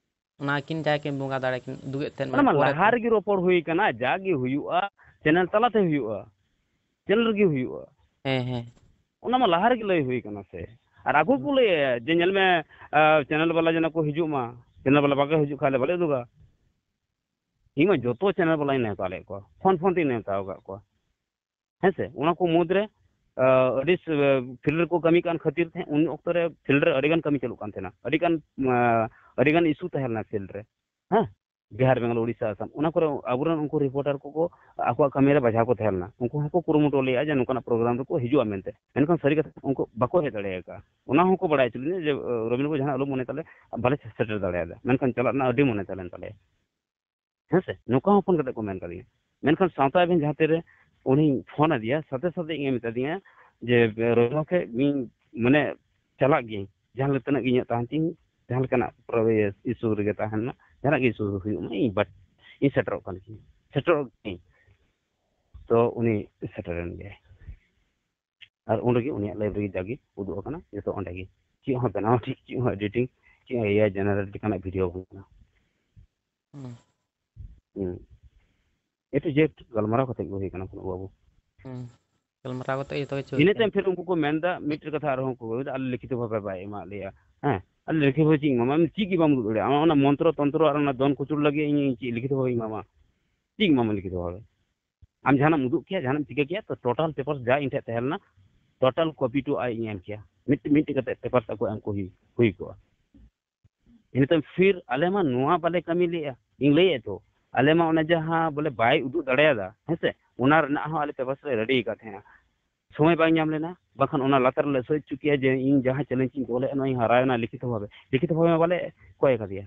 ᱚᱱᱟ ᱠᱤᱱ ᱡᱟᱦᱟᱸᱭ ᱠᱤᱱ ᱵᱚᱸᱜᱟ ᱫᱟᱲᱮ ᱠᱤᱱ ᱩᱫᱩᱜᱮᱫ ᱛᱟᱦᱮᱸᱫ, ᱚᱱᱟ ᱢᱟᱱᱮ ᱢᱟ ᱯᱚᱨᱮ ᱞᱟᱦᱟ ᱛᱮ᱾ ᱨᱮᱜᱮ ᱨᱚᱯᱚᱲ ᱦᱩᱭ ᱠᱟᱱᱟ, ᱡᱟ ᱜᱮ ᱦᱩᱭᱩᱜᱼᱟ, ᱪᱮᱱᱮᱞ ᱛᱟᱞᱟᱛᱮ ᱦᱩᱭᱩᱜᱼᱟ, ᱪᱮᱱᱮᱞ ᱨᱮᱜᱮ ᱦᱩᱭᱩᱜᱼᱟ᱾ ᱦᱮᱸ, ᱦᱮᱸ᱾ ᱚᱱᱟ ᱢᱟ ᱞᱟᱦᱟ ᱨᱮᱜᱮ ᱞᱟᱹᱭ ᱦᱩᱭ ᱠᱟᱱᱟ ᱥᱮ᱾ ᱟᱨ ᱟᱠᱚ ᱠᱚ ᱞᱟᱹᱭᱟ ᱡᱮ, "ᱧᱮᱞ ᱢᱮ, ᱟ, ᱪᱮᱱᱮᱞ ᱵᱟᱞᱟ ᱡᱮᱱᱚ ᱠᱚ ᱦᱤᱡᱩᱜ ᱢᱟ, ᱪᱮᱱᱮᱞ ᱵᱟᱞᱟ ᱵᱟᱠᱚ ᱦᱤᱡᱩᱜ ᱠᱷᱟᱱ ᱟᱞᱮ ᱵᱟᱞᱮ ᱩᱫᱩᱜᱟ᱾" ᱤᱧ ᱢᱟ ᱡᱚᱛᱚ ᱪᱮᱱᱮᱞ ᱵᱟᱞᱟᱧ ᱱᱮᱣᱛᱟ ᱞᱮᱫ ᱠᱚᱣᱟ, ᱯᱷᱳᱱ ᱯᱷᱳᱱ ᱛᱮᱧ ᱱᱮᱣᱛᱟ ᱟᱠᱟᱫ ᱠᱚᱣᱟ᱾ ᱦᱮᱸ ᱥᱮ? ᱚᱱᱟ ᱠᱚ ᱢᱩᱫᱽ ᱨᱮ, ᱟ, ᱟᱹᱰᱤ ᱥ-, ᱯᱷᱤᱞᱰ ᱨᱮᱠᱚ ᱠᱟᱹᱢᱤ ᱠᱟᱱ ᱠᱷᱟᱹᱛᱤᱨ ᱛᱮ ᱩᱱ ᱚᱠᱛᱚ ᱨᱮ ᱯᱷᱤᱞᱰ ᱨᱮ ᱟᱹᱰᱤ ᱜᱟᱱ ᱠᱟᱹᱢᱤ ᱪᱟᱹᱞᱩᱜ ᱠᱟᱱ ᱛᱟᱦᱮᱱᱟ, ᱟᱹᱰᱤ ᱜᱟᱱ, ᱟ, ᱟᱹᱰᱤ ᱜᱟᱱ ᱤᱥᱩ ᱛᱟᱦᱮᱸ ᱞᱮᱱᱟ ᱯᱷᱤᱞᱰ ᱨᱮ, ᱦᱮᱸ, ᱵᱤᱦᱟᱨ, ᱵᱮᱝᱜᱟᱞ, ᱩᱲᱤᱥᱥᱟ, ᱟᱥᱟᱢ, ᱚᱱᱟ ᱠᱚᱨᱮ ᱟᱵᱚᱨᱮᱱ ᱩᱱᱠᱩ ᱨᱤᱯᱳᱨᱴᱟᱨ ᱠᱚᱠᱚ ᱟᱠᱚᱣᱟᱜ ᱠᱟᱹᱢᱤ ᱨᱮ ᱵᱟᱡᱷᱟᱣ ᱠᱚ ᱛᱟᱦᱮᱸ ᱞᱮᱱᱟ᱾ ᱩᱱᱠᱩ ᱦᱚᱸᱠᱚ ᱠᱩᱨᱩᱢᱩᱴᱩ ᱞᱮᱫᱼᱟ ᱡᱮ ᱱᱚᱝᱠᱟᱱᱟᱜ ᱯᱨᱳᱜᱨᱟᱢ ᱨᱮᱠᱚ ᱦᱤᱡᱩᱜᱼᱟ ᱢᱮᱱᱛᱮ, ᱢᱮᱱᱠᱷᱟᱱ ᱥᱟᱹᱨᱤ ᱠᱟᱛᱷᱟ ᱩᱱᱠᱩ ᱵᱟᱠᱚ ᱦᱮᱡ ᱫᱟᱲᱮ ᱟᱠᱟᱫᱼᱟ᱾ ᱚᱱᱟ ᱦᱚᱸᱠᱚ ᱵᱟᱲᱟᱭ ᱦᱚᱪᱚ ᱞᱤᱧᱟ ᱡᱮ, ᱟᱹ, ᱨᱚᱵᱤᱱ ᱵᱟᱵᱩ, ᱡᱟᱦᱟᱱᱟᱜ ᱟᱞᱚᱢ ᱢᱚᱱᱮ ᱛᱟᱞᱮ, ᱵᱟᱞᱮ ᱥᱮᱴᱮᱨ ᱫᱟᱲᱮᱭᱟᱫᱟ, ᱢᱮᱱᱠᱷᱟᱱ ᱪᱟᱞᱟᱜ ᱨᱮᱱᱟᱜ ᱟᱹᱰᱤ ᱢᱚᱱᱮ ᱛᱟᱞᱮᱱ ᱛᱟᱞᱮᱭᱟ᱾ ᱦᱮᱸ ᱥᱮ, ᱱᱚᱝᱠᱟ ᱦᱚᱸ ᱯᱷᱳᱱ ᱠᱟᱛᱮ ᱠᱚ ᱢᱮᱱ ᱠᱟᱫᱤᱧᱟ᱾ ᱢᱮᱱᱠᱷᱟᱱ ᱥᱟᱶᱛᱟ ᱮᱵᱷᱮᱱ ᱡᱟᱦᱟᱸ ᱛᱤᱨᱮ ᱩᱱᱤᱧ ᱯᱷᱳᱱ ᱟᱫᱮᱭᱟ, ᱥᱟᱛᱮ ᱥᱟᱛᱮ ᱤᱧᱮ ᱢᱮᱛᱟ ᱫᱤᱧᱟ ᱡᱮ, "ᱨᱚᱵᱤ ᱜᱚᱢᱠᱮ, ᱤᱧ ᱢᱟᱱᱮ ᱪᱟᱞᱟᱜ ᱜᱤᱭᱟᱹᱧ, ᱡᱟᱦᱟᱸ ᱛᱤᱱᱟᱹᱜ ᱜᱮ ᱤᱧᱟᱹᱜ ᱛᱟᱦᱮᱱ ᱛᱤᱧ, ᱡᱟᱦᱟᱸ ᱞᱮᱠᱟᱱᱟᱜ ᱤᱥᱩ ᱨᱮᱜᱮ ᱛᱟᱦᱮᱱ ᱢᱟ, ᱡᱟᱦᱟᱱᱟᱜ ᱜᱮ ᱤᱥᱩ ᱦᱩᱭᱩᱜ ᱢᱟ, ᱤᱧ ᱵᱟᱴ ᱤᱧ ᱥᱮᱴᱮᱨᱚᱜ ᱠᱟᱱ ᱜᱤᱭᱟᱹᱧ, ᱥᱮᱴᱮᱨᱚᱜ ᱜᱤᱭᱟᱹᱧ᱾" ᱛᱚ ᱩᱱᱤ ᱥᱮᱴᱮᱨᱮᱱ ᱜᱮᱭᱟᱭ᱾ ᱟᱨ ᱚᱸᱰᱮ ᱜᱮ ᱩᱱᱤᱭᱟᱜ ᱞᱟᱭᱤᱵᱷ ᱨᱮᱜᱮ ᱡᱟᱜᱮ ᱩᱫᱩᱜ ᱟᱠᱟᱱᱟ, ᱡᱚᱛᱚ ᱚᱸᱰᱮ ᱜᱮ᱾ ᱪᱮᱫ ᱦᱚᱸ ᱵᱮᱱᱟᱣ ᱴᱷᱤᱠ, ᱪᱮᱫ ᱦᱚᱸ ᱮᱰᱤᱴᱤᱝ, ᱪᱮᱫ ᱦᱚᱸ ᱮ ᱟᱭ ᱡᱮᱱᱟᱨᱮᱴ ᱞᱮᱠᱟᱱᱟᱜ ᱵᱷᱤᱰᱤᱭᱳ ᱵᱟᱝ ᱠᱟᱱᱟ᱾ ᱦᱩᱸ᱾ ᱦᱩᱸ᱾ A to Z ᱜᱟᱞᱢᱟᱨᱟᱣ ᱠᱟᱛᱮ ᱜᱮ ᱦᱩᱭ ᱠᱟᱱᱟ, ᱠᱳᱱᱳ ᱵᱟᱹᱵᱩ᱾ ᱦᱩᱸ᱾ ᱜᱟᱞᱢᱟᱨᱟᱣ ᱠᱟᱛᱮ ᱡᱚᱛᱚ ᱠᱤᱪᱷᱩ ᱤᱱᱟᱹ ᱦᱩᱭ ᱠᱟᱱᱟ᱾ ᱛᱟᱭᱚᱢ ᱯᱷᱤᱨ ᱩᱱᱠᱩ ᱠᱚ ᱢᱮᱱᱫᱟ, ᱢᱤᱫᱴᱮᱡ ᱠᱟᱛᱷᱟ ᱟᱨᱦᱚᱸ ᱠᱚ ᱢᱮᱱᱫᱟ, "ᱟᱞᱮ ᱞᱤᱠᱷᱤᱛ ᱵᱷᱟᱵᱮ ᱵᱟᱭ ᱮᱢᱟᱜ ᱞᱮᱭᱟ᱾ ᱦᱮᱸ, ᱟᱞᱮ ᱞᱤᱠᱷᱤᱛ ᱵᱷᱟᱵᱮ ᱪᱮᱫ ᱤᱧ ᱮᱢᱟᱢᱟ? ᱟᱢ ᱪᱮᱫ ᱜᱮ ᱵᱟᱢ ᱩᱫᱩᱜ ᱫᱟᱲᱮᱭᱟᱜᱼᱟ᱾ ᱟᱢᱟᱜ ᱚᱱᱟ ᱢᱚᱱᱛᱨᱚ ᱛᱚᱱᱛᱨᱚ ᱟᱨ ᱚᱱᱟ ᱫᱚᱱ ᱠᱩᱪᱩᱲ ᱞᱟᱹᱜᱤᱫ ᱤᱧ ᱪᱮᱫ ᱞᱤᱠᱷᱤᱛ ᱵᱷᱟᱵᱮᱧ ᱮᱢᱟᱢᱟ? ᱪᱮᱫ ᱤᱧ ᱮᱢᱟᱢᱟ ᱞᱤᱠᱷᱤᱛ ᱵᱷᱟᱵᱮ? ᱟᱢ ᱡᱟᱦᱟᱱᱟᱜ ᱮᱢ ᱩᱫᱩᱜ ᱠᱮᱭᱟ, ᱡᱟᱦᱟᱱᱟᱜ ᱮᱢ ᱪᱤᱠᱟᱹ ᱠᱮᱭᱟ, ᱛᱚ ᱴᱳᱴᱟᱞ ᱯᱮᱯᱟᱨ ᱡᱟ ᱤᱧ ᱴᱷᱮᱡ ᱛᱟᱦᱮᱸ ᱞᱮᱱᱟ, ᱴᱳᱴᱟᱞ ᱠᱚᱯᱤ ᱴᱩ ᱟᱭ ᱤᱧ ᱮᱢ ᱠᱮᱭᱟ᱾ ᱢᱤᱫᱴᱮᱡ, ᱢᱤᱫᱴᱮᱡ ᱠᱟᱛᱮ ᱯᱮᱯᱟᱨ ᱛᱟᱠᱚ ᱮᱢ ᱠᱚ ᱦᱩᱭ, ᱦᱩᱭ ᱠᱚᱜᱼᱟ᱾ ᱤᱱᱟᱹ ᱛᱟᱭᱚᱢ ᱯᱷᱤᱨ ᱟᱞᱮ ᱢᱟ ᱱᱚᱣᱟ ᱵᱟᱞᱮ ᱠᱟᱹᱢᱤ ᱞᱮᱜᱼᱟ᱾ ᱤᱧ ᱞᱟᱹᱭᱮᱫ ᱛᱚ, ᱟᱞᱮ ᱢᱟ ᱚᱱᱮ ᱡᱟᱦᱟᱸ ᱵᱚᱞᱮ ᱵᱟᱭ ᱩᱫᱩᱜ ᱫᱟᱲᱮᱭᱟᱫᱟ, ᱦᱮᱸ ᱥᱮ, ᱚᱱᱟ ᱨᱮᱱᱟᱜ ᱦᱚᱸ ᱟᱞᱮ ᱯᱮᱯᱟᱨ ᱞᱮ ᱨᱮᱰᱤ ᱟᱠᱟᱫ ᱛᱟᱦᱮᱸᱱᱟ᱾ ᱥᱚᱢᱚᱭ ᱵᱟᱝ ᱧᱟᱢ ᱞᱮᱱᱟ, ᱵᱟᱠᱷᱟᱱ ᱚᱱᱟ ᱞᱟᱛᱟᱨ ᱨᱮᱞᱮ ᱥᱳᱭ ᱦᱚᱪᱚ ᱠᱮᱭᱟ ᱡᱮ ᱤᱧ ᱡᱟᱦᱟᱸ ᱪᱮᱞᱮᱧᱡᱽ ᱤᱧ ᱫᱚᱦᱚ ᱞᱮᱫᱼᱟ, ᱱᱚᱣᱟ ᱤᱧ ᱦᱟᱨᱟᱣᱮᱱᱟ ᱞᱤᱠᱷᱤᱛᱚ ᱵᱷᱟᱵᱮ᱾ ᱞᱤᱠᱷᱤᱛᱚ ᱵᱷᱟᱵᱮ ᱢᱟ ᱵᱟᱞᱮ ᱠᱚᱭ ᱟᱠᱟᱫᱮᱭᱟ᱾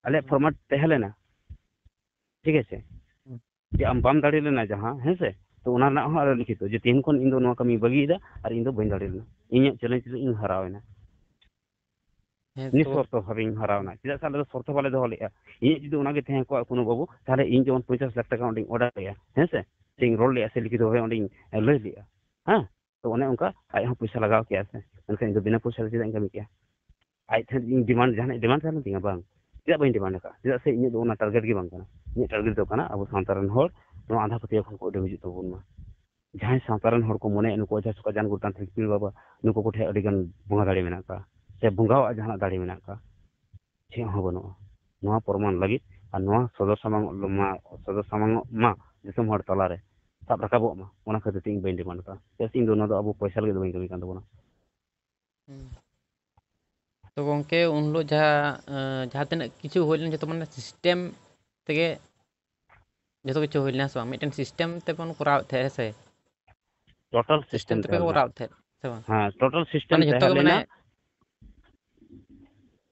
ᱟᱞᱮᱭᱟᱜ ᱦᱩᱸ᱾ ᱯᱷᱚᱨᱢᱟᱴ ᱛᱟᱦᱮᱸ ᱞᱮᱱᱟ, ᱴᱷᱤᱠ ᱟᱪᱷᱮ? ᱦᱩᱸ᱾ ᱡᱮ ᱟᱢ ᱵᱟᱢ ᱫᱟᱲᱮ ᱞᱮᱱᱟ ᱡᱟᱦᱟᱸ, ᱦᱮᱸ ᱥᱮ? ᱛᱚ ᱚᱱᱟ ᱨᱮᱱᱟᱜ ᱦᱚᱸ ᱟᱞᱮ ᱞᱤᱠᱷᱤᱛᱚ ᱡᱮ ᱛᱮᱦᱮᱧ ᱠᱷᱚᱱ ᱤᱧ ᱫᱚ ᱱᱚᱣᱟ ᱠᱟᱹᱢᱤᱧ ᱵᱟᱹᱜᱤᱭᱮᱫᱟ ᱟᱨ ᱤᱧ ᱫᱚ ᱵᱟᱹᱧ ᱫᱟᱲᱮ ᱞᱮᱱᱟ, ᱤᱧᱟᱹᱜ ᱪᱮᱞᱮᱧᱡᱽ ᱨᱮ ᱤᱧ ᱦᱟᱨᱟᱣᱮᱱᱟ᱾ ᱦᱮᱸ ᱛᱚ᱾ ᱱᱤᱥᱚᱨᱛᱚ ᱵᱷᱟᱵᱮᱧ ᱦᱟᱨᱟᱣᱮᱱᱟ, ᱪᱮᱫᱟᱜ ᱥᱮ ᱟᱞᱮ ᱫᱚ ᱥᱚᱨᱛᱚ ᱵᱟᱞᱮ ᱫᱚᱦᱚ ᱞᱮᱫᱼᱟ᱾ ᱤᱧᱟᱹᱜ ᱡᱩᱫᱤ ᱚᱱᱟᱜᱮ ᱛᱟᱦᱮᱸ ᱠᱚᱜᱼᱟ ᱠᱳᱱᱳ ᱵᱟᱹᱵᱩ, ᱛᱟᱦᱚᱞᱮ ᱤᱧ ᱡᱮᱢᱚᱱ ᱯᱚᱧᱪᱟᱥ ᱞᱟᱠᱷ ᱴᱟᱠᱟ ᱚᱸᱰᱮᱧ ᱚᱰᱟᱨ ᱞᱮᱫᱼᱟ, ᱦᱮᱸ ᱥᱮ? ᱥᱮᱧ ᱨᱚᱲ ᱞᱮᱫᱼᱟ ᱥᱮ ᱞᱤᱠᱷᱤᱛᱚ ᱵᱷᱟᱵᱮ ᱚᱸᱰᱮᱧ ᱞᱟᱹᱭ ᱞᱮᱫᱼᱟ, ᱦᱮᱸ? ᱛᱚ ᱚᱱᱮ ᱚᱱᱠᱟ ᱟᱡ ᱦᱚᱸ ᱯᱚᱭᱥᱟ ᱞᱟᱜᱟᱣ ᱠᱮᱭᱟ ᱥᱮ, ᱢᱮᱱᱠᱷᱟᱱ ᱤᱧ ᱫᱚ ᱵᱤᱱᱟᱹ ᱯᱚᱭᱥᱟ ᱨᱮ ᱪᱮᱫᱟᱜ ᱤᱧ ᱠᱟᱹᱢᱤ ᱠᱮᱭᱟ? ᱟᱡ ᱴᱷᱮᱱ ᱤᱧ ᱰᱤᱢᱟᱱᱰ, ᱡᱟᱦᱟᱱᱟᱜ ᱰᱤᱢᱟᱱᱰ ᱛᱟᱦᱮᱸ ᱞᱮᱱ ᱛᱤᱧᱟ? ᱵᱟᱝ᱾ ᱪᱮᱫᱟᱜ ᱵᱟᱹᱧ ᱰᱤᱢᱟᱱᱰ ᱟᱠᱟᱫᱼᱟ? ᱪᱮᱫᱟᱜ ᱥᱮ ᱤᱧᱟᱹᱜ ᱫᱚ ᱚᱱᱟ ᱴᱟᱨᱜᱮᱴ ᱜᱮ ᱵᱟᱝ ᱠᱟᱱᱟ᱾ ᱤᱧᱟᱹᱜ ᱴᱟᱨᱜᱮᱴ ᱫᱚ ᱠᱟᱱᱟ ᱟᱵᱚ ᱥᱟᱶᱛᱟ ᱨᱮᱱ ᱦᱚᱲ ᱱᱚᱣᱟ ᱟᱸᱫᱷᱟ ᱯᱟᱹᱛᱭᱟᱹᱣ ᱠᱷᱚᱱ ᱠᱚ ᱩᱰᱩᱠ ᱦᱤᱡᱩᱜ ᱛᱟᱵᱚᱱ ᱢᱟ᱾ ᱡᱟᱦᱟᱸᱭ ᱥᱟᱶᱛᱟ ᱨᱮᱱ ᱦᱚᱲ ᱠᱚ ᱢᱚᱱᱮᱭᱟ ᱱᱩᱠᱩ ᱚᱡᱷᱟ ᱥᱚᱠᱟ ᱡᱟᱱ ᱜᱩᱨᱩ ᱛᱟᱱᱛᱨᱤᱠ ᱯᱤᱲ ᱵᱟᱵᱟ, ᱱᱩᱠᱩ ᱠᱚᱴᱷᱮᱱ ᱟᱹᱰᱤ ᱜᱟᱱ ᱵᱚᱸᱜᱟ ᱫᱟᱲᱮ ᱢᱮᱱᱟᱜ ᱠᱚᱣᱟ ᱥᱮ ᱵᱚᱸᱜᱟᱣᱟᱜ ᱡᱟᱦᱟᱱᱟᱜ ᱫᱟᱲᱮ ᱢᱮᱱᱟᱜ ᱠᱚᱣᱟ, ᱪᱮᱫ ᱦᱚᱸ ᱵᱟᱹᱱᱩᱜᱼᱟ᱾ ᱱᱚᱣᱟ ᱯᱨᱚᱢᱟᱱ ᱞᱟᱹᱜᱤᱫ ᱟᱨ ᱱᱚᱣᱟ ᱥᱚᱫᱚᱨ ᱥᱟᱢᱟᱝ ᱢᱟ, ᱥᱚᱫᱚᱨ ᱥᱟᱢᱟᱝᱚᱜ ᱢᱟ ᱫᱤᱥᱚᱢ ᱦᱚᱲ ᱛᱟᱞᱟᱨᱮ, ᱥᱟᱵ ᱨᱟᱠᱟᱵᱚᱜ ᱢᱟ, ᱚᱱᱟ ᱠᱷᱟᱹᱛᱤᱨ ᱛᱮ ᱤᱧ ᱵᱟᱹᱧ ᱰᱤᱢᱟᱱᱰ ᱠᱟᱜᱼᱟ᱾ ᱪᱮᱫᱟᱜ ᱥᱮ ᱤᱧ ᱫᱚ ᱱᱚᱣᱟ ᱫᱚ ᱟᱵᱚ ᱯᱚᱭᱥᱟ ᱞᱟᱹᱜᱤᱫ ᱫᱚ ᱵᱟᱹᱧ ᱠᱟᱹᱢᱤ ᱠᱟᱱ ᱛᱟᱵᱚᱱᱟ᱾ ᱦᱩᱸ᱾ ᱛᱚ ᱜᱚᱝᱠᱮ, ᱩᱱ ᱦᱤᱞᱳᱜ ᱡᱟᱦᱟᱸ, ᱮᱸ, ᱡᱟᱦᱟᱸ ᱛᱤᱱᱟᱹᱜ ᱠᱤᱪᱷᱩ ᱦᱩᱭ ᱞᱮᱱᱟ, ᱡᱚᱛᱚ ᱢᱟᱱᱮ ᱥᱤᱥᱴᱮᱢ ᱛᱮᱜᱮ ᱡᱚᱛᱚ ᱠᱤᱪᱷᱩ ᱦᱩᱭ ᱞᱮᱱᱟ, ᱥᱮ ᱵᱟᱝ? ᱢᱤᱫᱴᱮᱱ ᱥᱤᱥᱴᱮᱢ ᱛᱮᱵᱚᱱ ᱠᱚᱨᱟᱣᱮᱫ ᱛᱟᱦᱮᱸᱫ, ᱦᱮᱸ ᱥᱮ? ᱴᱳᱴᱟᱞ ᱥᱤᱥᱴᱮᱢ ᱥᱤᱥᱴᱮᱢ ᱛᱮᱯᱮ ᱛᱟᱦᱮᱸ ᱞᱮᱱᱟ᱾ ᱠᱚᱨᱟᱣᱮᱫ ᱛᱟᱦᱮᱸᱫ, ᱥᱮ ᱵᱟᱝ? ᱦᱮᱸ, ᱴᱳᱴᱟᱞ ᱥᱤᱥᱴᱮᱢ ᱢᱟᱱᱮ ᱡᱷᱚᱛᱚ ᱛᱟᱦᱮᱸ ᱜᱮ ᱞᱮᱱᱟ᱾ ᱢᱟᱱᱮ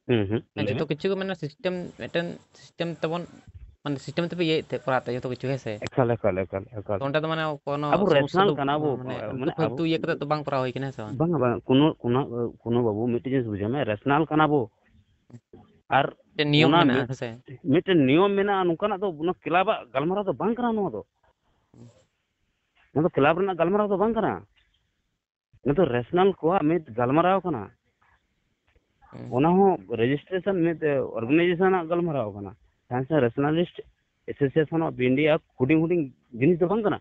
ᱦᱩᱸ, ᱦᱩᱸ, ᱦᱮᱸ, ᱞᱟᱹᱭ ᱢᱮ᱾ ᱡᱷᱚᱛᱚ ᱠᱤᱪᱷᱩ ᱜᱮ ᱢᱟᱱᱮ ᱥᱤᱥᱴᱮᱢ, ᱢᱤᱫᱴᱮᱱ ᱥᱤᱥᱴᱮᱢ ᱛᱮᱵᱚᱱ, ᱢᱟᱱᱮ ᱥᱤᱥᱴᱮᱢ ᱛᱮᱯᱮ ᱤᱭᱟᱹᱭᱮᱫ ᱛᱟᱦᱮᱸᱫ, ᱠᱚᱨᱟᱣᱮᱫ ᱛᱟᱦᱮᱸᱫ ᱡᱷᱚᱛᱚ ᱠᱤᱪᱷᱩ, ᱦᱮᱸ ᱥᱮ? ᱮᱠᱟᱞ, ᱮᱠᱟᱞ, ᱮᱠᱟᱞ, ᱮᱠᱟᱞ᱾ ᱛᱚ ᱚᱸᱰᱮ ᱫᱚ ᱢᱟᱱᱮ ᱠᱳᱱᱳ ᱟᱵᱚ ᱥᱚᱢᱚᱥᱥᱟ ᱨᱮᱥᱱᱟᱞ ᱫᱚ, ᱠᱟᱱᱟ ᱵᱚ, ᱢᱟᱱᱮ ᱢᱟᱱᱮ ᱩᱱᱠᱩ ᱯᱷᱟᱹᱞᱛᱩ ᱤᱭᱟᱹ ᱠᱟᱛᱮ ᱫᱚ ᱵᱟᱝ ᱠᱚᱨᱟᱣ ᱦᱩᱭ ᱠᱟᱱᱟ, ᱦᱮᱸ ᱥᱮ ᱵᱟᱝ? ᱵᱟᱝᱟ, ᱵᱟᱝᱟ, ᱠᱳᱱᱳ, ᱠᱳᱱᱳ, ᱠᱳᱱᱳ ᱵᱟᱹᱵᱩ ᱢᱤᱫᱴᱮᱡ ᱡᱤᱱᱤᱥ ᱵᱩᱡᱷᱟᱹᱣ ᱢᱮ, ᱨᱮᱥᱱᱟᱞ ᱠᱟᱱᱟ ᱵᱚ᱾ ᱟᱨ ᱢᱤᱫᱴᱮᱱ ᱱᱤᱭᱚᱢ ᱚᱱᱟ ᱢᱮᱱᱟᱜᱼᱟ, ᱢᱤᱫ-, ᱦᱮᱸ ᱥᱮ? ᱢᱤᱫᱴᱮᱱ ᱱᱤᱭᱚᱢ ᱢᱮᱱᱟᱜᱼᱟ, ᱱᱚᱝᱠᱟᱱᱟᱜ ᱫᱚ ᱚᱱᱟ ᱠᱞᱟᱵᱟᱜ ᱜᱟᱞᱢᱟᱨᱟᱣ ᱫᱚ ᱵᱟᱝ ᱠᱟᱱᱟ ᱱᱚᱣᱟ ᱫᱚ᱾ ᱱᱚᱣᱟ ᱫᱚ ᱠᱞᱟᱵᱽ ᱨᱮᱱᱟᱜ ᱜᱟᱞᱢᱟᱨᱟᱣ ᱫᱚ ᱵᱟᱝ ᱠᱟᱱᱟ᱾ ᱱᱚᱣᱟ ᱫᱚ ᱨᱮᱥᱱᱟᱞ ᱠᱚᱣᱟᱜ ᱢᱤᱫ ᱜᱟᱞᱢᱟᱨᱟᱣ ᱠᱟᱱᱟ᱾ ᱦᱩᱸ᱾ ᱚᱱᱟ ᱦᱚᱸ ᱨᱮᱡᱤᱥᱴᱨᱮᱥᱚᱱ ᱢᱤᱫ ᱚᱨᱜᱟᱱᱟᱭᱡᱮᱥᱚᱱ ᱟᱜ ᱜᱟᱞᱢᱟᱨᱟᱣ ᱠᱟᱱᱟ᱾ ᱥᱟᱭᱮᱱᱥ ᱨᱮᱥᱱᱟᱞᱤᱥᱴ ᱮᱥᱳᱥᱤᱭᱮᱥᱚᱱ ᱚᱯᱷ ᱤᱱᱰᱤᱭᱟ ᱦᱩᱰᱤᱧ ᱦᱩᱰᱤᱧ ᱡᱤᱱᱤᱥ ᱫᱚ ᱵᱟᱝ ᱠᱟᱱᱟ,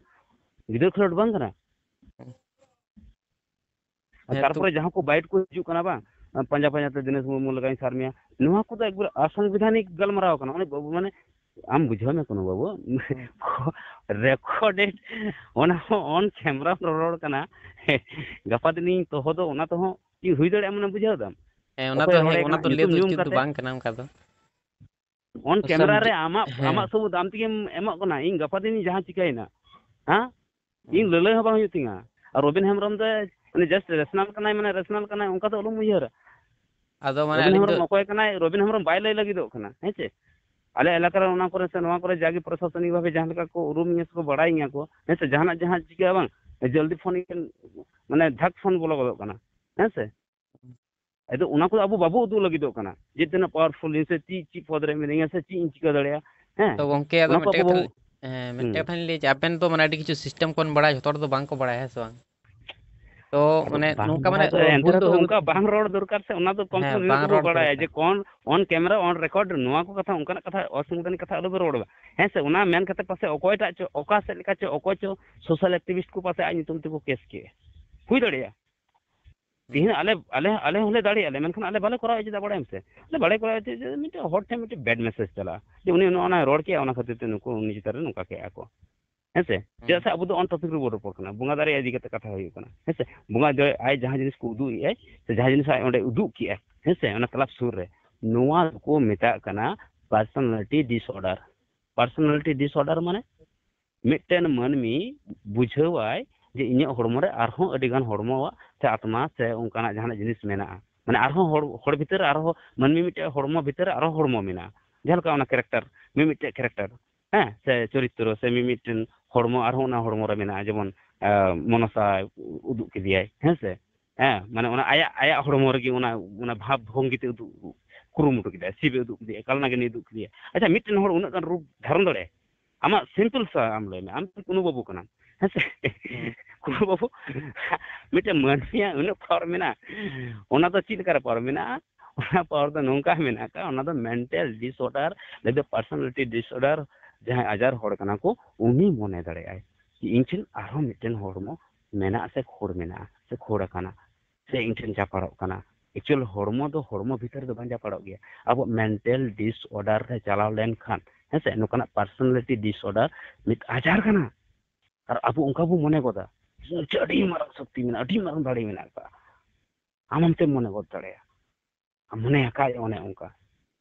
ᱜᱤᱫᱽᱨᱟᱹ ᱠᱷᱮᱞᱳᱰ ᱵᱟᱝ ᱠᱟᱱᱟ᱾ ᱟᱨ ᱦᱮᱸ, ᱛᱚ ᱛᱟᱨᱯᱚᱨᱮ ᱡᱟᱦᱟᱸ ᱠᱚ ᱵᱟᱭᱤᱴ ᱠᱚ ᱦᱤᱡᱩᱜ ᱠᱟᱱᱟ ᱵᱟᱝ, ᱯᱟᱸᱡᱟ ᱯᱟᱸᱡᱟ ᱛᱮ ᱫᱤᱱᱮᱥ ᱢᱩᱨᱢᱩ ᱞᱮᱠᱟᱧ ᱥᱟᱨ ᱢᱮᱭᱟ, ᱱᱚᱣᱟ ᱠᱚᱫᱚ ᱮᱠᱵᱟᱨ ᱚᱥᱟᱝᱵᱤᱫᱷᱟᱱᱤᱠ ᱜᱟᱞᱢᱟᱨᱟᱣ ᱠᱟᱱᱟ᱾ ᱚᱱᱮ ᱵᱟᱹᱵᱩ, ᱢᱟᱱᱮ ᱟᱢ ᱵᱩᱡᱷᱟᱹᱣ ᱢᱮ ᱠᱳᱱᱳ ᱵᱟᱹᱵᱩ, ᱦᱩᱸ᱾ ᱨᱮᱠᱚᱨᱰᱮᱰ, ᱚᱱᱟ ᱦᱚᱸ ᱚᱱ ᱠᱮᱢᱨᱟᱢ ᱨᱚᱲ ᱠᱟᱱᱟ, ᱜᱟᱯᱟ ᱫᱤᱱᱤᱧ ᱛᱚᱦᱚ ᱫᱚ ᱚᱱᱟ ᱛᱮᱦᱚᱸ ᱪᱮᱫ ᱦᱩᱭ ᱫᱟᱲᱮᱭᱟᱜᱼᱟ ᱢᱟᱱᱮ ᱵᱩᱡᱷᱟᱹᱣ ᱫᱟᱢ? ᱦᱮᱸ, ᱚᱱᱟ ᱚᱠᱚᱭ ᱫᱚ, ᱦᱮᱸ, ᱨᱚᱲᱮ ᱚᱱᱟ ᱠᱟᱱᱟ ᱫᱚ ᱞᱟᱹᱭ ᱧᱩᱛᱩᱢ ᱫᱚ ᱧᱩᱢ ᱩᱪᱤᱛ ᱫᱚ ᱠᱟᱛᱮ? ᱵᱟᱝ ᱠᱟᱱᱟ ᱚᱱᱠᱟ ᱫᱚ᱾ ᱚᱱ ᱚᱥᱟᱝ ᱠᱮᱢᱨᱟ ᱨᱮ ᱵᱤ-, ᱟᱢᱟᱜ, ᱦᱮᱸ᱾ ᱟᱢᱟᱜ ᱥᱩᱢᱩᱫ ᱟᱢ ᱛᱮᱜᱮᱢ ᱮᱢᱚᱜ ᱠᱟᱱᱟ, ᱤᱧ ᱜᱟᱯᱟ ᱫᱤᱱ ᱡᱟᱦᱟᱸ ᱪᱤᱠᱟᱹᱭᱮᱱᱟ, ᱦᱮᱸ? ᱤᱧ ᱦᱩᱸ᱾ ᱞᱟᱹᱞᱟᱹᱭ ᱦᱚᱸ ᱵᱟᱝ ᱦᱩᱭᱩᱜ ᱛᱤᱧᱟ᱾ ᱟᱨ ᱨᱚᱵᱤᱱ ᱦᱮᱢᱵᱨᱚᱢ ᱫᱚ ᱩᱱᱤ just ᱨᱮᱥᱱᱟᱞ ᱠᱟᱱᱟᱭ, ᱢᱟᱱᱮ ᱨᱮᱥᱱᱟᱞ ᱠᱟᱱᱟᱭ, ᱚᱱᱠᱟ ᱫᱚ ᱟᱞᱚᱢ ᱩᱭᱦᱟᱹᱨᱟ᱾ ᱟᱫᱚ ᱢᱟᱱᱮ ᱨᱚᱵᱤᱱ ᱟᱹᱞᱤᱧ ᱫᱚ ᱦᱮᱢᱵᱨᱚᱢ ᱚᱠᱚᱭ ᱠᱟᱱᱟᱭ? ᱨᱚᱵᱤᱱ ᱦᱮᱢᱵᱨᱚᱢ ᱵᱟᱭ ᱞᱟᱹᱭ ᱞᱟᱹᱜᱤᱫᱚᱜ ᱠᱟᱱᱟ, ᱦᱮᱸ ᱪᱮ? ᱟᱞᱮ ᱮᱞᱟᱠᱟ ᱨᱮ ᱚᱱᱟ ᱠᱚᱨᱮ ᱥᱮ ᱱᱚᱣᱟ ᱠᱚᱨᱮ ᱡᱟᱜᱮ ᱯᱨᱚᱥᱟᱥᱚᱱᱤᱠ ᱵᱷᱟᱵᱮ ᱡᱟᱦᱟᱸ ᱞᱮᱠᱟ ᱠᱚ ᱩᱨᱩᱢᱤᱧᱟ ᱥᱮ ᱠᱚ ᱵᱟᱲᱟᱭᱤᱧᱟ ᱠᱚ, ᱦᱮᱸ ᱥᱮ, ᱡᱟᱦᱟᱱᱟᱜ ᱡᱟᱦᱟᱸ ᱪᱤᱠᱟᱹᱜᱼᱟ ᱵᱟᱝ, ᱡᱚᱞᱫᱤ ᱯᱷᱳᱱ, ᱢᱟᱱᱮ ᱫᱷᱟᱠ ᱯᱷᱳᱱ ᱵᱚᱞᱚ ᱜᱚᱫᱚᱜ ᱠᱟᱱᱟ, ᱦᱮᱸ ᱥᱮ? ᱟᱫᱚ ᱚᱱᱟ ᱠᱚᱫᱚ ᱟᱵᱚ ᱵᱟᱵᱚ ᱩᱫᱩᱜ ᱞᱟᱹᱜᱤᱫᱚᱜ ᱠᱟᱱᱟ, ᱡᱮ ᱛᱤᱱᱟᱹᱜ ᱯᱟᱣᱟᱨᱯᱷᱩᱞ ᱤᱧ ᱥᱮ ᱪᱮᱫ, ᱪᱮᱫ ᱯᱚᱫ ᱨᱮ ᱢᱤᱱᱟᱹᱧᱟ ᱥᱮ ᱪᱮᱫ ᱤᱧ ᱪᱤᱠᱟᱹ ᱫᱟᱲᱮᱭᱟᱜᱼᱟ, ᱦᱮᱸ? ᱛᱚ ᱜᱚᱝᱠᱮ, ᱟᱫᱚ ᱚᱱᱟ ᱠᱚ ᱢᱤᱫᱴᱮᱡ ᱟᱵᱚ ᱠᱟᱛᱷᱟ, ᱵᱟᱵᱚ ᱦᱮᱸ, ᱦᱩᱸ᱾ ᱢᱤᱫᱴᱮᱡ ᱠᱟᱛᱷᱟᱧ ᱞᱟᱹᱭ ᱡᱮ ᱟᱵᱮᱱ ᱫᱚ ᱢᱟᱱᱮ ᱟᱹᱰᱤ ᱠᱤᱪᱷᱩ ᱥᱤᱥᱴᱮᱢ ᱠᱚᱵᱮᱱ ᱵᱟᱲᱟᱭᱟ, ᱡᱷᱚᱛᱚ ᱦᱚᱲ ᱫᱚ ᱵᱟᱝ ᱠᱚ ᱵᱟᱲᱟᱭᱟ, ᱦᱮᱸ ᱥᱮ ᱵᱟᱝ? ᱛᱚ ᱢᱟᱱᱮ ᱵᱟᱝ ᱱᱚᱝᱠᱟ ᱢᱟᱱᱮ ᱵᱟᱲᱟᱭ ᱫᱚ, ᱮᱱᱛᱮ ᱵᱷᱩᱞ ᱫᱚ ᱨᱮᱦᱚᱸ ᱦᱩᱭᱩᱜ ᱚᱱᱠᱟ ᱵᱟᱝ ᱨᱚᱲ ᱫᱚᱨᱠᱟᱨ ᱥᱮ, ᱚᱱᱟ ᱫᱚ ᱠᱚᱢ ᱥᱮ ᱦᱮᱸ, ᱠᱚᱢ ᱡᱚᱛᱚ ᱵᱟᱝ ᱠᱚ ᱨᱚᱲ ᱵᱟᱲᱟᱭᱟ ᱡᱮ ᱫᱚᱨᱠᱟᱨ᱾ ᱠᱚᱱ on camera, on record, ᱱᱚᱣᱟ ᱠᱚ ᱠᱟᱛᱷᱟ, ᱚᱱᱠᱟᱱᱟᱜ ᱠᱟᱛᱷᱟ ᱚᱥᱟᱝᱵᱤᱫᱷᱟᱱᱤᱠ ᱠᱟᱛᱷᱟ ᱟᱞᱚ ᱯᱮ ᱨᱚᱲ ᱢᱟ᱾ ᱦᱮᱸ ᱥᱮ, ᱚᱱᱟ ᱢᱮᱱ ᱠᱟᱛᱮ ᱯᱟᱥᱮ ᱚᱠᱚᱭᱴᱟᱜ ᱪᱚ, ᱚᱠᱟ ᱥᱮᱫ ᱞᱮᱠᱟ ᱪᱚ, ᱚᱠᱚᱭ ᱪᱚ social activist ᱠᱚ ᱯᱟᱥᱮ ᱟᱡ ᱧᱩᱛᱩᱢ ᱛᱮᱠᱚ ᱠᱮᱥ ᱠᱮᱫ᱾ ᱦᱩᱭ ᱫᱟᱲᱮᱭᱟᱜᱼᱟ᱾ ᱛᱤᱦᱤᱧ ᱟᱞᱮ, ᱟᱞᱮ, ᱟᱞᱮ ᱦᱚᱸᱞᱮ ᱫᱟᱲᱮᱭᱟᱜᱼᱟ ᱞᱮ, ᱢᱮᱱᱠᱷᱟᱱ ᱟᱞᱮ ᱵᱟᱞᱮ ᱠᱚᱨᱟᱣᱮᱫᱼᱟ᱾ ᱪᱮᱫᱟᱜ ᱵᱟᱲᱟᱭᱟᱢ ᱥᱮ? ᱟᱞᱮ ᱵᱟᱞᱮ ᱠᱚᱨᱟᱣᱮᱫᱼᱟ᱾ ᱪᱮᱫ, ᱪᱮᱫ ᱢᱤᱫᱴᱮᱱ ᱦᱚᱲ ᱴᱷᱮᱱ ᱢᱤᱫᱴᱮᱱ bad message ᱪᱟᱞᱟᱜᱼᱟ ᱡᱮ ᱩᱱᱤ ᱱᱚᱜᱼᱚ ᱱᱚᱣᱟᱭ ᱨᱚᱲ ᱠᱮᱜᱼᱟ, ᱚᱱᱟ ᱠᱷᱟᱹᱛᱤᱨ ᱛᱮ ᱱᱩᱠᱩ ᱩᱱᱤ ᱪᱮᱛᱟᱱ ᱨᱮ ᱱᱚᱝᱠᱟ ᱠᱮᱜᱼᱟ ᱠᱚ᱾ ᱦᱮᱸ ᱥᱮ? ᱪᱮᱫᱟᱜ ᱥᱮ ᱟᱵᱚ ᱫᱚ on topic ᱨᱮᱵᱚ ᱨᱚᱯᱚᱲ ᱠᱟᱱᱟ, ᱵᱚᱸᱜᱟ ᱫᱟᱨᱮ ᱤᱫᱤ ᱠᱟᱛᱮ ᱠᱟᱛᱷᱟ ᱦᱩᱭᱩᱜ ᱠᱟᱱᱟ᱾ ᱦᱮᱸ ᱥᱮ? ᱵᱚᱸᱜᱟ ᱫᱚ ᱟᱡ ᱡᱟᱦᱟᱸ ᱡᱤᱱᱤᱥ ᱠᱚ ᱩᱫᱩᱜ ᱮᱫᱟᱭ, ᱥᱮ ᱡᱟᱦᱟᱸ ᱡᱤᱱᱤᱥ ᱟᱡ ᱚᱸᱰᱮ ᱩᱫᱩᱜ ᱠᱮᱜᱼᱟᱭ, ᱦᱮᱸ ᱥᱮ? ᱚᱱᱟ ᱠᱞᱟᱵᱽ ᱥᱩᱨ ᱨᱮ, ᱱᱚᱣᱟ ᱫᱚᱠᱚ ᱢᱮᱛᱟᱜ ᱠᱟᱱᱟ personality disorder᱾ Personality disorder ᱢᱟᱱᱮ ᱢᱤᱫᱴᱮᱱ ᱢᱟᱹᱱᱢᱤ ᱵᱩᱡᱷᱟᱹᱣᱟᱭ ᱡᱮ ᱤᱧᱟᱹᱜ ᱦᱚᱲᱢᱚ ᱨᱮ ᱟᱨᱦᱚᱸ ᱟᱹᱰᱤ ᱜᱟᱱ ᱦᱚᱲᱢᱚᱣᱟᱜ ᱥᱮ ᱟᱛᱢᱟ ᱥᱮ ᱚᱱᱠᱟᱱᱟᱜ ᱡᱟᱦᱟᱱᱟᱜ ᱡᱤᱱᱤᱥ ᱢᱮᱱᱟᱜᱼᱟ᱾ ᱢᱟᱱᱮ ᱟᱨᱦᱚᱸ ᱦᱚᱲ, ᱦᱚᱲ ᱵᱷᱤᱛᱟᱹᱨ ᱨᱮ ᱟᱨᱦᱚᱸ ᱢᱟᱹᱱᱢᱤ ᱢᱤᱫᱴᱮᱱ ᱦᱚᱲᱢᱚ ᱵᱷᱤᱛᱟᱹᱨ ᱨᱮ ᱟᱨᱦᱚᱸ ᱦᱚᱲᱢᱚ ᱢᱮᱱᱟᱜᱼᱟ᱾ ᱡᱟᱦᱟᱸ ᱞᱮᱠᱟ ᱚᱱᱟ character, ᱢᱤᱢᱤᱫᱴᱮᱱ character, ᱦᱮᱸ, ᱥᱮ ᱪᱚᱨᱤᱛᱨᱚ ᱥᱮ ᱢᱤᱢᱤᱫᱴᱮᱱ ᱦᱚᱲᱢᱚ ᱟᱨᱦᱚᱸ ᱚᱱᱟ ᱦᱚᱲᱢᱚ ᱨᱮ ᱢᱮᱱᱟᱜᱼᱟ᱾ ᱡᱮᱢᱚᱱ, ᱟᱸ, ᱢᱚᱱᱚᱥᱟ ᱩᱫᱩᱜ ᱠᱮᱫᱮᱭᱟᱭ, ᱦᱮᱸ ᱥᱮ? ᱦᱮᱸ, ᱢᱟᱱᱮ ᱚᱱᱟ ᱟᱭᱟᱜ, ᱟᱭᱟᱜ ᱦᱚᱲᱢᱚ ᱨᱮᱜᱮ ᱚᱱᱟ, ᱚᱱᱟ ᱵᱷᱟᱵᱽ ᱵᱷᱚᱝᱜᱤ ᱛᱮ ᱩᱫᱩᱜ ᱠᱩᱨᱩᱢᱩᱴᱩ ᱠᱮᱫᱟᱭ, ᱥᱤᱵᱮ ᱩᱫᱩᱜ ᱠᱮᱫᱮᱭᱟ, ᱠᱟᱞᱱᱟᱜᱤᱱᱤ ᱩᱫᱩᱜ ᱠᱮᱫᱮᱭᱟ᱾ ᱟᱪᱪᱷᱟ, ᱢᱤᱫᱴᱮᱱ ᱦᱚᱲ ᱩᱱᱟᱹᱜ ᱜᱟᱱ ᱨᱩᱯ ᱫᱷᱟᱨᱚᱱ ᱫᱟᱲᱮᱭᱟᱜᱼᱟ? ᱟᱢᱟᱜ simple ᱥᱟ ᱟᱢ ᱞᱟᱹᱭ ᱢᱮ, ᱟᱢ ᱠᱩᱱᱩ ᱵᱟᱹᱵᱩ ᱠᱟᱱᱟᱢ, ᱦᱮᱸ ᱥᱮ? ᱦᱩᱸ᱾ ᱠᱩᱱᱩ ᱵᱟᱹᱵᱩ, ᱢᱤᱫᱴᱮᱱ ᱢᱟᱹᱱᱢᱤᱭᱟᱜ ᱩᱱᱟᱹᱜ power ᱢᱮᱱᱟᱜᱼᱟ, ᱚᱱᱟ ᱫᱚ ᱪᱮᱫ ᱞᱮᱠᱟᱨᱮ power ᱢᱮᱱᱟᱜᱼᱟ? ᱚᱱᱟ power ᱫᱚ ᱱᱚᱝᱠᱟ ᱢᱮᱱᱟᱜ ᱟᱠᱟᱫᱼᱟ, ᱚᱱᱟ ᱫᱚ mental disorder, ᱞᱟᱹᱭ ᱫᱚ personality disorder, ᱡᱟᱦᱟᱸᱭ ᱟᱡᱟᱨ ᱦᱚᱲ ᱠᱟᱱᱟ ᱠᱚ, ᱩᱱᱤ ᱢᱚᱱᱮ ᱫᱟᱲᱮᱭᱟᱜᱼᱟᱭ ᱡᱮ ᱤᱧ ᱴᱷᱮᱱ ᱟᱨᱦᱚᱸ ᱢᱤᱫᱴᱮᱱ ᱦᱚᱲᱢᱚ ᱢᱮᱱᱟᱜᱼᱟ ᱥᱮ ᱠᱷᱚᱲ ᱢᱮᱱᱟᱜᱼᱟ ᱥᱮ ᱠᱷᱚᱲ ᱟᱠᱟᱱᱟ ᱥᱮ ᱤᱧ ᱴᱷᱮᱱ ᱪᱟᱯᱟᱲᱚᱜ ᱠᱟᱱᱟ᱾ Actual ᱦᱚᱲᱢᱚ ᱫᱚ ᱦᱚᱲᱢᱚ ᱵᱷᱤᱛᱟᱹᱨ ᱨᱮᱫᱚ ᱵᱟᱝ ᱪᱟᱯᱟᱲᱚᱜ ᱜᱮᱭᱟ᱾ ᱟᱵᱚ mental disorder ᱨᱮ ᱪᱟᱞᱟᱣ ᱞᱮᱱᱠᱷᱟᱱ, ᱦᱮᱸ ᱥᱮ, ᱱᱚᱝᱠᱟᱱᱟᱜ personality disorder ᱢᱤᱫ ᱟᱡᱟᱨ ᱠᱟᱱᱟ᱾ ᱟᱨ ᱟᱵᱚ ᱚᱱᱠᱟ ᱵᱚ ᱢᱚᱱᱮ ᱜᱚᱫᱟ, ᱟᱹᱰᱤ ᱢᱟᱨᱟᱝ ᱥᱚᱠᱛᱤ ᱢᱮᱱᱟᱜᱼᱟ, ᱟᱹᱰᱤ ᱢᱟᱨᱟᱝ ᱫᱟᱲᱮ ᱢᱮᱱᱟᱜ ᱟᱠᱟᱫᱼᱟ᱾ ᱟᱢ ᱦᱚᱸᱛᱮᱢ ᱢᱚᱱᱮ ᱜᱚᱫ ᱫᱟᱲᱮᱭᱟᱜᱼᱟ᱾ ᱟᱢ ᱢᱚᱱᱮ ᱟᱠᱟᱫ ᱚᱱᱮ ᱚᱱᱠᱟ᱾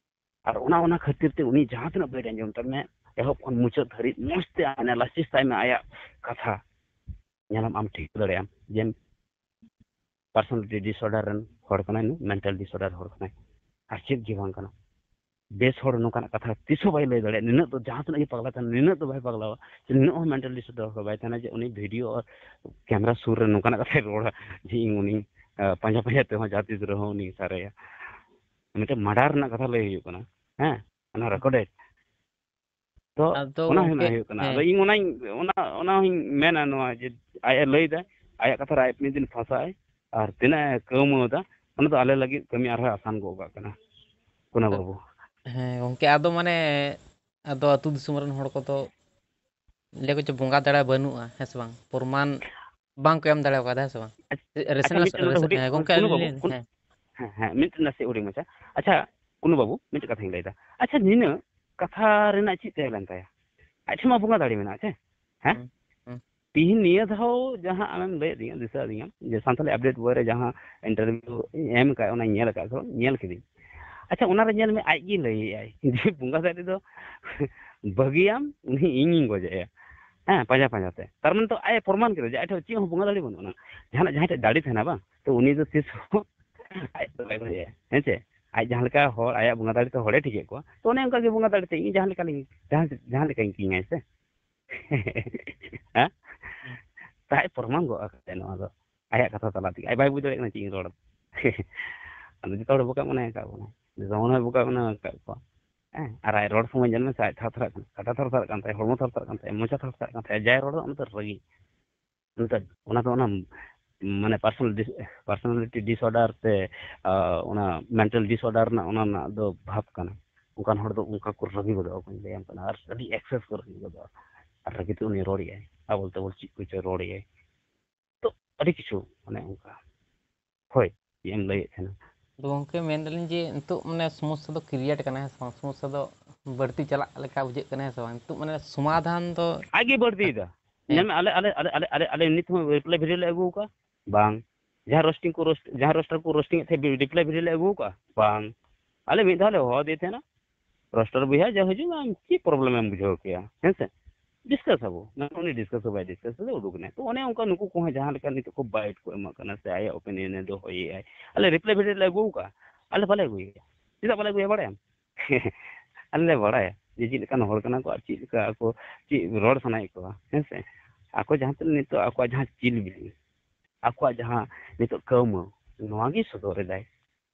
ᱟᱨ ᱚᱱᱟ, ᱚᱱᱟ ᱠᱷᱟᱹᱛᱤᱨ ᱛᱮ ᱩᱱᱤ ᱡᱟᱦᱟᱸ ᱛᱤᱱᱟᱹᱜ ᱵᱟᱹᱲᱤᱡ ᱟᱸᱡᱚᱢ ᱛᱟᱭ ᱢᱮ, ᱮᱦᱚᱵ ᱠᱷᱚᱱ ᱢᱩᱪᱟᱹᱫ ᱫᱷᱟᱹᱨᱤᱡ ᱢᱚᱡᱽ ᱛᱮ analysis ᱛᱟᱭ ᱢᱮ ᱟᱭᱟᱜ ᱠᱟᱛᱷᱟ᱾ ᱧᱮᱞᱟᱢ, ᱟᱢ ᱴᱷᱤᱠᱟᱹ ᱫᱟᱲᱮᱭᱟᱜ ᱟᱢ ᱡᱮ personality disorder ᱨᱮᱱ ᱦᱚᱲ ᱠᱟᱱᱟᱭ ᱱᱩᱭ, mental disorder ᱦᱚᱲ ᱠᱟᱱᱟᱭ, ᱟᱨ ᱪᱮᱫ ᱜᱮ ᱵᱟᱝ ᱠᱟᱱᱟ᱾ ᱵᱮᱥ ᱦᱚᱲ ᱱᱚᱝᱠᱟᱱᱟᱜ ᱠᱟᱛᱷᱟ ᱛᱤᱥ ᱦᱚᱸ ᱵᱟᱭ ᱞᱟᱹᱭ ᱫᱟᱲᱮᱭᱟᱜᱼᱟ᱾ ᱱᱤᱱᱟᱹᱜ ᱫᱚ ᱡᱟᱦᱟᱸ ᱛᱤᱱᱟᱹᱜ ᱜᱮ ᱯᱟᱜᱽᱞᱟ ᱛᱟᱦᱮᱱ, ᱱᱤᱱᱟᱹᱜ ᱫᱚ ᱵᱟᱭ ᱯᱟᱜᱽᱞᱟᱣᱟ, ᱥᱮ ᱱᱤᱱᱟᱹᱜ ᱦᱚᱸ mental disorder ᱦᱚᱲ ᱵᱟᱭ ᱛᱟᱦᱮᱱᱟ ᱡᱮ ᱩᱱᱤ video ᱟᱨ camera ᱥᱩᱨ ᱨᱮ ᱱᱚᱝᱠᱟᱱᱟᱜ ᱠᱟᱛᱷᱟᱭ ᱨᱚᱲᱟ ᱡᱮ ᱤᱧ ᱩᱱᱤ, ᱟᱸ, ᱯᱟᱸᱡᱟ ᱯᱟᱸᱡᱟ ᱛᱮᱦᱚᱸ ᱡᱟᱦᱟᱸ ᱛᱤᱥ ᱨᱮᱦᱚᱸ ᱩᱱᱤ ᱥᱟᱨᱮᱭᱟ᱾ ᱢᱤᱫᱴᱮᱱ murder ᱨᱮᱱᱟᱜ ᱠᱟᱛᱷᱟ ᱞᱟᱹᱭ ᱦᱩᱭᱩᱜ ᱠᱟᱱᱟ, ᱦᱮᱸ, ᱚᱱᱟ recorded᱾ ᱛᱚ ᱟᱫᱚ ᱚᱱᱟ ᱜᱚᱝᱠᱮ, ᱦᱩᱭᱩᱜ ᱠᱟᱱᱟ᱾ ᱟᱫᱚ ᱦᱮᱸ᱾ ᱤᱧ ᱚᱱᱟᱧ, ᱚᱱᱟ, ᱚᱱᱟ ᱦᱚᱸᱧ ᱢᱮᱱᱟ ᱱᱚᱣᱟ ᱡᱮ ᱟᱡ ᱮ ᱞᱟᱹᱭ ᱫᱟ, ᱟᱭᱟᱜ ᱠᱟᱛᱷᱟ ᱨᱮ ᱟᱡ ᱢᱤᱫ ᱫᱤᱱ ᱯᱷᱟᱸᱥᱟᱜ ᱟᱭ, ᱟᱨ ᱛᱤᱱᱟᱹᱜ ᱮ ᱠᱟᱹᱣᱢᱟᱹᱣ ᱮᱫᱟ, ᱚᱱᱟ ᱫᱚ ᱟᱞᱮ ᱞᱟᱹᱜᱤᱫ ᱠᱟᱹᱢᱤ ᱟᱨᱦᱚᱸ ᱟᱥᱟᱱ ᱜᱚᱫ ᱠᱟᱜ ᱠᱟᱱᱟ ᱠᱩᱱᱟᱹ ᱵᱟᱹᱵᱩ᱾ ᱦᱮᱸ ᱜᱚᱝᱠᱮ, ᱟᱫᱚ ᱢᱟᱱᱮ, ᱟᱫᱚ ᱟᱹᱛᱩ ᱫᱤᱥᱚᱢ ᱨᱮᱱ ᱦᱚᱲ ᱠᱚᱫᱚ ᱞᱟᱹᱭ ᱠᱚ ᱪᱮ ᱵᱚᱸᱜᱟ ᱫᱟᱲᱮ ᱵᱟᱹᱱᱩᱜᱼᱟ, ᱦᱮᱸ ᱥᱮ ᱵᱟᱝ? ᱯᱨᱚᱢᱟᱱ ᱵᱟᱝ ᱠᱚ ᱮᱢ ᱫᱟᱲᱮ ᱟᱠᱟᱫᱟ, ᱦᱮᱸ ᱥᱮ ᱵᱟᱝ? ᱟᱪᱪᱷᱟ, ᱨᱮᱥᱚᱱ ᱟᱪᱪᱷᱟ, ᱢᱤᱫᱴᱮᱱ ᱱᱚᱰᱮ ᱨᱮᱥᱚᱱ, ᱦᱩᱰᱤᱧ, ᱦᱮᱸ, ᱜᱚᱝᱠᱮ, ᱠᱩᱱᱩ ᱟᱹᱞᱤᱧ ᱵᱟᱹᱵᱩ, ᱞᱤᱧ, ᱠᱩᱱ-, ᱦᱮᱸ᱾ ᱦᱮᱸ, ᱦᱮᱸ, ᱢᱤᱫᱴᱮᱱ ᱱᱟᱥᱮ ᱦᱩᱰᱤᱧ ᱢᱟᱪᱷᱟ᱾ ᱟᱪᱪᱷᱟ, ᱠᱩᱱᱩ ᱵᱟᱹᱵᱩ, ᱢᱤᱫᱴᱮᱱ ᱠᱟᱛᱷᱟᱧ ᱞᱟᱹᱭᱫᱟ᱾ ᱟᱪᱪᱷᱟ, ᱱᱤᱱᱟᱹᱜ ᱠᱟᱛᱷᱟ ᱨᱮᱱᱟᱜ ᱪᱮᱫ ᱛᱟᱦᱮᱸ ᱞᱮᱱ ᱛᱟᱭᱟ? ᱟᱡ ᱴᱷᱮᱱ ᱢᱟ ᱵᱚᱸᱜᱟ ᱫᱟᱲᱮ ᱢᱮᱱᱟᱜᱼᱟ, ᱪᱮ? ᱦᱮᱸ? ᱦᱩᱸ, ᱦᱩᱸ᱾ ᱛᱤᱦᱤᱧ ᱱᱤᱭᱟᱹ ᱫᱷᱟᱣ ᱡᱟᱦᱟᱸ ᱟᱢᱮᱢ ᱞᱟᱹᱭᱟᱫᱤᱧᱟ, ᱫᱤᱥᱟᱹ ᱟᱫᱤᱧᱟ, ᱡᱮ ᱥᱟᱱᱛᱟᱞᱤ ᱟᱯᱰᱮᱴ ᱵᱳᱭ ᱨᱮ ᱡᱟᱦᱟᱸ ᱤᱱᱴᱟᱨᱵᱷᱤᱭᱩ ᱮᱢ ᱟᱠᱟᱫ, ᱚᱱᱟᱧ ᱧᱮᱞ ᱟᱠᱟᱫ, ᱧᱮᱞ ᱠᱤᱫᱟᱹᱧ᱾ ᱟᱪᱪᱷᱟ, ᱚᱱᱟᱨᱮ ᱧᱮᱞ ᱢᱮ, ᱟᱡ ᱜᱮ ᱞᱟᱹᱭᱮᱫᱼᱟᱭ ᱡᱮ ᱵᱚᱸᱜᱟ ᱫᱟᱲᱮ ᱫᱚ ᱵᱟᱹᱜᱤᱭᱟᱢ, ᱩᱱᱤ ᱤᱧᱤᱧ ᱜᱚᱡᱮᱭᱟ᱾ ᱦᱮᱸ, ᱯᱟᱸᱡᱟ ᱯᱟᱸᱡᱟ ᱛᱮ᱾ ᱛᱟᱨ ᱢᱟᱱᱮ ᱛᱚ ᱟᱡ ᱮ ᱯᱨᱚᱢᱟᱱ ᱠᱮᱫᱟ ᱡᱮ ᱟᱡ ᱴᱷᱮᱱ ᱪᱮᱫ ᱦᱚᱸ ᱵᱚᱸᱜᱟ ᱫᱟᱲᱮ ᱵᱟᱹᱱᱩᱜ ᱟᱱᱟ᱾ ᱡᱟᱦᱟᱱᱟᱜ, ᱡᱟᱦᱟᱸᱭ ᱴᱷᱮᱱ ᱫᱟᱲᱮ ᱛᱟᱦᱮᱱᱟ ᱵᱟᱝ, ᱛᱚ ᱩᱱᱤ ᱫᱚ ᱛᱤᱥ ᱦᱚᱸ ᱟᱡ ᱫᱚ ᱵᱟᱭ ᱜᱚᱡᱮᱭᱟ, ᱦᱮᱸ ᱪᱮ? ᱟᱡ ᱡᱟᱦᱟᱸ ᱞᱮᱠᱟ ᱦᱚᱲ, ᱟᱭᱟᱜ ᱵᱚᱸᱜᱟ ᱫᱟᱲᱮ ᱛᱮ ᱦᱚᱲᱮ ᱴᱷᱤᱠᱮᱫ ᱠᱚᱣᱟ, ᱛᱚ ᱚᱱᱮ ᱚᱱᱠᱟ ᱜᱮ ᱵᱚᱸᱜᱟ ᱫᱟᱲᱮ ᱛᱮ ᱤᱧ ᱡᱟᱦᱟᱸ ᱞᱮᱠᱟ ᱞᱤᱧ, ᱡᱟᱦᱟᱸ, ᱡᱟᱦᱟᱸ ᱞᱮᱠᱟᱧ ᱠᱤᱧᱟᱭ ᱥᱮ᱾ ᱦᱮᱸ? ᱦᱩᱸ᱾ ᱛᱟᱭ ᱯᱨᱚᱢᱟᱱ ᱜᱚᱫ ᱟᱠᱟᱫᱟᱭ ᱱᱚᱣᱟ ᱫᱚ᱾ ᱟᱭᱟᱜ ᱠᱟᱛᱷᱟ ᱛᱟᱞᱟ ᱛᱮᱜᱮ᱾ ᱟᱡ ᱵᱟᱭ ᱵᱩᱡᱽ ᱫᱟᱲᱮᱭᱟᱜ ᱠᱟᱱᱟ ᱪᱮᱫ ᱤᱧ ᱨᱚᱲ᱾ ᱟᱫᱚ ᱡᱚᱛᱚ ᱦᱚᱲ ᱵᱚᱠᱟ ᱢᱚᱱᱮ ᱟᱠᱟᱫ ᱵᱚᱱᱟ᱾ ᱡᱚᱛᱚ ᱦᱚᱲ ᱵᱚᱠᱟ ᱢᱚᱱᱮ ᱟᱠᱟᱫ ᱠᱚᱣᱟ᱾ ᱦᱮᱸ? ᱟᱨ ᱟᱡ ᱨᱚᱲ ᱥᱚᱢᱚᱭ ᱧᱮᱞ ᱢᱮᱥᱮ, ᱟᱡ ᱛᱷᱟᱨ ᱛᱷᱟᱨᱟᱜ ᱠᱟᱱᱟ, ᱠᱟᱴᱟ ᱛᱷᱟᱨ ᱛᱷᱟᱨᱟᱜ ᱠᱟᱱ ᱛᱟᱭᱟ, ᱦᱚᱲᱢᱚ ᱛᱷᱟᱨ ᱛᱷᱟᱨᱟᱜ ᱠᱟᱱ ᱛᱟᱭᱟ, ᱢᱚᱪᱟ ᱛᱷᱟᱨ ᱛᱷᱟᱨᱟᱜ ᱠᱟᱱ ᱛᱟᱭᱟ, ᱡᱟᱭ ᱨᱚᱲ ᱫᱟ ᱚᱱᱟ ᱫᱚ ᱨᱟᱹᱜᱤ᱾ ᱚᱱᱟ ᱫᱚ ᱚᱱᱟ, ᱢᱟᱱᱮ, personal dis-, personality disorder ᱥᱮ, ᱟ, ᱚᱱᱟ mental disorder ᱨᱮᱱᱟᱜ, ᱚᱱᱟ ᱨᱮᱱᱟᱜ ᱫᱚ ᱵᱷᱟᱵᱽ ᱠᱟᱱᱟ᱾ ᱚᱱᱠᱟᱱ ᱦᱚᱲ ᱫᱚ ᱚᱱᱠᱟ ᱠᱚ ᱨᱟᱹᱜᱤ ᱜᱚᱫᱚᱜᱼᱟ, ᱠᱚᱧ ᱞᱟᱹᱭᱟᱢ ᱠᱟᱱᱟ, ᱟᱨ ᱟᱹᱰᱤ excess ᱠᱚ ᱨᱟᱹᱜᱤ ᱜᱚᱫᱚᱜᱼᱟ᱾ ᱟᱨ ᱨᱟᱹᱜᱤ ᱛᱮ ᱩᱱᱤ ᱨᱚᱲᱮᱭᱟᱭ, ᱟᱵᱚᱞ ᱛᱟᱵᱚᱞ ᱪᱮᱫ ᱠᱚᱪᱚᱭ ᱨᱚᱲᱮᱭᱟᱭ᱾ ᱛᱚ, ᱟᱹᱰᱤ ᱠᱤᱪᱷᱩ ᱚᱱᱮ ᱚᱱᱠᱟ᱾ ᱦᱳᱭ, ᱪᱮᱫ ᱮᱢ ᱞᱟᱹᱭᱮᱫ ᱛᱟᱦᱮᱱᱟ? ᱟᱫᱚ ᱜᱚᱢᱠᱮ, ᱢᱮᱱ ᱫᱟᱞᱤᱧ ᱡᱮ ᱱᱤᱛᱚᱜ ᱢᱟᱱᱮ ᱥᱚᱢᱚᱥᱥᱟ ᱫᱚ create ᱠᱟᱱᱟ, ᱦᱮᱸ ᱥᱮ ᱵᱟᱝ? ᱥᱚᱢᱚᱥᱥᱟ ᱫᱚ ᱵᱟᱹᱲᱛᱤ ᱪᱟᱞᱟᱜ ᱞᱮᱠᱟ ᱵᱩᱡᱷᱟᱹᱜ ᱠᱟᱱᱟ, ᱦᱮᱸ ᱥᱮ ᱵᱟᱝ? ᱱᱤᱛᱚᱜ ᱢᱟᱱᱮ ᱥᱚᱢᱟᱫᱷᱟᱱ ᱫᱚ ᱟᱡ ᱜᱮ ᱵᱟᱹᱲᱛᱤᱭᱮᱫᱟ᱾ ᱦᱮᱸ᱾ ᱧᱮᱞ ᱢᱮ, ᱟᱞᱮ, ᱟᱞᱮ, ᱟᱞᱮ, ᱟᱞᱮ, ᱟᱞᱮ ᱱᱤᱛ ᱦᱚᱸ reply video ᱞᱮ ᱟᱹᱜᱩ ᱟᱠᱟᱫᱼᱟ? ᱵᱟᱝ᱾ ᱡᱟᱦᱟᱸ roasting ᱠᱚ roast, ᱡᱟᱦᱟᱸ roaster ᱠᱚ roasting ᱮᱫ ᱛᱟᱦᱮᱸᱫ, reply video ᱞᱮ ᱟᱹᱜᱩ ᱟᱠᱟᱫᱼᱟ? ᱵᱟᱝ᱾ ᱟᱞᱮ ᱢᱤᱫ ᱫᱷᱟᱣ ᱞᱮ ᱦᱚᱦᱚ ᱟᱫᱮ ᱛᱟᱦᱮᱱᱟ, roaster ᱵᱚᱭᱦᱟ, ᱡᱟ ᱦᱤᱡᱩᱜ ᱢᱮ, ᱟᱢ ᱪᱮᱫ problem ᱮᱢ ᱵᱩᱡᱷᱟᱹᱣ ᱠᱮᱭᱟ, ᱦᱮᱸ ᱥᱮ? Discuss ᱟᱵᱚ, ᱢᱮᱱᱠᱷᱟᱱ ᱩᱱᱤ discuss ᱦᱚᱸ ᱵᱟᱭ discuss ᱮᱫᱟ, ᱩᱰᱩᱠ ᱮᱱᱟᱭ᱾ ᱛᱚ, ᱚᱱᱮ ᱚᱱᱠᱟ ᱱᱩᱠᱩ ᱠᱚᱦᱚᱸ ᱡᱟᱦᱟᱸ ᱞᱮᱠᱟ ᱱᱤᱛᱚᱜ ᱠᱚ bite ᱠᱚ ᱮᱢᱟᱜ ᱠᱟᱱᱟ ᱥᱮ ᱟᱭᱟᱜ opinion ᱮ ᱫᱚᱦᱚᱭᱮᱫᱼᱟᱭ, ᱟᱞᱮ reply video ᱞᱮ ᱟᱹᱜᱩ ᱟᱠᱟᱫᱼᱟ, ᱟᱞᱮ ᱵᱟᱞᱮ ᱟᱹᱜᱩᱭᱟ᱾ ᱪᱮᱫᱟᱜ ᱵᱟᱞᱮ ᱟᱹᱜᱩᱭᱟ ᱵᱟᱲᱟᱭᱟᱢ? ᱟᱞᱮ ᱞᱮ ᱵᱟᱲᱟᱭᱟ ᱡᱮ ᱪᱮᱫ ᱞᱮᱠᱟᱱ ᱦᱚᱲ ᱠᱟᱱᱟ ᱠᱚ ᱟᱨ ᱪᱮᱫ ᱞᱮᱠᱟ ᱟᱠᱚ ᱪᱮᱫ ᱨᱚᱲ ᱥᱟᱱᱟᱭᱮᱫ ᱠᱚᱣᱟ, ᱦᱮᱸ ᱥᱮ? ᱟᱠᱚ ᱡᱟᱦᱟᱸ ᱛᱤᱱᱟᱹᱜ ᱱᱤᱛᱚᱜ ᱟᱠᱚᱣᱟᱜ ᱡᱟᱦᱟᱸ ᱪᱤᱞᱵᱤᱞᱤ, ᱟᱠᱚᱣᱟᱜ ᱡᱟᱦᱟᱸ ᱱᱤᱛᱚᱜ ᱠᱟᱹᱣᱢᱟᱹ, ᱱᱚᱣᱟ ᱜᱮ ᱥᱚᱫᱚᱨ ᱮᱫᱟᱭ᱾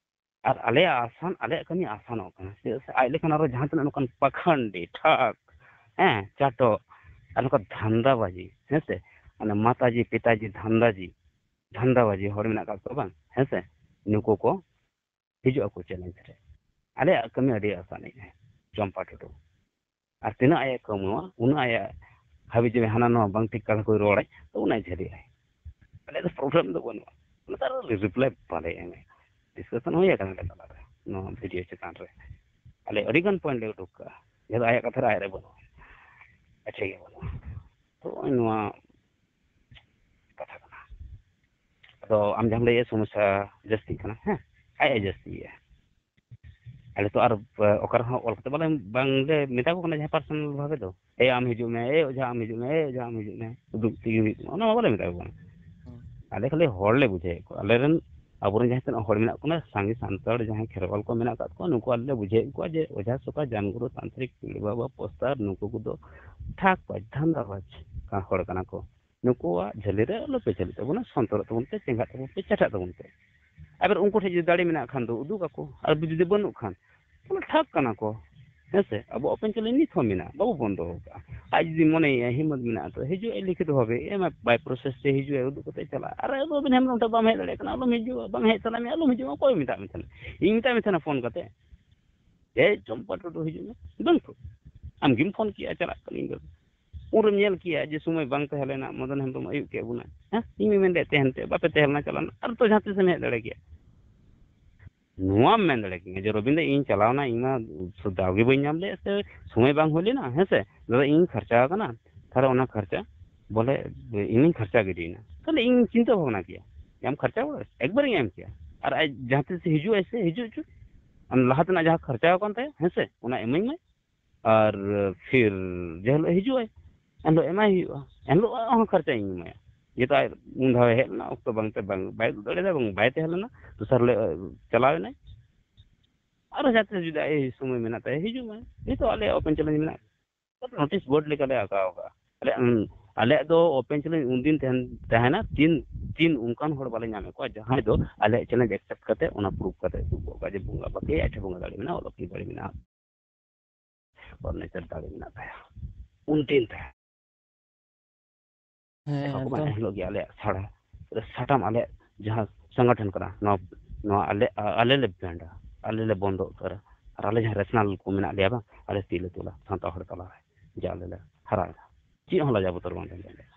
ᱟᱨ ᱟᱞᱮᱭᱟᱜ ᱟᱥᱟᱱ, ᱟᱞᱮᱭᱟᱜ ᱠᱟᱹᱢᱤ ᱟᱥᱟᱱᱚᱜ ᱠᱟᱱᱟ᱾ ᱪᱮᱫᱟᱜ ᱥᱮ ᱟᱡ ᱞᱮᱠᱟᱱ ᱟᱨᱚ ᱡᱟᱦᱟᱸ ᱛᱤᱱᱟᱹᱜ ᱱᱚᱝᱠᱟᱱ ᱯᱟᱠᱷᱟᱱᱰᱤ, ᱴᱷᱟᱠ, ᱦᱮᱸ, ᱪᱟᱴᱚᱜ, ᱟᱨ ᱱᱚᱝᱠᱟ ᱫᱷᱟᱱᱫᱟᱵᱟᱡᱤ, ᱦᱮᱸ ᱥᱮ, ᱢᱟᱱᱮ ᱢᱟᱛᱟᱡᱤ ᱯᱤᱛᱟᱡᱤ ᱫᱷᱟᱱᱫᱟᱡᱤ ᱫᱷᱟᱱᱫᱟᱵᱟᱡᱤ ᱦᱚᱲ ᱢᱮᱱᱟᱜ ᱟᱠᱟᱫ ᱠᱚᱣᱟ ᱵᱟᱝ, ᱦᱮᱸ ᱥᱮ? ᱱᱩᱠᱩ ᱠᱚ ᱦᱤᱡᱩᱜ ᱟᱠᱚ ᱪᱮᱞᱮᱧᱡᱽ ᱨᱮ᱾ ᱟᱞᱮᱭᱟᱜ ᱠᱟᱹᱢᱤ ᱟᱹᱰᱤ ᱟᱥᱟᱱ ᱜᱮᱭᱟ, ᱪᱚᱢᱯᱟ ᱴᱩᱰᱩ᱾ ᱟᱨ ᱛᱤᱱᱟᱹᱜ ᱟᱭᱟᱜ ᱠᱟᱹᱢᱟᱹᱣᱟ, ᱩᱱᱟᱹᱜ ᱟᱭᱟᱜ ᱦᱟᱹᱵᱤ ᱡᱟᱹᱵᱤ ᱦᱟᱱᱟ ᱱᱚᱣᱟ ᱵᱟᱝ ᱴᱷᱤᱠ ᱠᱟᱛᱷᱟ ᱠᱚᱭ ᱨᱚᱲᱟᱭ, ᱛᱚ ᱚᱱᱟᱭ ᱡᱷᱟᱹᱞᱤᱜᱼᱟᱭ᱾ ᱟᱞᱮ ᱫᱚ ᱯᱨᱚᱵᱞᱮᱢ ᱫᱚ ᱵᱟᱹᱱᱩᱜᱼᱟ, ᱚᱱᱟ ᱫᱚ ᱟᱨᱚ ᱨᱤᱯᱞᱟᱭ ᱵᱟᱞᱮ ᱮᱢᱟ᱾ ᱰᱤᱥᱠᱟᱥᱚᱱ ᱦᱩᱭ ᱟᱠᱟᱱᱟ ᱟᱞᱮ ᱛᱟᱞᱟᱨᱮ ᱱᱚᱣᱟ ᱵᱷᱤᱰᱤᱭᱳ ᱪᱮᱛᱟᱱ ᱨᱮ᱾ ᱟᱞᱮ ᱟᱹᱰᱤᱜᱟᱱ ᱯᱚᱭᱮᱱᱴ ᱞᱮ ᱩᱰᱩᱠ ᱠᱟᱜᱼᱟ, ᱡᱟᱦᱟᱸ ᱫᱚ ᱟᱭᱟᱜ ᱠᱟᱛᱷᱟ ᱨᱮ ᱟᱡ ᱨᱮ ᱵᱟᱹᱱᱩᱜᱼᱟ, ᱟᱡ ᱴᱷᱮᱡ ᱜᱮ ᱵᱟᱹᱱᱩᱜᱼᱟ᱾ ᱛᱚ ᱱᱚᱜᱼᱚᱭ ᱱᱚᱣᱟ ᱠᱟᱛᱷᱟ ᱠᱟᱱᱟ᱾ ᱟᱫᱚ ᱟᱢ ᱡᱟᱦᱟᱸᱢ ᱞᱟᱹᱭᱮᱫ ᱥᱚᱢᱚᱥᱥᱟ ᱡᱟᱹᱥᱛᱤᱜ ᱠᱟᱱᱟ, ᱦᱮᱸ, ᱟᱡ ᱮ ᱡᱟᱹᱥᱛᱤᱭᱮᱫᱼᱟ᱾ ᱟᱞᱮ ᱛᱚ ᱟᱨ, ᱮ, ᱚᱠᱟ ᱨᱮᱦᱚᱸ ᱚᱞ ᱠᱟᱛᱮ ᱵᱟᱞᱮ, ᱵᱟᱝᱞᱮ ᱢᱮᱛᱟ ᱠᱚ ᱠᱟᱱᱟ ᱡᱟᱦᱟᱸ ᱯᱟᱨᱥᱚᱱᱟᱞ ᱵᱷᱟᱵᱮ ᱫᱚ, "ᱮ ᱟᱢ ᱦᱤᱡᱩᱜ ᱢᱮ, ᱮ ᱚᱡᱷᱟ ᱟᱢ ᱦᱤᱡᱩᱜ ᱢᱮ, ᱮ ᱚᱡᱷᱟ ᱟᱢ ᱦᱤᱡᱩᱜ ᱢᱮ", ᱩᱫᱩᱜ ᱛᱮᱜᱮ ᱦᱩᱭᱩᱜ ᱛᱟᱢᱟ, ᱚᱱᱟ ᱢᱟ ᱵᱟᱞᱮ ᱢᱮᱛᱟ ᱠᱚ ᱠᱟᱱᱟ᱾ ᱦᱩᱸ᱾ ᱟᱞᱮ ᱠᱷᱟᱹᱞᱤ ᱦᱚᱲ ᱞᱮ ᱵᱩᱡᱷᱟᱹᱣᱮᱫ ᱠᱚᱣᱟ, ᱟᱞᱮᱨᱮᱱ, ᱟᱵᱚᱨᱮᱱ ᱡᱟᱦᱟᱸ ᱛᱤᱱᱟᱹᱜ ᱦᱚᱲ ᱢᱮᱱᱟᱜ ᱠᱚ ᱠᱟᱱᱟ, ᱥᱟᱸᱜᱮ ᱥᱟᱱᱛᱟᱲ ᱡᱟᱦᱟᱸᱭ ᱠᱷᱮᱨᱣᱟᱞ ᱠᱚ ᱢᱮᱱᱟᱜ ᱟᱠᱟᱫ ᱠᱚᱣᱟ, ᱱᱩᱠᱩ ᱟᱞᱮ ᱞᱮ ᱵᱩᱡᱷᱟᱹᱣᱮᱫ ᱠᱚᱣᱟ ᱡᱮ ᱚᱡᱷᱟ ᱥᱚᱠᱟ, ᱡᱟᱱᱜᱩᱨᱩ, ᱛᱟᱱᱛᱨᱤᱠ, ᱯᱤᱲ ᱵᱟᱵᱟ, ᱯᱚᱥᱛᱟᱨ, ᱱᱩᱠᱩ ᱠᱚᱫᱚ ᱴᱷᱟᱠ ᱵᱟᱡᱽ, ᱫᱷᱟᱱᱫᱟ ᱵᱟᱡᱽ ᱦᱚᱲ ᱠᱟᱱᱟ ᱠᱚ᱾ ᱱᱩᱠᱩᱣᱟᱜ ᱡᱷᱟᱹᱞᱤ ᱨᱮ ᱟᱞᱚ ᱯᱮ ᱡᱷᱟᱹᱞᱤᱜ ᱛᱟᱵᱚᱱᱟ, ᱥᱚᱱᱛᱚᱨᱚᱜ ᱛᱟᱵᱚᱱ ᱯᱮ, ᱪᱮᱸᱜᱷᱟᱜ ᱛᱟᱵᱚᱱ ᱯᱮ, ᱪᱟᱴᱷᱟᱜ ᱛᱟᱵᱚᱱ ᱯᱮ᱾ ᱟᱵᱟᱨ ᱩᱱᱠᱩ ᱴᱷᱮᱱ ᱡᱩᱫᱤ ᱫᱟᱲᱮ ᱢᱮᱱᱟᱜ ᱠᱷᱟᱱ ᱫᱚ ᱩᱫᱩᱜ ᱟᱠᱚ, ᱟᱨ ᱡᱩᱫᱤ ᱵᱟᱹᱱᱩᱜ ᱠᱷᱟᱱ ᱛᱟᱦᱚᱞᱮ ᱴᱷᱟᱠ ᱠᱟᱱᱟ ᱠᱚ, ᱦᱮᱸ ᱥᱮ? ᱟᱵᱚ ᱳᱯᱮᱱ ᱪᱮᱞᱮᱧᱡᱽ ᱱᱤᱛ ᱦᱚᱸ ᱢᱮᱱᱟᱜᱼᱟ, ᱵᱟᱵᱚ ᱵᱚᱱᱫᱚ ᱟᱠᱟᱫᱼᱟ᱾ ᱟᱡ ᱡᱩᱫᱤ ᱢᱚᱱᱮᱭᱟ, ᱦᱤᱢᱢᱚᱛ ᱢᱮᱱᱟᱜᱼᱟ, ᱛᱚ ᱦᱤᱡᱩᱜ ᱟᱭ, ᱞᱤᱠᱷᱤᱛ ᱵᱷᱟᱵᱮ ᱮᱢᱟ, ᱵᱟᱭ ᱯᱨᱚᱥᱮᱥ ᱛᱮ ᱦᱤᱡᱩᱜ ᱟᱭ, ᱩᱫᱩᱜ ᱠᱟᱛᱮ ᱪᱟᱞᱟᱜᱼᱟ᱾ ᱟᱨ ᱟᱫᱚ ᱟᱵᱤᱱ ᱦᱮᱢᱵᱨᱚᱢ ᱴᱷᱮᱱ ᱵᱟᱢ ᱦᱮᱡ ᱫᱟᱲᱮᱭᱟᱜ ᱠᱟᱱᱟ, ᱟᱞᱚᱢ ᱦᱤᱡᱩᱜᱼᱟ, ᱵᱟᱝ ᱦᱮᱡ ᱥᱟᱱᱟ ᱢᱮᱭᱟ, ᱟᱞᱚᱢ ᱦᱤᱡᱩᱜᱼᱟ, ᱚᱠᱚᱭ ᱢᱮᱛᱟᱜ ᱢᱮ ᱛᱟᱦᱮᱱᱟ? ᱤᱧ ᱢᱮᱛᱟᱜ ᱢᱮ ᱛᱟᱦᱮᱱᱟ ᱯᱷᱳᱱ ᱠᱟᱛᱮ, "ᱮ ᱪᱚᱢᱯᱟ ᱴᱩᱰᱩ ᱦᱤᱡᱩᱜ ᱢᱮ", ᱵᱟᱝ ᱛᱚ? ᱟᱢ ᱜᱮᱢ ᱯᱷᱳᱱ ᱠᱮᱜᱼᱟ, "ᱪᱟᱞᱟᱜ ᱠᱟᱹᱱᱟᱹᱧ ᱵᱟᱹᱵᱩ"᱾ ᱩᱱᱨᱮᱢ ᱧᱮᱞ ᱠᱮᱭᱟ ᱡᱮ ᱥᱚᱢᱚᱭ ᱵᱟᱝ ᱛᱟᱦᱮᱸ ᱞᱮᱱᱟ, ᱢᱚᱫᱚᱱ ᱦᱮᱢᱵᱨᱚᱢ ᱟᱹᱭᱩᱵ ᱠᱮᱫ ᱵᱚᱱᱟ, ᱦᱮᱸ? ᱤᱧ ᱢᱮᱱ ᱫᱟᱲᱮᱭᱟᱜ ᱛᱟᱦᱮᱱ ᱛᱮ ᱵᱟᱯᱮ ᱛᱟᱦᱮᱸ ᱞᱮᱱᱟ, ᱪᱟᱞᱟᱣ ᱮᱱᱟ, ᱟᱨ ᱛᱚ ᱡᱟᱦᱟᱸ ᱛᱤᱥᱮᱢ ᱦᱮᱡ ᱫᱟᱲᱮ ᱠᱮᱭᱟ᱾ ᱱᱚᱣᱟᱢ ᱢᱮᱱ ᱫᱟᱲᱮ ᱠᱤᱧᱟ ᱡᱮ, "ᱨᱚᱵᱤᱱᱫᱟ, ᱤᱧ ᱪᱟᱞᱟᱣ ᱮᱱᱟ, ᱤᱧ ᱢᱟ ᱫᱟᱣ ᱜᱮ ᱵᱟᱹᱧ ᱧᱟᱢ ᱞᱮᱫ, ᱥᱮ ᱥᱚᱢᱚᱭ ᱵᱟᱝ ᱦᱩᱭ ᱞᱮᱱᱟ, ᱦᱮᱸ ᱥᱮ? ᱫᱟᱫᱟ, ᱤᱧ ᱠᱷᱚᱨᱪᱟ ᱟᱠᱟᱱᱟ, ᱛᱟᱦᱞᱮ ᱚᱱᱟ ᱠᱷᱚᱨᱪᱟ ᱵᱚᱞᱮ ᱤᱧᱤᱧ ᱠᱷᱚᱨᱪᱟ ᱜᱤᱰᱤᱭᱮᱱᱟ", ᱛᱟᱦᱞᱮ ᱤᱧ ᱪᱤᱱᱛᱟᱹ ᱵᱷᱟᱵᱽᱱᱟ ᱠᱮᱭᱟ, ᱟᱢ ᱠᱷᱚᱨᱪᱟ ᱵᱚᱞᱮ ᱮᱠᱵᱟᱨᱤᱧ ᱮᱢ ᱠᱮᱭᱟ᱾ ᱟᱨ ᱟᱡ ᱡᱟᱦᱟᱸ ᱛᱤᱥ ᱦᱤᱡᱩᱜ ᱟᱭ ᱥᱮ, ᱦᱤᱡᱩᱜ ᱦᱚᱪᱚ, ᱟᱨ ᱞᱟᱦᱟ ᱛᱮᱱᱟᱜ ᱡᱟᱦᱟᱸ ᱠᱷᱚᱨᱪᱟ ᱟᱠᱟᱱ ᱛᱟᱭᱟ, ᱦᱮᱸ ᱥᱮ, ᱚᱱᱟ ᱮᱢᱟᱹᱧ ᱢᱮ᱾ ᱟᱨ ᱯᱷᱤᱨ ᱡᱮ ᱦᱤᱞᱳᱜ ᱦᱤᱡᱩᱜ ᱟᱭ, ᱮᱱᱦᱤᱞᱳᱜ ᱮᱢᱟᱭ ᱦᱩᱭᱩᱜᱼᱟ, ᱮᱱᱦᱤᱞᱳᱜ ᱦᱚᱸ ᱠᱷᱚᱨᱪᱟ ᱤᱧ ᱮᱢᱟᱭᱟ᱾ ᱡᱮᱦᱮᱛᱩ ᱟᱡ ᱩᱱ ᱫᱷᱟᱣ ᱮ ᱦᱮᱡ ᱞᱮᱱᱟ, ᱚᱠᱛᱚ ᱵᱟᱝᱛᱮ ᱵᱟᱝ, ᱵᱟᱭ ᱩᱫᱩᱜ ᱫᱟᱲᱮᱭᱟᱫᱟ, ᱵᱟᱝ ᱵᱟᱭ ᱛᱟᱦᱮᱸ ᱞᱮᱱᱟ, ᱫᱚᱥᱟᱨ ᱦᱤᱞᱳᱜ ᱪᱟᱞᱟᱣ ᱮᱱᱟᱭ᱾ ᱟᱨᱚ ᱡᱟᱦᱟᱸ ᱛᱤᱥ ᱡᱩᱫᱤ ᱟᱡ ᱥᱚᱢᱚᱭ ᱢᱮᱱᱟᱜ ᱛᱟᱭᱟ, ᱦᱤᱡᱩᱜ ᱢᱟᱭ᱾ ᱱᱤᱛᱚᱜ ᱟᱞᱮᱭᱟᱜ ᱳᱯᱮᱱ ᱪᱮᱞᱮᱧᱡᱽ ᱢᱮᱱᱟᱜᱼᱟ, ᱱᱳᱴᱤᱥ ᱵᱳᱨᱰ ᱞᱮᱠᱟᱞᱮ ᱟᱸᱠᱟᱣ ᱟᱠᱟᱫᱼᱟ᱾ ᱟᱞᱮ, ᱩᱸ, ᱟᱞᱮᱭᱟᱜ ᱫᱚ ᱳᱯᱮᱱ ᱪᱮᱞᱮᱧᱡᱽ ᱩᱱᱫᱤᱱ ᱛᱟᱦᱮᱱ, ᱛᱟᱦᱮᱱᱟ, ᱛᱤᱱ, ᱛᱤᱱ ᱚᱱᱠᱟᱱ ᱦᱚᱲ ᱵᱟᱞᱮ ᱧᱟᱢᱮᱫ ᱠᱚᱣᱟ ᱡᱟᱦᱟᱸᱭ ᱫᱚ ᱟᱞᱮᱭᱟᱜ ᱪᱮᱞᱮᱧᱡᱽ ᱮᱠᱥᱮᱯᱴ ᱠᱟᱛᱮ ᱚᱱᱟ ᱯᱨᱩᱯ ᱠᱟᱛᱮ ᱩᱫᱩᱜ ᱜᱚᱫ ᱠᱟᱜᱼᱟ ᱡᱮ ᱵᱚᱸᱜᱟ ᱵᱟᱠᱷᱮ ᱟᱡ ᱴᱷᱮᱱ ᱵᱚᱸᱜᱟ ᱫᱟᱲᱮ ᱢᱮᱱᱟᱜᱼᱟ, ᱚᱞᱚᱠᱤ ᱫᱟᱲᱮ ᱢᱮᱱᱟᱜᱼᱟ, ᱥᱩᱯᱟᱨ ᱱᱮᱪᱟᱨ ᱫᱟᱲᱮ ᱢᱮᱱᱟᱜ ᱛᱟᱭᱟ᱾ ᱩᱱᱫᱤᱱ ᱛᱟᱦᱮᱸ ᱦᱮᱸ, ᱮᱠᱷᱚᱱ ᱠᱚ ᱢᱮᱱᱟ, ᱮᱱᱦᱤᱞᱳᱜ ᱜᱮ ᱟᱞᱮᱭᱟᱜ ᱥᱟᱲᱟ, ᱥᱟᱴᱟᱢ ᱟᱞᱮᱭᱟᱜ ᱡᱟᱦᱟᱸ ᱥᱚᱝᱜᱚᱴᱷᱚᱱ ᱠᱟᱱᱟ, ᱱᱚᱣᱟ, ᱱᱚᱣᱟ ᱟᱞᱮ, ᱟᱞᱮ ᱞᱮ ᱵᱮᱱᱰᱟ, ᱟᱞᱮ ᱞᱮ ᱵᱚᱱᱫᱚ ᱩᱛᱟᱹᱨᱟ᱾ ᱟᱨ ᱟᱞᱮ ᱡᱟᱦᱟᱸ ᱨᱮᱥᱱᱟᱞ ᱠᱚ ᱢᱮᱱᱟᱜ ᱞᱮᱭᱟ ᱵᱟᱝ, ᱟᱞᱮ ᱛᱤ ᱞᱮ ᱛᱩᱞᱟ ᱥᱟᱱᱛᱟᱲ ᱦᱚᱲ ᱛᱟᱞᱟᱨᱮ, ᱡᱮ ᱟᱞᱮ ᱞᱮ ᱦᱟᱨᱟᱭᱮᱱᱟ, ᱪᱮᱫ ᱦᱚᱸ ᱞᱟᱡᱟᱣ ᱵᱚᱛᱚᱨ ᱵᱟᱝ ᱛᱟᱦᱮᱱ ᱛᱟᱞᱮᱭᱟ᱾